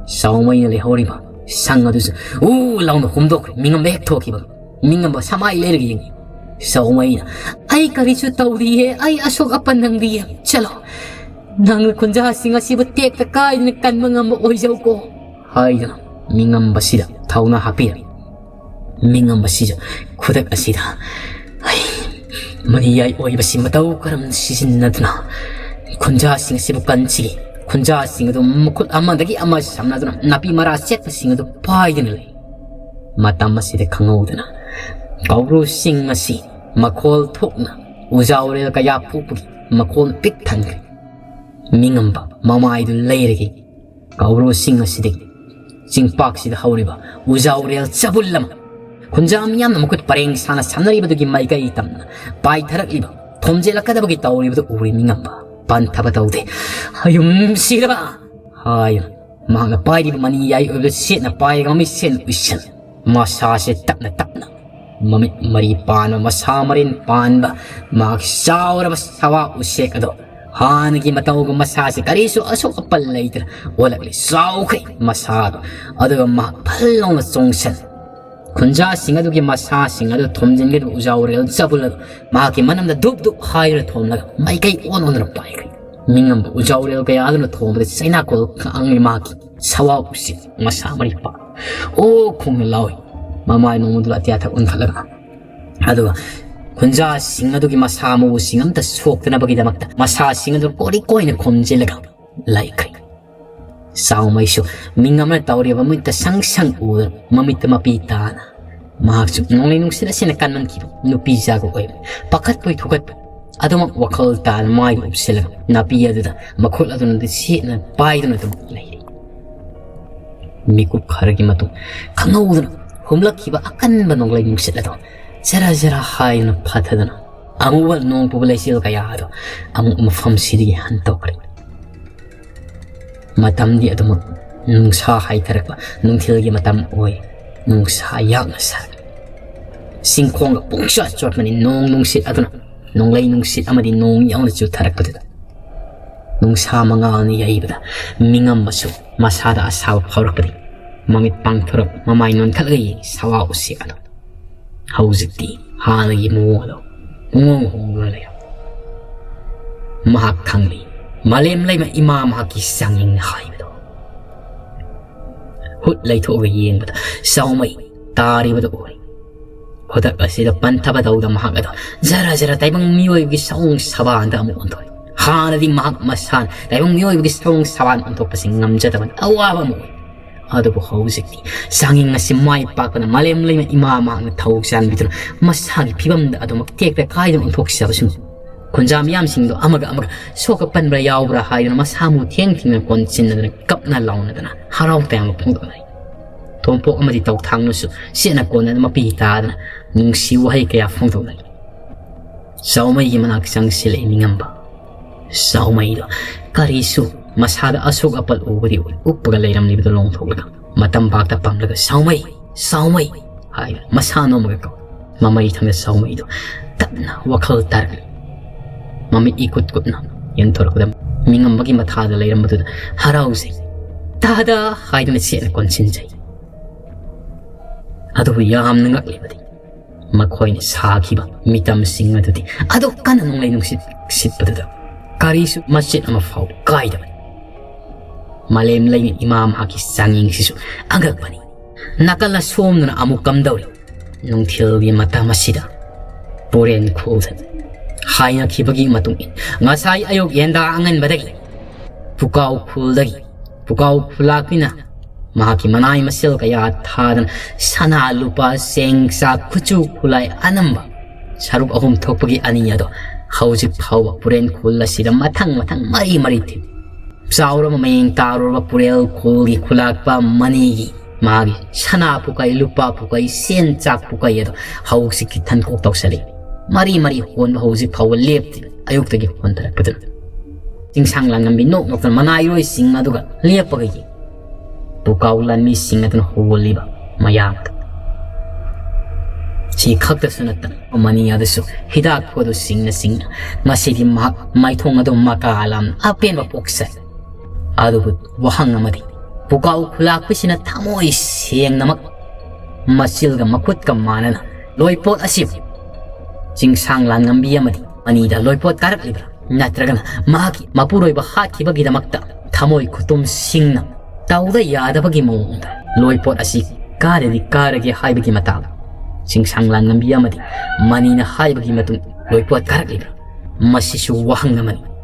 ꯆꯥꯎꯃꯩꯅ ꯂꯩꯍꯧꯔꯤꯕ ꯁꯪ ꯑꯗꯨꯁꯨ ꯎ ꯂꯥꯎꯅ ꯍꯨꯝꯗꯣꯛꯈ꯭ꯔꯦ꯫ ꯃꯤꯡꯉꯝꯕ ꯍꯦꯛ ꯊꯣꯛꯈꯤꯕ, ꯃꯤꯡꯉꯝꯕ ꯁꯃꯥꯏ ꯂꯩꯔꯒ ꯌꯦꯡꯉꯤ꯫ ꯆꯥꯎꯃꯩꯅ, "ꯑꯩ ꯀꯔꯤꯁꯨ ꯇꯧꯗꯤꯌꯦ, ꯑꯩ ꯑꯁꯣꯛ ꯑꯄꯟ ꯅꯪꯗꯤꯌꯦ꯫ ꯆꯠꯂꯣ, ꯅꯪꯅ ꯈꯨꯟꯖꯥꯁꯤꯡ ꯑꯁꯤꯕꯨ ꯇꯦꯛꯇ ꯀꯥꯏꯗꯅ ꯀꯟꯕ ꯉꯝꯕ ꯑꯣꯏꯖꯧꯀꯣ" ꯍꯥꯏꯗꯨꯅ ꯃꯤꯡꯉꯝꯕꯁꯤꯗ ꯊꯧꯅꯥ ꯍꯥꯞꯄꯤꯔꯝꯃꯤ꯫ ꯃꯤꯡꯉꯝꯕꯁꯤꯁꯨ ꯈꯨꯗꯛ ꯑꯁꯤꯗ, ꯑꯩ, ꯃꯅꯤꯌꯥꯏ ꯑꯣꯏꯕꯁꯤ ꯃꯇꯧ ꯀꯔꯝꯅ ꯁꯤꯖꯤꯟꯅꯗꯨꯅ ꯈꯨꯟꯖꯥꯁꯤꯡ ꯑꯁꯤꯕꯨ ꯀꯟꯁꯤꯒꯦ? ꯈꯨꯟꯖꯥꯁꯤꯡ ꯑꯗꯨ ꯃꯈꯨꯠ ꯑꯃꯗꯒꯤ ꯑꯃ ꯁꯝꯅꯗꯨꯅ ꯅꯥꯄꯤ ꯃꯔꯥ ꯆꯦꯠꯄꯁꯤꯡ ꯑꯗꯨ ꯄꯥꯏꯗꯨꯅ ꯂꯩ꯫ ꯃꯇꯝ ꯑꯁꯤꯗ ꯈꯪꯍꯧꯗꯅ ꯀꯧꯕ꯭ꯔꯨꯁꯤꯡ ꯑꯁꯤ ꯃꯈꯣꯜ ꯊꯣꯛꯅ ꯎꯖꯥꯎꯔꯦꯜ ꯀꯌꯥ ꯄꯣꯛꯄꯒꯤ ꯃꯈꯣꯜ ꯄꯤꯛ ꯊꯟꯈ꯭ꯔꯦ꯫ ꯃꯤꯡꯉꯝꯕ ꯃꯃꯥꯏꯗꯨ ꯂꯩꯔꯒ ꯀꯧꯕ꯭ꯔꯨꯁꯤꯡ ꯑꯁꯤꯗꯒꯤ ꯆꯤꯡꯄꯥꯛꯁꯤꯗ ꯍꯧꯔꯤꯕ ꯎꯖꯥꯎꯔꯦꯜ ꯆꯕꯨꯜ ꯑꯃ, ꯈꯨꯟꯖꯥ ꯃꯤꯌꯥꯝꯅ ꯃꯈꯨꯠ ꯄꯔꯦꯡ ꯁꯥꯅ ꯁꯝꯅꯔꯤꯕꯗꯨꯒꯤ ꯃꯥꯏꯀꯩ ꯇꯝꯅ ꯄꯥꯏꯊꯔꯛꯂꯤꯕ, ꯊꯣꯝꯖꯤꯜꯂꯛꯀꯗꯕꯒꯤ ꯇꯧꯔꯤꯕꯗꯨ ꯎꯔꯦ꯫ ꯃꯤꯡꯉꯝꯕ ꯄꯟꯊꯕ ꯇꯧꯗꯦ꯫ "ꯍꯌꯨꯝ ꯁꯤꯔꯕ!" ꯍꯥꯏ꯫ ꯃꯍꯥꯛꯅ ꯄꯥꯏꯔꯤꯕ ꯃꯅꯤ ꯌꯥꯏ ꯑꯣꯏꯕꯗꯨ ꯁꯦꯠꯅ ꯄꯥꯏꯔꯒ ꯃꯃꯤꯠ ꯁꯦꯠꯅ ꯎꯏꯁꯟ, ꯃꯁꯥꯁꯦ ꯇꯞꯅ ꯇꯞꯅ ꯃꯃꯤꯠ ꯃꯔꯤ ꯄꯥꯟꯕ, ꯃꯁꯥ ꯃꯔꯤꯟ ꯄꯥꯟꯕ, ꯃꯍꯥꯛ ꯆꯥꯎꯔꯕ ꯁꯋꯥ ꯎꯆꯦꯛ ꯑꯗꯣ ꯍꯥꯟꯅꯒꯤ ꯃꯇꯧꯒ ꯃꯁꯥꯁꯦ ꯀꯔꯤꯁꯨ ꯑꯁꯣꯛ ꯑꯄꯟ ꯂꯩꯇꯅ ꯑꯣꯜꯂꯛꯂꯦ꯫ ꯆꯥꯎꯈ꯭ꯔꯦ ꯃꯁꯥꯗꯣ꯫ ꯑꯗꯨꯒ ꯃꯍꯥꯛ ꯐꯜ ꯂꯥꯎꯅ ꯆꯣꯡꯁꯟ, ꯈꯨꯟꯖꯥꯁꯤꯡ ꯑꯗꯨꯒꯤ ꯃꯁꯥꯁꯤꯡ ꯑꯗꯨ ꯊꯣꯝꯖꯤꯟꯒꯗꯕ ꯎꯖꯥꯎꯔꯦꯜ ꯆꯕꯨꯜ ꯑꯗꯨ ꯃꯍꯥꯛꯀꯤ ꯃꯅꯝꯗ ꯙꯨꯞ ꯙꯨꯞ ꯍꯥꯏꯗꯨꯅ ꯊꯣꯝꯂꯒ ꯃꯥꯏꯀꯩ ꯑꯣꯟ ꯑꯣꯟꯗꯨꯅ ꯄꯥꯏꯈ꯭ꯔꯦ꯫ ꯃꯤꯉꯝꯕ ꯎꯖꯥꯎꯔꯦꯜ ꯀꯌꯥ ꯑꯗꯨꯅ ꯊꯣꯝꯕꯗ ꯆꯩꯅꯥꯀꯣꯜ ꯈꯥꯡꯂꯤ ꯃꯍꯥꯛꯀꯤ ꯁꯋꯥ ꯎꯆꯦꯛ ꯃꯁꯥ ꯃꯔꯤ ꯄꯥꯛ ꯑꯣ ꯈꯣꯡꯅ ꯂꯥꯎꯏ꯫ ꯃꯃꯥꯏ ꯅꯣꯡꯃꯗꯨꯗ ꯑꯇꯤꯌꯥ ꯊꯛ ꯑꯣꯟꯈꯠꯂꯒ, ꯑꯗꯨꯒ ꯈꯨꯟꯖꯥꯁꯤꯡ ꯑꯗꯨꯒꯤ ꯃꯁꯥ ꯃꯎꯁꯤꯡ ꯑꯝꯇ ꯁꯣꯛꯇꯅꯕꯒꯤꯗꯃꯛꯇ ꯃꯁꯥꯁꯤꯡ ꯑꯗꯨ ꯀꯣꯔꯤ ꯀꯣꯏꯅ ꯈꯣꯝꯖꯤꯜꯂꯒ ꯂꯩꯈ꯭ꯔꯦ꯫ ꯆꯥꯎꯃꯩꯁꯨ ꯃꯤꯡ ꯑꯃꯅ ꯇꯧꯔꯤꯕ ꯃꯃꯤꯠꯇ ꯁꯪ ꯁꯪ ꯎꯗꯨꯅ ꯃꯃꯤꯠꯇ ꯃꯄꯤ ꯇꯥꯅ ꯃꯍꯥꯛꯁꯨ ꯅꯣꯡꯂꯩ ꯅꯨꯡꯁꯤꯠ ꯑꯁꯤꯅ ꯀꯟꯃꯟꯈꯤꯕ ꯅꯨꯄꯤ ꯖꯥꯒ ꯑꯣꯏꯕ ꯄꯥꯈꯠꯄꯣꯏ ꯊꯨꯀꯠꯄ ꯑꯗꯨꯃꯛ ꯋꯥꯈꯜ ꯇꯥꯅ ꯃꯥꯏꯗ ꯎꯞꯁꯤꯜꯂꯒ ꯅꯥꯄꯤ ꯑꯗꯨꯗ ꯃꯈꯨꯠ ꯑꯗꯨꯅꯗꯤ ꯁꯦꯠꯅ ꯄꯥꯏꯗꯨꯅ ꯑꯗꯨꯃꯛ ꯂꯩꯔꯤ꯫ ꯃꯤꯀꯨꯞ ꯈꯔꯒꯤ ꯃꯇꯨꯡ ꯈꯪꯍꯧꯗꯅ ꯍꯨꯝꯂꯛꯈꯤꯕ ꯑꯀꯟꯕ ꯅꯣꯡꯂꯩ ꯅꯨꯡꯁꯤꯠ ꯑꯗꯣ ꯖꯔ ꯖꯔ ꯍꯥꯏꯗꯨꯅ ꯐꯊꯗꯨꯅ ꯑꯃꯨꯕ ꯅꯣꯡ ꯄꯨꯕ ꯂꯩꯆꯤꯜ ꯀꯌꯥ ꯑꯗꯣ ꯑꯃꯨꯛ ꯃꯐꯝꯁꯤꯗꯒꯤ ꯍꯟꯗꯣꯛꯈ꯭ꯔꯦ꯫ ꯃꯇꯝꯗꯤ ꯑꯗꯨꯃꯛ ꯅꯨꯡꯁꯥ ꯍꯥꯏꯊꯔꯛꯄ ꯅꯨꯡꯊꯤꯜꯒꯤ ꯃꯇꯝ ꯑꯣꯏ꯫ ꯅꯨꯡꯁꯥ ꯌꯥꯛꯅ ꯁꯥꯔꯛꯏ꯫ ꯆꯤꯡꯈꯣꯡꯒ ꯄꯨꯡꯆꯣꯠ ꯆꯣꯠꯄꯅꯤ ꯅꯣꯡ ꯅꯨꯡꯁꯤꯠ ꯑꯗꯨꯅ, ꯅꯣꯡꯂꯩ ꯅꯨꯡꯁꯤꯠ ꯑꯃꯗꯤ ꯅꯣꯡ ꯌꯥꯎꯅ ꯆꯨꯊꯔꯛꯄꯗꯨꯗ꯫ ꯅꯨꯡꯁꯥ ꯃꯉꯥꯜꯅ ꯌꯩꯕꯗ ꯃꯤꯉꯝꯕꯁꯨ ꯃꯁꯥꯗ ꯑꯁꯥꯕ ꯐꯥꯎꯔꯛꯄꯗꯒꯤ ꯃꯃꯤꯠ ꯄꯥꯡꯊꯣꯔꯛ ꯃꯃꯥꯏ ꯅꯣꯟꯈꯠꯂꯒ ꯌꯦꯡꯉꯤ ꯁꯋꯥ ꯎꯆꯦꯛ ꯑꯗꯣ꯫ ꯍꯧꯖꯤꯛꯇꯤ ꯍꯥꯟꯅꯒꯤ ꯃꯑꯣꯡ ꯑꯗꯣ ꯄꯨꯡꯍꯣꯡ ꯍꯣꯡꯗꯨꯅ ꯂꯩꯔꯝꯃꯤ꯫ ꯃꯍꯥꯛ ꯈꯪꯂꯤ, ꯃꯥꯂꯦꯝ ꯂꯩꯃ ꯏꯃꯥ ꯃꯍꯥꯛꯀꯤ ꯆꯥꯡꯌꯦꯡꯅ ꯍꯥꯏꯕꯗꯣ꯫ ꯍꯨꯠ ꯂꯩꯊꯣꯛꯑꯒ ꯌꯦꯡꯕꯗ ꯆꯥꯎꯃꯩ ꯇꯥꯔꯤꯕꯗꯨ ꯎꯔꯦ꯫ ꯈꯨꯗꯛ ꯑꯁꯤꯗ ꯄꯟꯊꯕ ꯇꯧꯗ ꯃꯍꯥꯛ ꯑꯗꯣ ꯖꯔ ꯖꯔ ꯇꯥꯏꯕꯪ ꯃꯤꯑꯣꯏꯕꯒꯤ ꯁꯑꯣꯡ ꯁꯕꯥꯟꯗ ꯑꯃꯨꯛ ꯑꯣꯟꯊꯣꯛꯏ꯫ ꯍꯥꯟꯅꯗꯤ ꯃꯍꯥꯛ ꯃꯁꯥꯅ ꯇꯥꯏꯕꯪ ꯃꯤꯑꯣꯏꯕꯒꯤ ꯁꯑꯣꯡ ꯁꯕꯥꯟ ꯑꯣꯟꯊꯣꯛꯄꯁꯤ ꯉꯝꯖꯗꯕꯅ ꯑꯋꯥꯕ ꯑꯃ ꯑꯣꯏ꯫ ꯑꯗꯨꯕꯨ ꯍꯧꯖꯤꯛꯇꯤ ꯆꯥꯡꯌꯦꯡ ꯑꯁꯤ ꯃꯥꯏ ꯄꯥꯛꯄꯅ ꯃꯥꯂꯦꯝ ꯂꯩꯃ ꯏꯃꯥ ꯃꯍꯥꯛꯅ ꯊꯧ ꯆꯥꯟꯕꯤꯗꯨꯅ ꯃꯁꯥꯒꯤ ꯐꯤꯕꯝꯗ ꯑꯗꯨꯃꯛ ꯇꯦꯛꯇ ꯀꯥꯏꯗꯅ ꯑꯣꯟꯊꯣꯛꯆꯕꯁꯤꯡ ꯈꯨꯟꯖꯥ ꯃꯤꯌꯥꯝꯁꯤꯡꯗꯣ ꯑꯃꯒ ꯑꯃꯒ ꯁꯣꯛꯄ ꯄꯟꯕ꯭ꯔꯥ ꯌꯥꯎꯕ꯭ꯔꯥ ꯍꯥꯏꯗꯨꯅ ꯃꯁꯥ ꯃꯎ ꯊꯦꯡ ꯊꯦꯡꯅ ꯀꯣꯟꯁꯤꯟꯅꯗꯨꯅ ꯀꯞꯅ ꯂꯥꯎꯅꯗꯅ ꯍꯔꯥꯎ ꯇꯌꯥꯝꯕ ꯐꯣꯡꯗꯣꯛꯅꯔꯤ꯫ ꯇꯣꯝꯄꯣꯛ ꯑꯃꯗꯤ ꯇꯧꯊꯥꯡꯅꯁꯨ ꯆꯦꯠꯅ ꯀꯣꯟꯅꯗ ꯃꯄꯤ ꯇꯥꯗꯅ ꯅꯨꯡꯁꯤ ꯋꯥꯍꯩ ꯀꯌꯥ ꯐꯣꯡꯗꯣꯛꯅꯔꯤ꯫ ꯆꯥꯎꯃꯩꯒꯤ ꯃꯅꯥꯛ ꯆꯪꯁꯤꯜꯂꯛꯏ ꯃꯤꯉꯝꯕ꯫ ꯆꯥꯎꯃꯩꯗꯣ ꯀꯔꯤꯁꯨ ꯃꯁꯥꯗ ꯑꯁꯣꯛ ꯑꯄꯜ ꯎꯕꯗꯤ ꯑꯣꯏ꯫ ꯎꯞꯄꯒ ꯂꯩꯔꯝꯂꯤꯕꯗꯨ ꯂꯣꯡꯊꯣꯛꯂꯒ ꯃꯇꯝ ꯄꯥꯛꯇ ꯄꯝꯂꯒ "ꯁꯥꯎꯃꯩ! ꯁꯥꯎꯃꯩ!" ꯍꯥꯏꯗꯨꯅ ꯃꯁꯥ ꯅꯣꯝꯃꯒ ꯀꯧꯏ꯫ ꯃꯃꯩ ꯊꯪꯗ ꯁꯥꯎꯃꯩꯗꯨ ꯇꯞꯅ ꯋꯥꯈꯜ ꯇꯥꯔꯛꯂꯤ꯫ ꯃꯃꯤꯠ ꯏꯀꯨꯠ ꯀꯨꯠꯅ ꯌꯦꯡꯊꯣꯔꯛꯄꯗ ꯃꯤꯉꯝꯕꯒꯤ ꯃꯊꯥꯗ ꯂꯩꯔꯝꯕꯗꯨꯗ ꯍꯔꯥꯎꯖꯩ꯫ "ꯇꯥꯗ!" ꯍꯥꯏꯗꯨꯅ ꯆꯦꯠꯅ ꯀꯣꯟꯁꯤꯟꯖꯩ꯫ ꯑꯗꯨꯕꯨ ꯌꯥꯝꯅ ꯉꯛꯂꯤꯕꯗꯤ ꯃꯈꯣꯏꯅ ꯁꯥꯈꯤꯕ ꯃꯤꯇꯝꯁꯤꯡ ꯑꯗꯨꯗꯤ ꯑꯗꯨꯛ ꯀꯟꯅ ꯅꯣꯡꯂꯩ ꯅꯨꯡꯁꯤꯠ ꯁꯤꯠꯄꯗꯨꯗ ꯀꯔꯤꯁꯨ ꯃꯆꯦꯠ ꯑꯃ ꯐꯥꯎ ꯀꯥꯏꯗꯕꯅꯤ꯫ ꯃꯥꯂꯦꯝ ꯂꯩꯃ ꯏꯃꯥ ꯃꯍꯥꯛꯀꯤ ꯆꯥꯡꯌꯦꯡꯁꯤꯁꯨ ꯑꯉꯛꯄꯅꯤ꯫ ꯅꯥꯀꯜ ꯑꯁꯣꯝꯗꯅ ꯑꯃꯨꯛ ꯀꯝꯗꯧꯔꯤ? ꯅꯨꯡꯊꯤꯜꯒꯤ ꯃꯇꯝ ꯑꯁꯤꯗ ꯄꯨꯔꯦꯟ ꯈꯨꯜꯗ ꯍꯥꯏꯅꯈꯤꯕꯒꯤ ꯃꯇꯨꯡ ꯏꯟꯅ ꯉꯁꯥꯏ ꯑꯌꯨꯛ ꯌꯦꯟꯗꯥ ꯑꯉꯟꯕꯗꯒꯤ ꯄꯨꯀꯥꯎ ꯈꯨꯜꯗꯒꯤ ꯄꯨꯀꯥꯎ ꯈꯨꯂꯥꯛꯄꯤꯅ ꯃꯍꯥꯛꯀꯤ ꯃꯅꯥꯏ ꯃꯁꯤꯜ ꯀꯌꯥ ꯊꯥꯗꯅ ꯁꯅꯥ ꯂꯨꯄꯥ ꯆꯦꯡ ꯆꯥꯛ ꯈꯨꯠꯁꯨ ꯈꯨꯠꯂꯥꯏ ꯑꯅꯝꯕ ꯁꯔꯨꯛ ꯑꯍꯨꯝ ꯊꯣꯛꯄꯒꯤ ꯑꯅꯤ ꯑꯗꯣ ꯍꯧꯖꯤꯛ ꯐꯥꯎꯕ ꯄꯨꯔꯦꯟ ꯈꯨꯜ ꯑꯁꯤꯗ ꯃꯊꯪ ꯃꯊꯪ ꯃꯔꯤ ꯃꯔꯤ ꯊꯤꯜꯂꯤ꯫ ꯆꯥꯎꯔꯕ ꯃꯌꯦꯡ ꯇꯥꯔꯨꯔꯕ ꯄꯨꯔꯦꯜ ꯈꯨꯜꯒꯤ ꯈꯨꯂꯥꯛꯄ ꯃꯅꯤꯒꯤ ꯃꯥꯒꯤ ꯁꯅꯥ ꯄꯨꯀꯩ, ꯂꯨꯄꯥ ꯄꯨꯀꯩ, ꯁꯦꯟ ꯆꯥꯛ ꯄꯨꯀꯩ ꯑꯗꯣ ꯍꯧꯖꯤꯛꯀꯤ ꯊꯟꯀꯣꯛ ꯇꯧꯁꯜꯂꯤ꯫ ꯃꯔꯤ ꯃꯔꯤ ꯍꯣꯟꯕ ꯍꯧꯖꯤꯛ ꯐꯥꯎꯕ ꯂꯦꯞꯇꯦ꯫ ꯑꯌꯨꯛꯇꯒꯤ ꯍꯣꯟꯊꯔꯛꯄꯗꯨꯅ ꯆꯤꯡꯁꯥꯡ ꯂꯥꯡꯉꯝꯕꯤ ꯅꯣꯛ ꯅꯣꯛꯇꯅ ꯃꯅꯥꯏꯔꯣꯏꯁꯤꯡ ꯑꯗꯨꯒ ꯂꯦꯞꯄꯒ ꯌꯦꯡ꯫ ꯄꯨꯀꯥꯎ ꯂꯥꯟꯃꯤꯁꯤꯡ ꯑꯗꯨꯅ ꯍꯣꯜꯂꯤꯕ ꯃꯌꯥꯝꯗꯨ꯫ ꯁꯤ ꯈꯛꯇꯁꯨ ꯅꯠꯇꯅ ꯃꯅꯤ ꯑꯗꯨꯁꯨ ꯍꯤꯗꯥꯛ ꯈꯨꯗꯨ ꯁꯤꯡꯅ ꯁꯤꯡꯅ ꯉꯁꯤꯗꯤ ꯃꯍꯥꯛ ꯃꯥꯏꯊꯣꯡ ꯑꯗꯨ ꯃꯀꯥ ꯂꯥꯝꯅ ꯑꯄꯦꯟꯕ ꯄꯣꯛꯆꯩ꯫ ꯑꯗꯨꯕꯨ ꯋꯥꯍꯪ ꯑꯃꯗꯤ ꯄꯨꯀꯥꯎ ꯈꯨꯂꯥꯛꯄꯤꯁꯤꯅ ꯊꯃꯣꯏ ꯁꯦꯡꯅꯃꯛ ꯃꯆꯤꯜꯒ ꯃꯈꯨꯠꯀ ꯃꯥꯟꯅꯅ ꯂꯣꯏꯄꯣꯠ ꯑꯁꯤꯕꯨ ꯆꯤꯡꯁꯥꯡ ꯂꯥꯟꯉꯝꯕꯤ ꯑꯃꯗꯤ ꯃꯅꯤꯗ ꯂꯣꯏꯄꯣꯠ ꯀꯥꯔꯛꯂꯤꯕ꯭ꯔꯥ? ꯅꯠꯇ꯭ꯔꯒꯅ ꯃꯍꯥꯛꯀꯤ ꯃꯄꯨꯔꯣꯏꯕ ꯍꯥꯠꯈꯤꯕꯒꯤꯗꯃꯛꯇ ꯊꯃꯣꯏ ꯈꯨꯇꯨꯝ ꯁꯤꯡꯅ ꯇꯧꯗ ꯌꯥꯗꯕꯒꯤ ꯃꯑꯣꯡꯗ ꯂꯣꯏꯄꯣꯠ ꯑꯁꯤ ꯀꯥꯔꯗꯤ ꯀꯥꯔꯒꯦ ꯍꯥꯏꯕꯒꯤ ꯃꯇꯥꯡꯗ ꯆꯤꯡꯁꯥꯡ ꯂꯥꯟꯉꯝꯕꯤ ꯑꯃꯗꯤ ꯃꯅꯤꯅ ꯍꯥꯏꯕꯒꯤ ꯃꯇꯨꯡ ꯂꯣꯏꯄꯣꯠ ꯀꯥꯔꯛꯂꯤꯕ꯭ꯔꯥ? ꯃꯁꯤꯁꯨ ꯋꯥꯍꯪ ꯑꯃꯅꯤ꯫